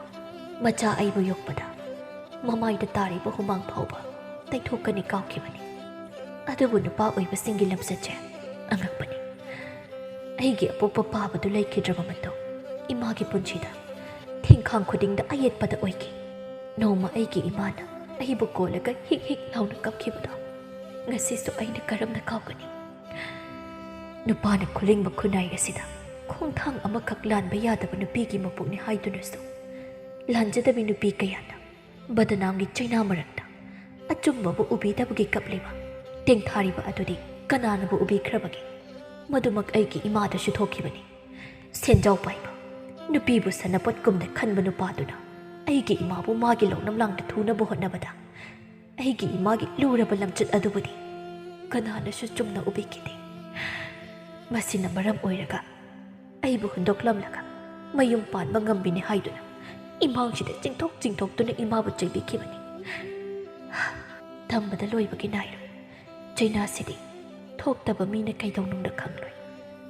ꯃꯆꯥ ꯑꯩꯕꯨ ꯌꯣꯛꯄꯗ ꯃꯃꯥꯏꯗ ꯇꯥꯔꯤꯕ ꯍꯨꯃꯥꯡ ꯐꯥꯎꯕ ꯇꯩꯊꯣꯛꯀꯅꯤ ꯀꯥꯎꯈꯤꯕꯅꯤ꯫ ꯑꯗꯨꯕꯨ ꯅꯨꯄꯥ ꯑꯣꯏꯕꯁꯤꯡꯒꯤ ꯂꯝꯆꯠꯁꯦ ꯑꯉꯛꯄꯅꯤ꯫ ꯑꯩꯒꯤ ꯑꯄꯣꯛꯄ ꯄꯥꯕꯗꯨ ꯂꯩꯈꯤꯗ꯭ꯔꯕ ꯃꯇꯨꯡ ꯏꯃꯥꯒꯤ ꯄꯨꯟꯁꯤꯗ ꯊꯤꯡꯈꯥꯡ ꯈꯨꯗꯤꯡꯗ ꯑꯌꯦꯠꯄꯗ ꯑꯣꯏꯈꯤ꯫ ꯅꯣꯡꯃ ꯑꯩꯒꯤ ꯏꯃꯥꯅ ꯑꯩꯕꯨ ꯀꯣꯜꯂꯒ ꯍꯤꯛ ꯍꯤꯛ ꯂꯥꯎꯅ ꯀꯞꯈꯤꯕꯗꯣ ꯉꯁꯤꯁꯨ ꯑꯩꯅ ꯀꯔꯝꯅ ꯀꯥꯎꯒꯅꯤ? ꯅꯨꯄꯥꯅ ꯈꯨꯂꯤꯡꯕ ꯈꯨꯟꯅꯥꯏ ꯑꯁꯤꯗ ꯈꯣꯡꯊꯥꯡ ꯑꯃꯈꯛ ꯂꯥꯟꯕ ꯌꯥꯗꯕ ꯅꯨꯄꯤꯒꯤ ꯃꯄꯣꯛꯅꯤ ꯍꯥꯏꯗꯨꯅꯁꯨ ꯂꯥꯟꯖꯗꯕꯤ ꯅꯨꯄꯤ ꯀꯌꯥꯅ ꯕꯗꯅꯥꯝꯒꯤ ꯆꯩꯅꯥ ꯃꯔꯛꯇ ꯑꯆꯨꯝꯕꯕꯨ ꯎꯕꯤꯗꯕꯒꯤ ꯀꯞꯂꯤꯕ, ꯇꯦꯡꯊꯥꯔꯤꯕ ꯑꯗꯨꯗꯤ ꯀꯅꯥꯅꯕꯨ ꯎꯕꯤꯈ꯭ꯔꯕꯒꯦ? ꯃꯗꯨꯃꯛ ꯑꯩꯒꯤ ꯏꯃꯥꯗꯁꯨ ꯊꯣꯛꯈꯤꯕꯅꯤ꯫ ꯁꯦꯟꯖꯥꯎ ꯄꯥꯏꯕ, ꯅꯨꯄꯤꯕꯨ ꯁꯅꯥꯄꯣꯠꯀꯨꯝꯅ ꯈꯟꯕ ꯅꯨꯄꯥꯗꯨꯅ ꯑꯩꯒꯤ ꯏꯃꯥꯕꯨ ꯃꯥꯒꯤ ꯂꯧꯅꯝꯂꯥꯡꯗ ꯊꯨꯅꯕ ꯍꯣꯠꯅꯕꯗ ꯑꯩꯒꯤ ꯏꯃꯥꯒꯤ ꯂꯨꯔꯕ ꯂꯝꯆꯠ ꯑꯗꯨꯕꯨꯗꯤ ꯀꯅꯥꯅꯁꯨ ꯆꯨꯝꯅ ꯎꯕꯤꯈꯤꯗꯦ꯫ ꯃꯁꯤꯅ ꯃꯔꯝ ꯑꯣꯏꯔꯒ ꯑꯩꯕꯨ ꯍꯨꯟꯗꯣꯛꯂꯝꯂꯒ ꯃꯌꯨꯝ ꯄꯥꯟꯕ ꯉꯝꯕꯤꯅꯤ ꯍꯥꯏꯗꯨꯅ ꯏꯃꯥꯡꯁꯤꯗ ꯆꯤꯡꯊꯣꯛ ꯆꯤꯡꯊꯣꯛꯇꯨꯅ ꯏꯃꯥꯕꯨ ꯆꯩꯕꯤꯈꯤꯕꯅꯤ꯫ ꯇꯝꯕꯗ ꯂꯣꯏꯕꯒꯤ ꯅꯥꯏꯔꯣꯏ꯫ ꯆꯩꯅꯥꯁꯤꯗꯤ ꯊꯣꯛꯇꯕ ꯃꯤꯅ ꯀꯩꯗꯧꯅꯨꯡꯗ ꯈꯪꯂꯣꯏ꯫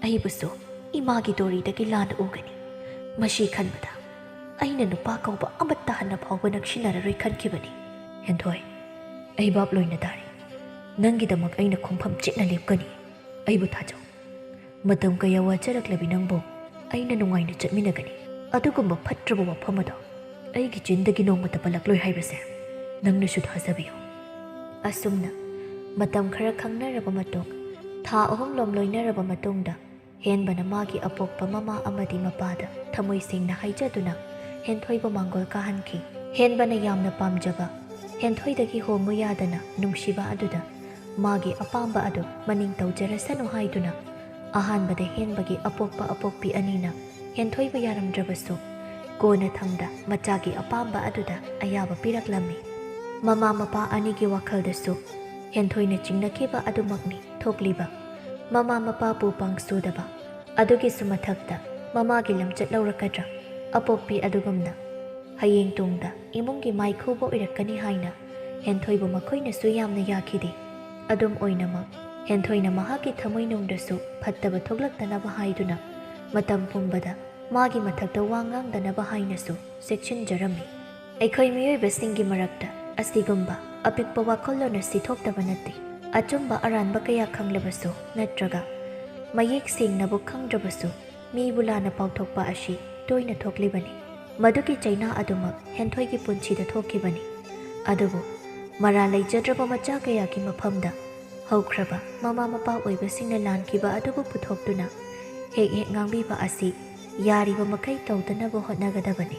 ꯑꯩꯕꯨꯁꯨ ꯏꯃꯥꯒꯤ ꯗꯣꯔꯤꯗꯒꯤ ꯂꯥꯟꯅ ꯎꯒꯅꯤ꯫ ꯃꯁꯤ ꯈꯟꯕꯗ ꯑꯩꯅ ꯅꯨꯄꯥ ꯀꯧꯕ ꯑꯃꯠꯇ ꯍꯟꯅ ꯐꯥꯎꯕ ꯅꯛꯁꯤꯟꯅꯔꯔꯣꯏ ꯈꯟꯈꯤꯕꯅꯤ꯫ ꯍꯦꯟꯊꯣꯏ, ꯑꯩ ꯚꯥꯞ ꯂꯣꯏꯅ ꯇꯥꯔꯦ꯫ ꯅꯪꯒꯤꯗꯃꯛ ꯑꯩꯅ ꯈꯣꯡꯐꯝ ꯆꯤꯠꯅ ꯂꯦꯞꯀꯅꯤ꯫ ꯑꯩꯕꯨ ꯊꯥꯖꯧ꯫ ꯃꯇꯝ ꯀꯌꯥ ꯋꯥꯖꯔꯛꯂꯕꯤ ꯅꯪꯕꯨ ꯑꯩꯅ ꯅꯨꯡꯉꯥꯏꯅ ꯆꯠꯃꯤꯟꯅꯒꯅꯤ꯫ ꯑꯗꯨꯒꯨꯝꯕ ꯐꯠꯇ꯭ꯔꯕ ꯋꯥꯐꯝ ꯑꯗꯣ ꯑꯩꯒꯤ ꯆꯤꯟꯗꯒꯤ ꯅꯣꯡꯃꯇ ꯄꯜꯂꯛꯂꯣꯏ ꯍꯥꯏꯕꯁꯦ ꯅꯪꯅꯁꯨ ꯊꯥꯖꯕꯤꯌꯨ꯫ ꯑꯁꯨꯝꯅ ꯃꯇꯝ ꯈꯔ ꯈꯪꯅꯔꯕ ꯃꯇꯨꯡ, ꯊꯥ ꯑꯍꯨꯝ ꯂꯣꯝ ꯂꯣꯏꯅꯔꯕ ꯃꯇꯨꯡꯗ, ꯍꯦꯟꯕꯅ ꯃꯥꯒꯤ ꯑꯄꯣꯛꯄ ꯃꯃꯥ ꯑꯃꯗꯤ ꯃꯄꯥꯗ ꯊꯃꯣꯏ ꯁꯦꯡꯅ ꯍꯥꯏꯖꯗꯨꯅ ꯍꯦꯟꯊꯣꯏꯕ ꯃꯥꯡꯒꯣꯜ ꯀꯥꯍꯟꯈꯤ꯫ ꯍꯦꯟꯕꯅ ꯌꯥꯝꯅ ꯄꯥꯝꯖꯕ ꯍꯦꯟꯊꯣꯏꯗꯒꯤ ꯍꯣꯡꯉꯨ ꯌꯥꯗꯅ ꯅꯨꯡꯁꯤꯕ ꯑꯗꯨꯗ ꯃꯥꯒꯤ ꯑꯄꯥꯝꯕ ꯑꯗꯨ ꯃꯅꯤꯡ ꯇꯧꯖꯔꯁꯅꯨ ꯍꯥꯏꯗꯨꯅ, ꯑꯍꯥꯟꯕꯗ ꯍꯦꯟꯕꯒꯤ ꯑꯄꯣꯛꯄ ꯑꯄꯣꯛꯄꯤ ꯑꯅꯤꯅ ꯍꯦꯟꯊꯣꯏꯕ ꯌꯥꯔꯝꯗ꯭ꯔꯕꯁꯨ, ꯀꯣꯟꯅꯊꯪꯗ ꯃꯆꯥꯒꯤ ꯑꯄꯥꯝꯕ ꯑꯗꯨꯗ ꯑꯌꯥꯕ ꯄꯤꯔꯛꯂꯝꯃꯤ꯫ ꯃꯃꯥ ꯃꯄꯥ ꯑꯅꯤꯒꯤ ꯋꯥꯈꯜꯗꯁꯨ ꯍꯦꯟꯊꯣꯏꯅ ꯆꯤꯡꯅꯈꯤꯕ ꯑꯗꯨꯃꯛꯅꯤ ꯊꯣꯛꯂꯤꯕ꯫ ꯃꯃꯥ ꯃꯄꯥꯕꯨ ꯄꯥꯡꯁꯨꯗꯕ ꯑꯗꯨꯒꯤꯁꯨ ꯃꯊꯛꯇ, ꯃꯃꯥꯒꯤ ꯂꯝꯆꯠ ꯂꯧꯔꯛꯀꯗ꯭ꯔꯥ, ꯑꯄꯣꯛꯄꯤ ꯑꯗꯨꯒꯨꯝꯅ ꯍꯌꯦꯡ ꯇꯨꯡꯗ ꯏꯃꯨꯡꯒꯤ ꯃꯥꯏꯈꯨꯕ ꯑꯣꯏꯔꯛꯀꯅꯤ ꯍꯥꯏꯅ ꯍꯦꯟꯊꯣꯏꯕꯨ ꯃꯈꯣꯏꯅꯁꯨ ꯌꯥꯝꯅ ꯌꯥꯈꯤꯗꯦ꯫ ꯑꯗꯨꯝ ꯑꯣꯏꯅꯃꯛ, ꯍꯦꯟꯊꯣꯏꯅ ꯃꯍꯥꯛꯀꯤ ꯊꯃꯣꯏꯅꯨꯡꯗꯁꯨ ꯐꯠꯇꯕ ꯊꯣꯛꯂꯛꯇꯅꯕ ꯍꯥꯏꯗꯨꯅ ꯃꯇꯝ ꯄꯨꯝꯕꯗ ꯃꯥꯒꯤ ꯃꯊꯛꯇ ꯋꯥ ꯉꯥꯡꯗꯅꯕ ꯍꯥꯏꯅꯁꯨ ꯆꯦꯛꯁꯤꯟꯖꯔꯝꯃꯤ꯫ ꯑꯩꯈꯣꯏ ꯃꯤꯑꯣꯏꯕꯁꯤꯡꯒꯤ ꯃꯔꯛꯇ ꯑꯁꯤꯒꯨꯝꯕ ꯑꯄꯤꯛꯄ ꯋꯥꯈꯜꯂꯣꯟ ꯑꯁꯤ ꯊꯣꯛꯇꯕ ꯅꯠꯇꯦ꯫ ꯑꯆꯨꯝꯕ ꯑꯔꯥꯟꯕ ꯀꯌꯥ ꯈꯪꯂꯕꯁꯨ ꯅꯠꯇ꯭ꯔꯒ ꯃꯌꯦꯛ ꯁꯦꯡꯅꯕꯨ ꯈꯪꯗ꯭ꯔꯕꯁꯨ, ꯃꯤꯕꯨ ꯂꯥꯟꯅ ꯄꯥꯎꯊꯣꯛꯄ ꯑꯁꯤ ꯇꯣꯏꯅ ꯊꯣꯛꯂꯤꯕꯅꯤ꯫ ꯃꯗꯨꯒꯤ ꯆꯩꯅꯥ ꯑꯗꯨꯃꯛ ꯍꯦꯟꯊꯣꯏꯒꯤ ꯄꯨꯟꯁꯤꯗ ꯊꯣꯛꯈꯤꯕꯅꯤ꯫ ꯑꯗꯨꯕꯨ ꯃꯔꯥ ꯂꯩꯖꯗ꯭ꯔꯕ ꯃꯆꯥ ꯀꯌꯥꯒꯤ ꯃꯐꯝꯗ ꯍꯧꯈ꯭ꯔꯕ ꯃꯃꯥ ꯃꯄꯥ ꯑꯣꯏꯕꯁꯤꯡꯅ ꯂꯥꯟꯈꯤꯕ ꯑꯗꯨꯕꯨ ꯄꯨꯊꯣꯛꯇꯨꯅ ꯍꯦꯛ ꯍꯦꯛ ꯉꯥꯡꯕꯤꯕ ꯑꯁꯤ ꯌꯥꯔꯤꯕ ꯃꯈꯩ ꯇꯧꯗꯅꯕ ꯍꯣꯠꯅꯒꯗꯕꯅꯤ꯫